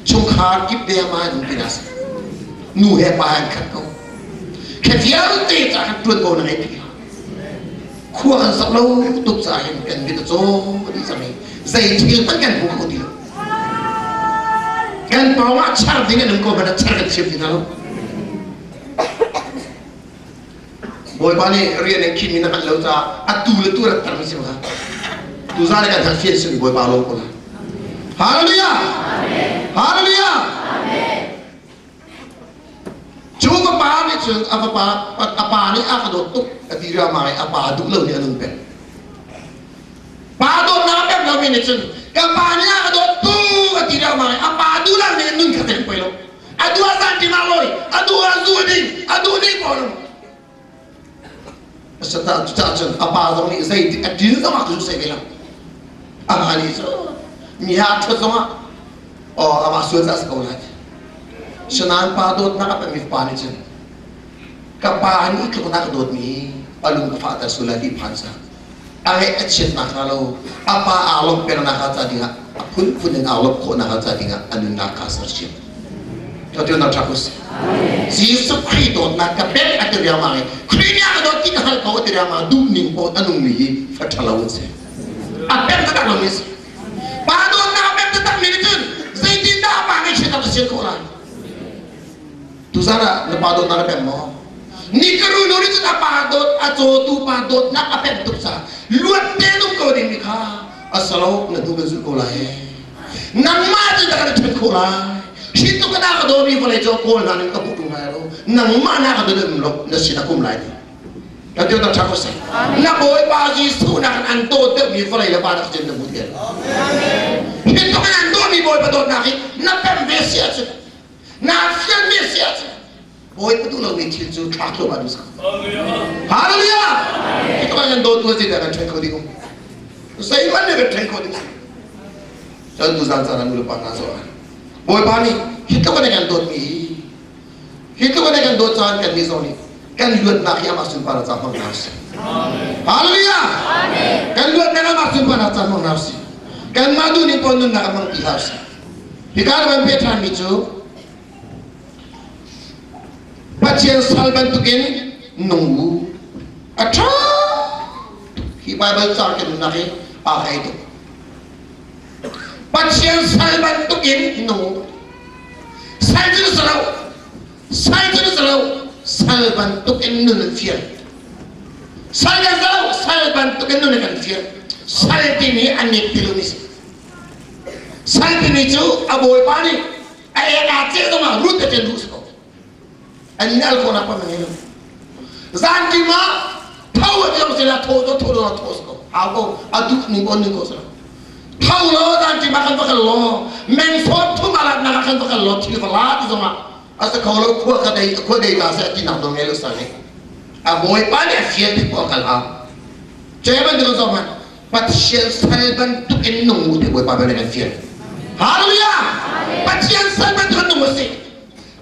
S2: Chungkhar kip de amah an um ti na si. Nu he pa he an khat ko. Khe vialte ca khan tuan ko na ngei ti. Khua kan sak lo tuk ca hin kan mit a caw dih cang i zei thil hmanh kan hmu kho ti lo. Kan pawng ah char ding an um ko hmanh ah char kan thiam ti hna lo. Bawipa nih rian in khimi na hngalh lo caah atu le tu rak tar mi si kha. Tu zan kan hngalh fian simi Bawipa lawm ko lai. Hallelujah! Hallelujah! Cu ka pa nih cun a fapa a pa nih a ka dawt tuk a ti riangmang i a pa duh lo nih a nung peng. Pa dawtnak a pek lomi nih cun ka pa nih a ka dawt tuk a ti riangmang i a pa duh lo nih nun kha ten poi lo. A duh ah zan ṭim ah lawi, a duh ah zu a ding, a duh ning pawl. Asata cucaah cun a pa zong nih zei a ṭin zong ah ka zu sai ve lo. Amah nih cu mi ha ṭhuat zong ah aw amah sual cah si ko lai. Sinain pa dawtnak a pemi pa nih cun ka pa nih tluk na ka dawtmi a lung ka fahter sual lai ti phan sa a ngeih a chiatnak hnga lo a pa aa lawmh pengnak hnga ca dingah a phunphun in aa lawmh khawhnak hnga ca dingah a nunnak kha sersiam Atu na ṭha us. Jesuh Khrih dawtnak ka pek a ti riangmang i Khrih nih a ka dawt ti ka hngalh ko a ti riangmang duh ning pawl a nungmi hi fa ṭhalo an si. A pek taktak lomi a si. Pa dawtnak a pek. sian khawh lai? Tuzan ah na pa dawtnak na pem maw? Ni ka ru nu nih cun a pa dawt a cawtu pa dawtnak a pem tuk caah luat te nung ko ding mi kha a salo na hnu kan zulh ko lai. Nangmah cu dah kan ṭhen khawh lai? Hi tluk na ka dawmi vawlei cu kawl hna ning ka hmuh ṭung lai lo. Nangmah na ka dawt lo na sin a kum lai ti. Kan ti ṭha ko seh. Na Bawipa Jesuh nak an dawt deuhmi vawlei le van ah cun na hmu ti. Hi tluk in an dawtmi Bawipa dawtnak hi na pem ve si ahcun na fial ve si ahcun Bawipa duh lomi thil cu thlak thluahmah duh sak. Hallelujah! Hi tluk in an dawtu a zeidah kan ṭhen kho ding um? Zeihmanh nih kan ṭhen kho ding. Cun tuzan caan ah nu le pa hna zoh ah Bawipa nih hi tluk in a kan dawtmi hi Hi tluk in a kan dawt caan kan nih zong nih kan luatnak hi amah sunparnak ca hmang hna usih. Hallelujah! Kan luatnak amah sunparnak ca hmang hna usih. Kanmah duh ning pawn nunnak a hmang ti hlah usih. Hika na van peh ṭhanmi cu Pathian sal bantukin nung u. A ṭha hi Bible ca kan nunnak hi aa hlei tuk. Pathian sal bantukin nung u. Sal cu na si lo. Sal cu na si lo. Sal bantuk in nun an fial. Sal kan si lo. Sal bantuk in nun kan fial. Sal timi an nek ti lomi si. Sal timi cu a bawipa nih a ek aa ceh zongah rut a ṭen duh si ko. An in al khawhnak pa ngei lo. Zan kim ah tho a ti zong sila tho to tho lo tho si ko. Hau ko a duh ning on ning ko si lo. Tho lo zan kim ah kan va kal lo. Meng sawt thum alat nak ah kan va kal lo thil va la ti zong ah a sa kho lo khua ka dei khua dei ta se ti nak dong ngei lo sa nih. A bawipa nih a fial ti ko kal hau. Che ban tu zong han Pathian sal bantuk in nung u ti bawipa bel kan fial. Hallelujah! Pathian sal bantuk in nung u si.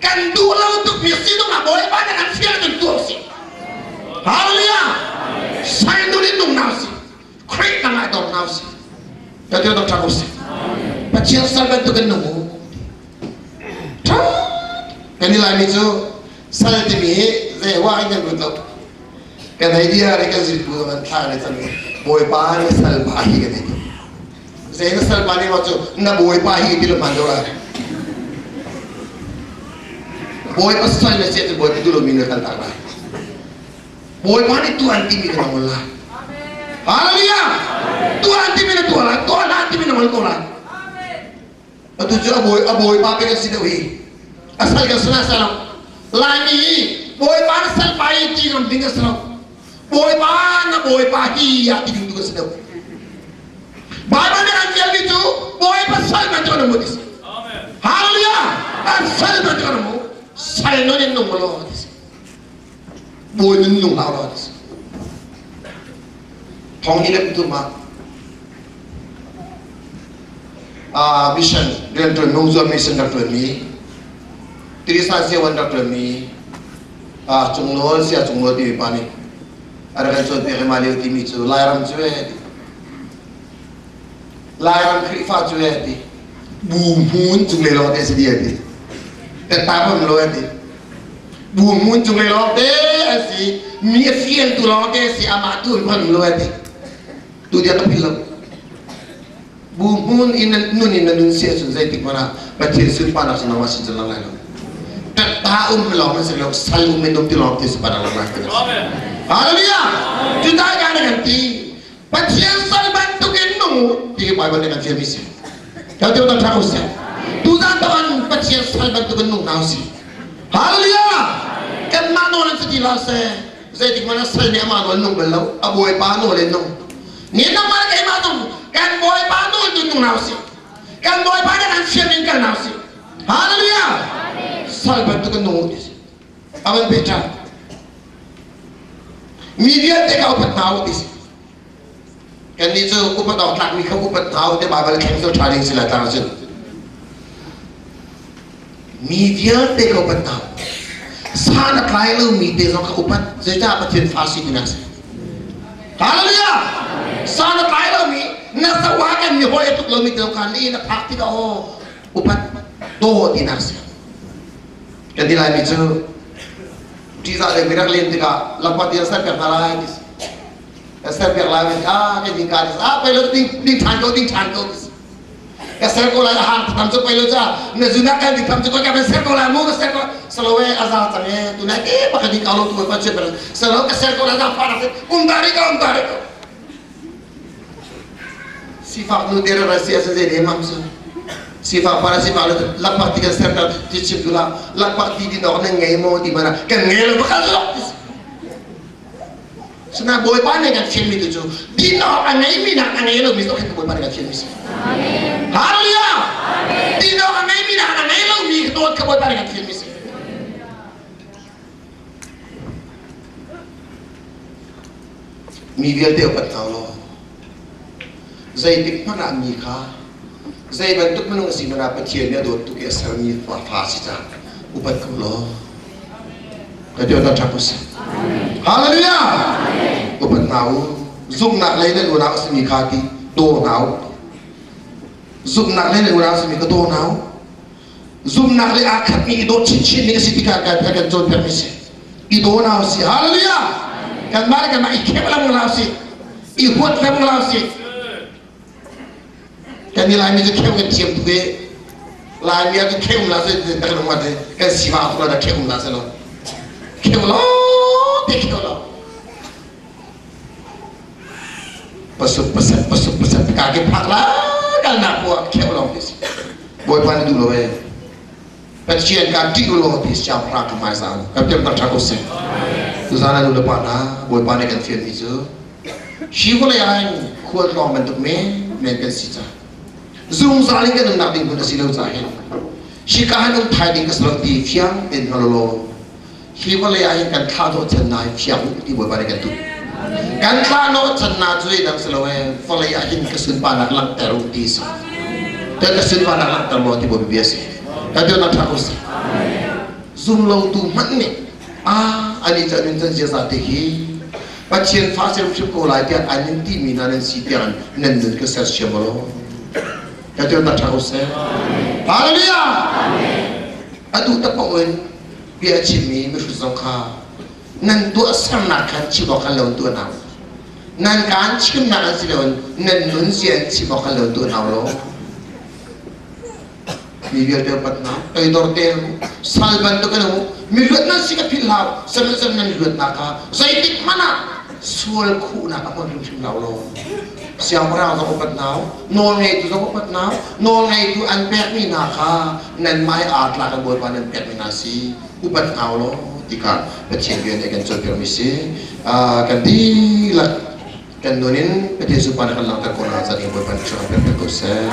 S2: Kan duh lo tukmi si zongah Bawipa nih kan fial kan tuah si. Hallelujah! Sal nun in nung nau si. Khrih tangah dor nau si. Ka ti dok ṭha si. Pathian sal bantuk in nung u. Ṭha. Kan i Laimi cu sal timi hi zei wa in kan lut lo. Kan hei dia re kan zit bu kan thla le cang Bawipa na sal pa hi kan hei ti. Zei na sal pa nih ma cu na Bawipa hi ti lo hman do lai. Bawipa sal na siah cun Bawipa duh lomi na kal tak lai. Bawipa nih tuah an timi ka ngol lai. Hallelujah! Tuah an timi na tuah lai, tuah hlah an timi na ngol ko lai. Atu cu a bawi a bawipa pe kan si deuh hi. A sal kan sana sa lo. Laimi hi Bawipa na sal pa hi ti ngam ding kan si lo. Bawipa na bawipa hi ah ti ding tu kan si deuh. Bible nih an fialmi cu Bawipa sal man cu na mu ti si. Hallelujah! An sal man cu na mu. Sal non in nung law ti si. Bawi nun nung hlah law ti si. Thong ni le tu ma mission riantuan nungzuam mission rak tuanmi Tirisa Siawan rak tuanmi Cungnawl Sia Cungnawl timi pa nih a rak kan cawnpiak i mah lio timi cu Lairam cu e ti Lairam Khrihfa cu e ti bu hmun cung le lawng te si di ti ta bam lo ti bu hmun cung le lawng te a si mi a fial tu lawng te si amah tu in lo ti tu dia ka phil lo bu hmun in nun in na nun si ahcun zeitik hmanh ah Pathian sunparnak cu nangmah sin cun lang lai lo ta um lawng na si lo sal um in um ti lawng ti sunparnak lang lai Hallelujah cutai ka na kan ti Pathian sal bantuk in nung ti Bible nih kan fialmi si Kau ti ta tha si tuzan tawan Pathian sal bantuk in nung hna si Hallelujah kanmah nawl an si ti la se zeitik hmanh ah sal nih amah nawl nung bal lo a bawipa nawl in nung ni nangmah le keimah nung kan bawipa nawl tu nung hna usih kan bawipa nih kan sian in kal hna usih hallelujah sal bantuk in nung u ti si avan pe ṭhan mi vialte ka upat hna u ti si kannih cu upat awk tlakmi kha upat hna u te Bible thleng cu ṭha ding si lai tlang cun Mi vialte ka upat hna. San a tlai lomi te zong ka upat. Zeicah Pathian fa si tinak si. Hallelujah! San a tlai lomi, na sawa kan mi hawi a tuk lomi te zong kha ni na phak tikah aw upat daw tinak si. Kan ti laimi cu ṭihzah le mirak len tikah lampat tiang ser piak hna lai ti si. Kan ser piak lai ah kan ding ka ti si. Ah pei lo ding ding ṭhan ko ding ṭhan ko ti si. Ka ser ko lai hang tham cu pei lo cha na zuna kan ding tham cu ka kan ser ko lai mu ka ser ko salo e aza chang e tu nai te pa ka ding ka lo tu pa che per salo ka ser ko lai na fa na um dari ka um dari ka sifak nu te ra sia sa je ne mam su sifak para sifak lo lakpak ti kan ser ta ti chim tu la lakpak ti di nok na ngei mo ti mana kan ngei lo ka lok Sina Bawipa nih kan fialmi tu cu din awk a ngeimi nak a ngei lomi zong khin Bawipa nih kan fialmi si. Hallelujah! Din awk a ngeimi nak a ngei lomi dawt kha Bawipa nih kan fialmi si. Mi vialte upat hna law zeitik hmanh ah mi kha zei bantuk minung a si hmanh ah Pathian nih a dawt tuk i a sermi fa si caah upat ko law Ka ti ta ṭhap usih. Hallelujah! Upat hna u. Zumhnak lei nan unau a simi kha ti daw hna u. Zumhnak lei nan unau a simi ka daw hna u. Zumhnak lei aa khatmi i dawt chinchin ning a si ti kha kan kan cawnpiakmi si. I daw hna u si. Hallelujah! Kanmah le kanmah i khep lam hna u si. I huat lam hna u si. Kan i Laimi cu kheu kan thiam tuk i Laimi ah cun kheu um la seh tak lung te kan siva tuk la kheu um la seh lo kheu lo te kheu lo pasuk pasat pasuk pasat ka ke phak la kal nak ko kheu lo ti si Bawipa nih duh lo e Pathian ka ṭih u law ti siangpahrang ka hmaizah u kan pian tak ṭha ko seh tuzaan ah nu le pa hna Bawipa nih kan fialmi cu Hi vawlei ah hin khualtlawng bantuk menmen kan si cang. Zungzal in kan nunnak ding hmun a si lo caah hin hika hin um thai ding ka si lo ti fiang tein hngal law hi vawlei ah hin kan thla dawh chan na hi fiang u ti Bawipa nih kan duh. Kan thla nawh chan na cu zeidang si lo ee vawlei ah hin ka sunparnak langhter u ti si. Kan ka sunparnak langhter law ti Bawipa bia si. Kan tuan ṭha ko si. Zum lo tu hmanh nih ah ani cu an nun can ziaza te hi Pathian fa hrimhrim ko lai tiah an in timi hna nan si tiang nan nun ka sersiam law ka tir tak ṭha ko seh. Hallelujah! Atu takpang in bia a chimmi mihrut zong kha nan tuahsernak khan chim awk khan lo tuah hna. Nan kaan chimnak an si loin nan nun zia an chim awk khan lo tuah hna law. Mi vialte upatnak toidor te sal bantuk in um mi luat nan si ka philh hau sihmanhsehlaw nan luatnak kha zeitik hmanh ah sual khuhnak a hman hrimhrim lo law siangpahrang zong upat nau nawl ngeitu zong upat nau nawl ngeitu an pekmi hna kha nanmah he aa tlak in Bawipa nan pekmi hna si upat hau law ti kha Pathian bia nih kan cawnpiakmi si kan dihlak Kan nun in Pathian sunparnak kan langhter ko na caan in Bawipa nih kan pek ko seh.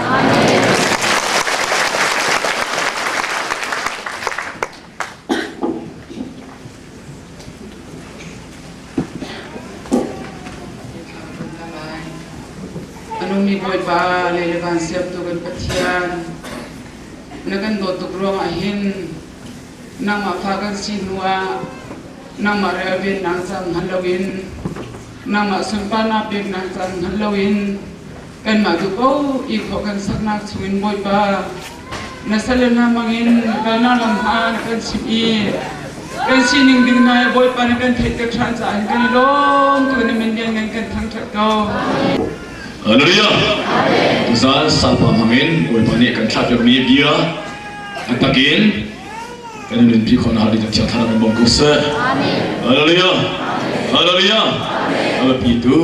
S4: Anungmi Bawipa lei le van siamtu kan Pathian na kan dawt tuk ruangah hin nangmah fa kan si hnu ah nangmah relvennak caan hngal loin nangmah sunparnak peknak caan hngal loin kanmah duh paoh i khawh kan saknak chungin Bawipa na sal hna hmangin kalnak lam hna na kan chimh i kan sining ding hna Bawipa na kan theihter ṭhan caah hin kan i lawm tu na min lianngan kan thangṭhat ko.
S1: Hallelujah. Tuzaan salpa hmangin Bawipa nih kan thlahpiakmi bia a takin kan i nunpi khawh nakhnga ding Thiang Thlarau kan bawm ko seh. Hallelujah. Hallelujah. A biapi tu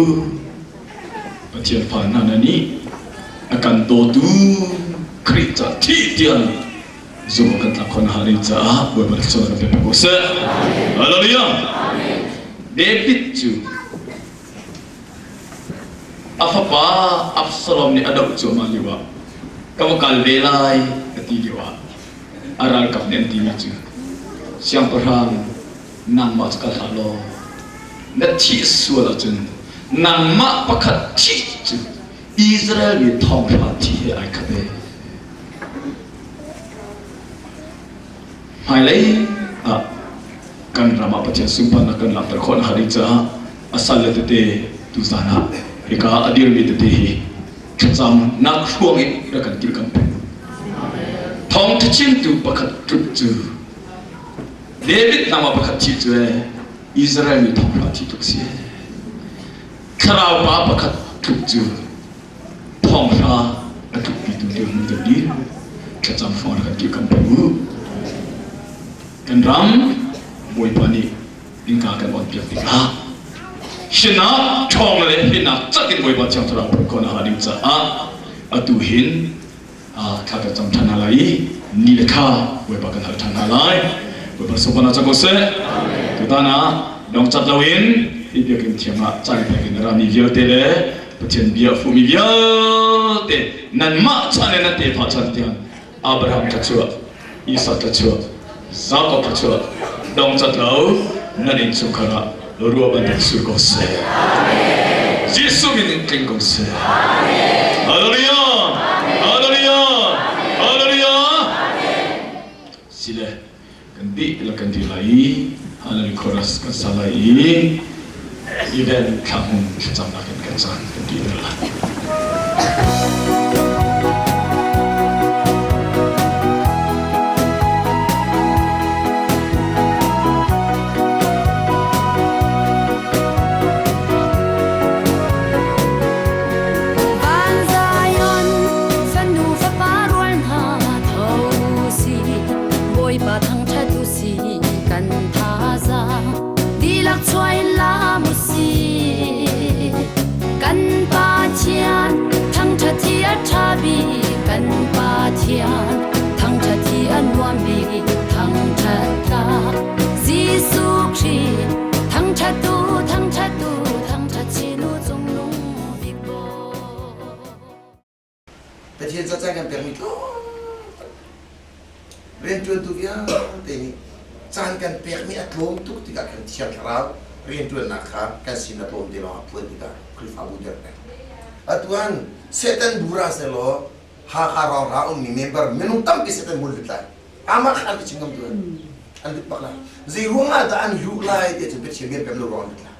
S1: Pathian fa hna na nih a kan dawtu Khrih ca thih tiang zumh kan tlak khawh nakhnga ding caah Bawipa thluachuah kan pek ko seh. Hallelujah. David cu a fapa Absalom nih a doh cuahmah lioah ka va kal ve lai a ti lioah a ralkap nih an timi cu siangpahrang nangmah cu kal hlah law na thih sual ahcun nangmah pakhat thih cu Israel mi thonghra thih he ai khat e. Hmailei ah kan ram ah Pathian sunparnak kan langhter khawh nakhnga ding caah a salle tete tuzan ah hika a dirmi tete hi thlacamnak hruang in rak kan kilkamh peng. Thawngṭha chimtu pakhat tluk cu David nama pakhat thi cu Israel mi thonghra thi tluk si. Thlarau pa pakhat tluk cu thonghra a tlukpitu lio. dirhmun kan dir thlacam fong kan ti kam peng u. Kan ram Bawipa nih innka kan on piak tikah hinak ṭhawng le hinak cak in Bawipa Thiang Thlarau phun khawh nakhnga ding caah atu hin thla kan cam ṭhan hna lai i ni le thla Bawipa kan hal ṭhan hna lai. Bawipa sopan ah cang ko seh. Tutan ah dongcat loin hi biakinn thiang ah caan pek in a rami vialte le Pathian bia a fuhmi vialte nanmah chan le nan tefa chan tiang Abraham thluachuah, Isak thluachuah, Jakob thluachuah dongcat lo nan innchungkhar ah ruah bantuk sur ko seh. Jesuh min in tling ko seh. Hallelujah! Hallelujah! Hallelujah! Sile kan dihlak kan dir lai i Hallelujah chorus kan sa lai i event thlahmun thlacamnak in kan caan kan ti lai.
S5: Van Zion, fanu fapa rual hna tho si, Bawipa thangṭhat u si, kan thazaang dihlak chuah in laam u si. Kan Pathian thangṭhat hi a ṭha bik, kan Pathian thangṭhat hi a nuam bik, thangṭhat tlak Jesuh Khrih thangṭhat u, thangṭhat u, thangṭhat chin u cungnung bik Bawi.
S2: Pathian cacang kan pekmi tlawm rianṭuantu vialte nih caan kan pekmi a tlawm tuk tikah khan Thiang Thlarau rianṭuannak kha kan sin a tlawm te lawng a phuan tikah Khrihfabu der peng. Atu an Satan bura selaw Hakha rawng ra ummi member minung tampi Satan mun lut lai. Amah kha an chim ngam tu an lut bak lai. Zei ruang ah dah an luh lai ti cun Pathian rian pem lo ruang an lut lai.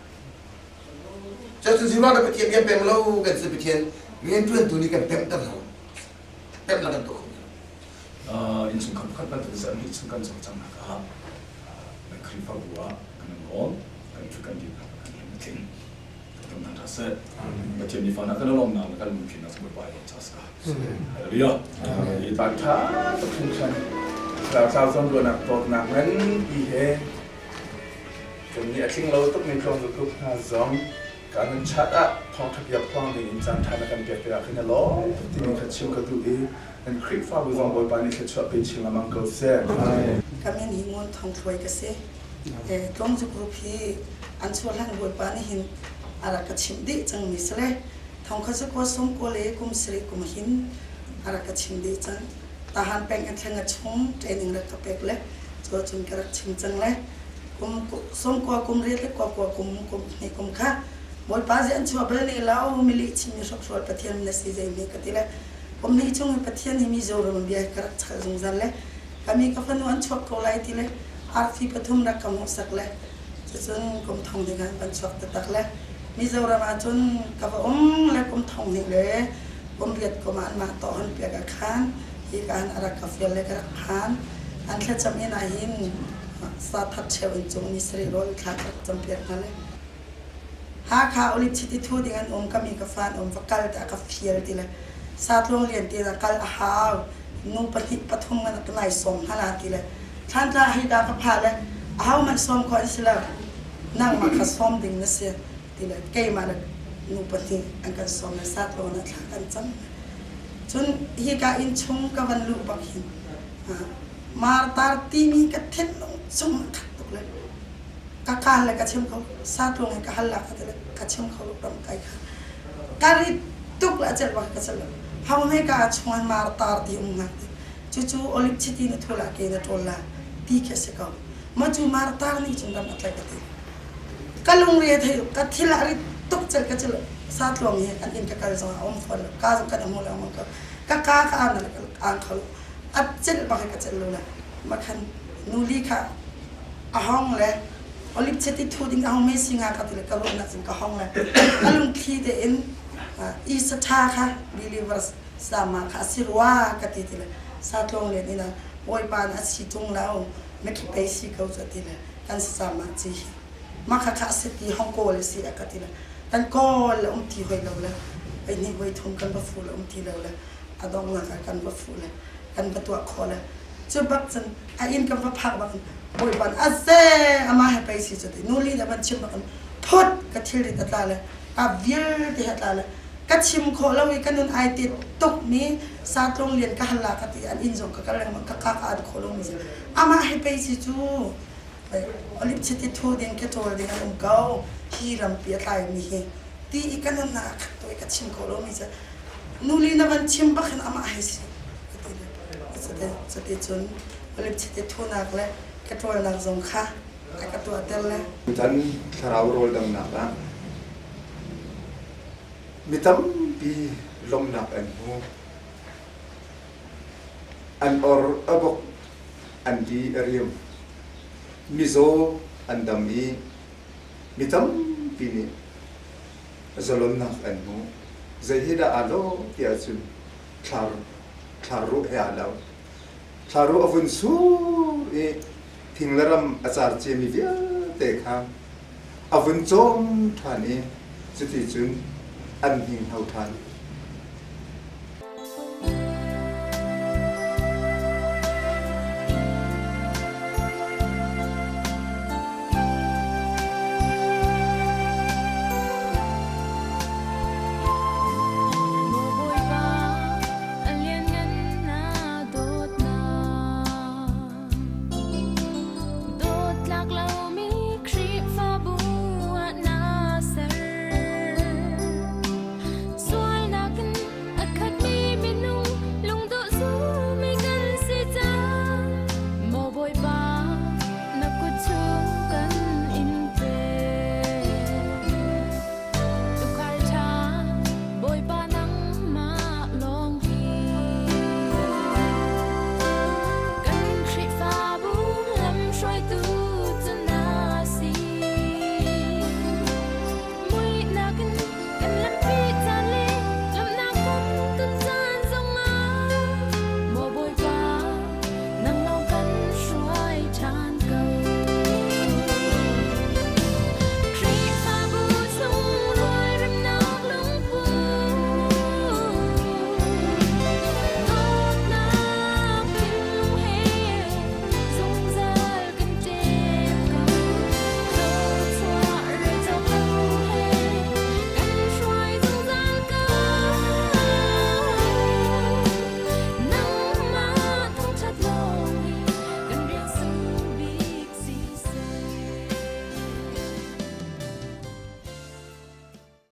S2: Cuacun zei ruang dah Pathian rian pem lo kan si Pathian rianṭuantu nih kan pemter hna lo. Pem la kan tuah kho
S1: Innchungkhar pakhat bantuk zarh hnih chung kan cawlcanghnak ah kan Khrihfabu ah kan lawm, kan ṭhu kan dirnak kan lung a tling. Kan thang ṭha seh. Pathian nih fahnak kan lawmnak le kan lungthinnak cu Bawipa i lawm ca si. Hallelujah.
S6: Hi caan ṭha tuk hringhran Thlarau zawnruahnak dawtnak nganpi he Kan nih a tling lo tukmi tlawngzukluk hna zong kan nan chat ah thawngṭha bia phuang ding in caan ṭha na kan pek tikah khin a lawm tuk timi kha chim ka duh i nan Khrihfabu zong Bawipa nih thluachuah pe chin lengmang ko seh.
S7: Ka min hi Ngun Thong Thluai ka si. Tlawngzuk group hi an chuah hlan Bawipa nih hin a rak ka chimh dih cangmi si le thongkhat zakua sawmkua le kum sarih kum hin a rak ka chimh dih cang. Tahan peng in thlenga chung training rak ka pek le cu cun ka rak chim cang le kum sawmkua kum riat le kua kua kum kum hnih kum kha Bawipa zi an chuah bal ne lo mili chimmi hrokhrawl Pathian na si zei hme ka ti le kum hnih chung hi Pathian hi Mizoram bia ka rak chal zungzal le kami ka fanu an chuak ko lai ti le arfi pathum rak ka hmuhsak le cucun kum thong ding ah kan chuak taktak le Mizoram ah cun ka va um le kum thong hnih le kum riat kum ah anmah tawh hon piak ah khan hika han a rak ka fial le ka rak phan an thlacam in ah hin sa that cheu in cung ni sarih rawl thla ka rak cam piak hna le Hakha olive chiti thu ding an um kami ka fa an um va kal te a ka fial ti le sa tluang lian ti na kal a hau nu pahnih pathum ngan ka nai sawm hna la ti le thlan tla hi da ka pha le a hau man sawm kho an si lo nangmah kha sawm ding na si ti le keimah le nu pahnih an kan sawm le sat law na thla kan cam cun hika inn chung ka van luh bak hin martar timi ka thinlung chung a khat tuk le ka kaan le ka chim kho satlung he ka hal la ka ti le ka chim kho ram kai kha ka rit tuk le a celh bak ka celh lo hau me ka chung an martar ti um ngak ti cucu olive chiti na thu la ke na ṭawl la ti khi a si ko ma cu martar nih cun ram a tlai ka ti Ka lungre a thei ka thil a rit tuk cel ka cel satluang hi an inn ka kal zong ah a um fawn lo ka zong kan hmu lo ka ka ka ka an ang kho lo a celh bak ka celh lo le makhan nuli kha a hong le olive cheti thu ding a hong me singa ka ti le ka ruahnak cun ka hong le ka lungthli tein i satha kha believers sama kha a si rua ka ti ti le satlong len ina bawipa na a si tung lo na khi pei si ko cu ti le kan sam ah ci hi mah kha kha a si ti hong kawl a si a ka ti le kan kawl le um ti hoi lo le voi hnih voi thum kan va fu le um ti lo le. A donghnak ah kan va fuh le kan va tuah khawh le cu bak cun a inn kan va phak bak in Bawipa nih a ze amah he pei si cu ti nu li le van chim bak in phut ka thilrit a tla le a vialte he a tla le ka chim khawh lo i ka nun ai tet tuk mi satlung lian ka hal la ka ti an inn zong ka kal lengmang ka ka ka an khawh lo mi amah he pei si cu olive chiti thu ding ke ṭawl ding an um ko hi rampi a tlai mi hi ti i ka nun ah khat to i ka chim khawh lo mi cu nuli na van chim bak hin amah hei si ka ti le cuti cun olive chiti thunak le ka ṭawlnak zong kha a ka tuahter le
S8: Tutan thlarau rawl damnak ah mi tampi lawmhnak an hmu. An or a bok, an di a riam. Mizaw an dam i mi tampi nih zalonnak an hmu. Zei hi dah aa lawh ti ahcun thlar thlarruh he aa lo. Thlarruh a vun sur i thing le ram a car ciami vialte kha a vun cawm ṭhan i cuticun an hninghno ṭhan.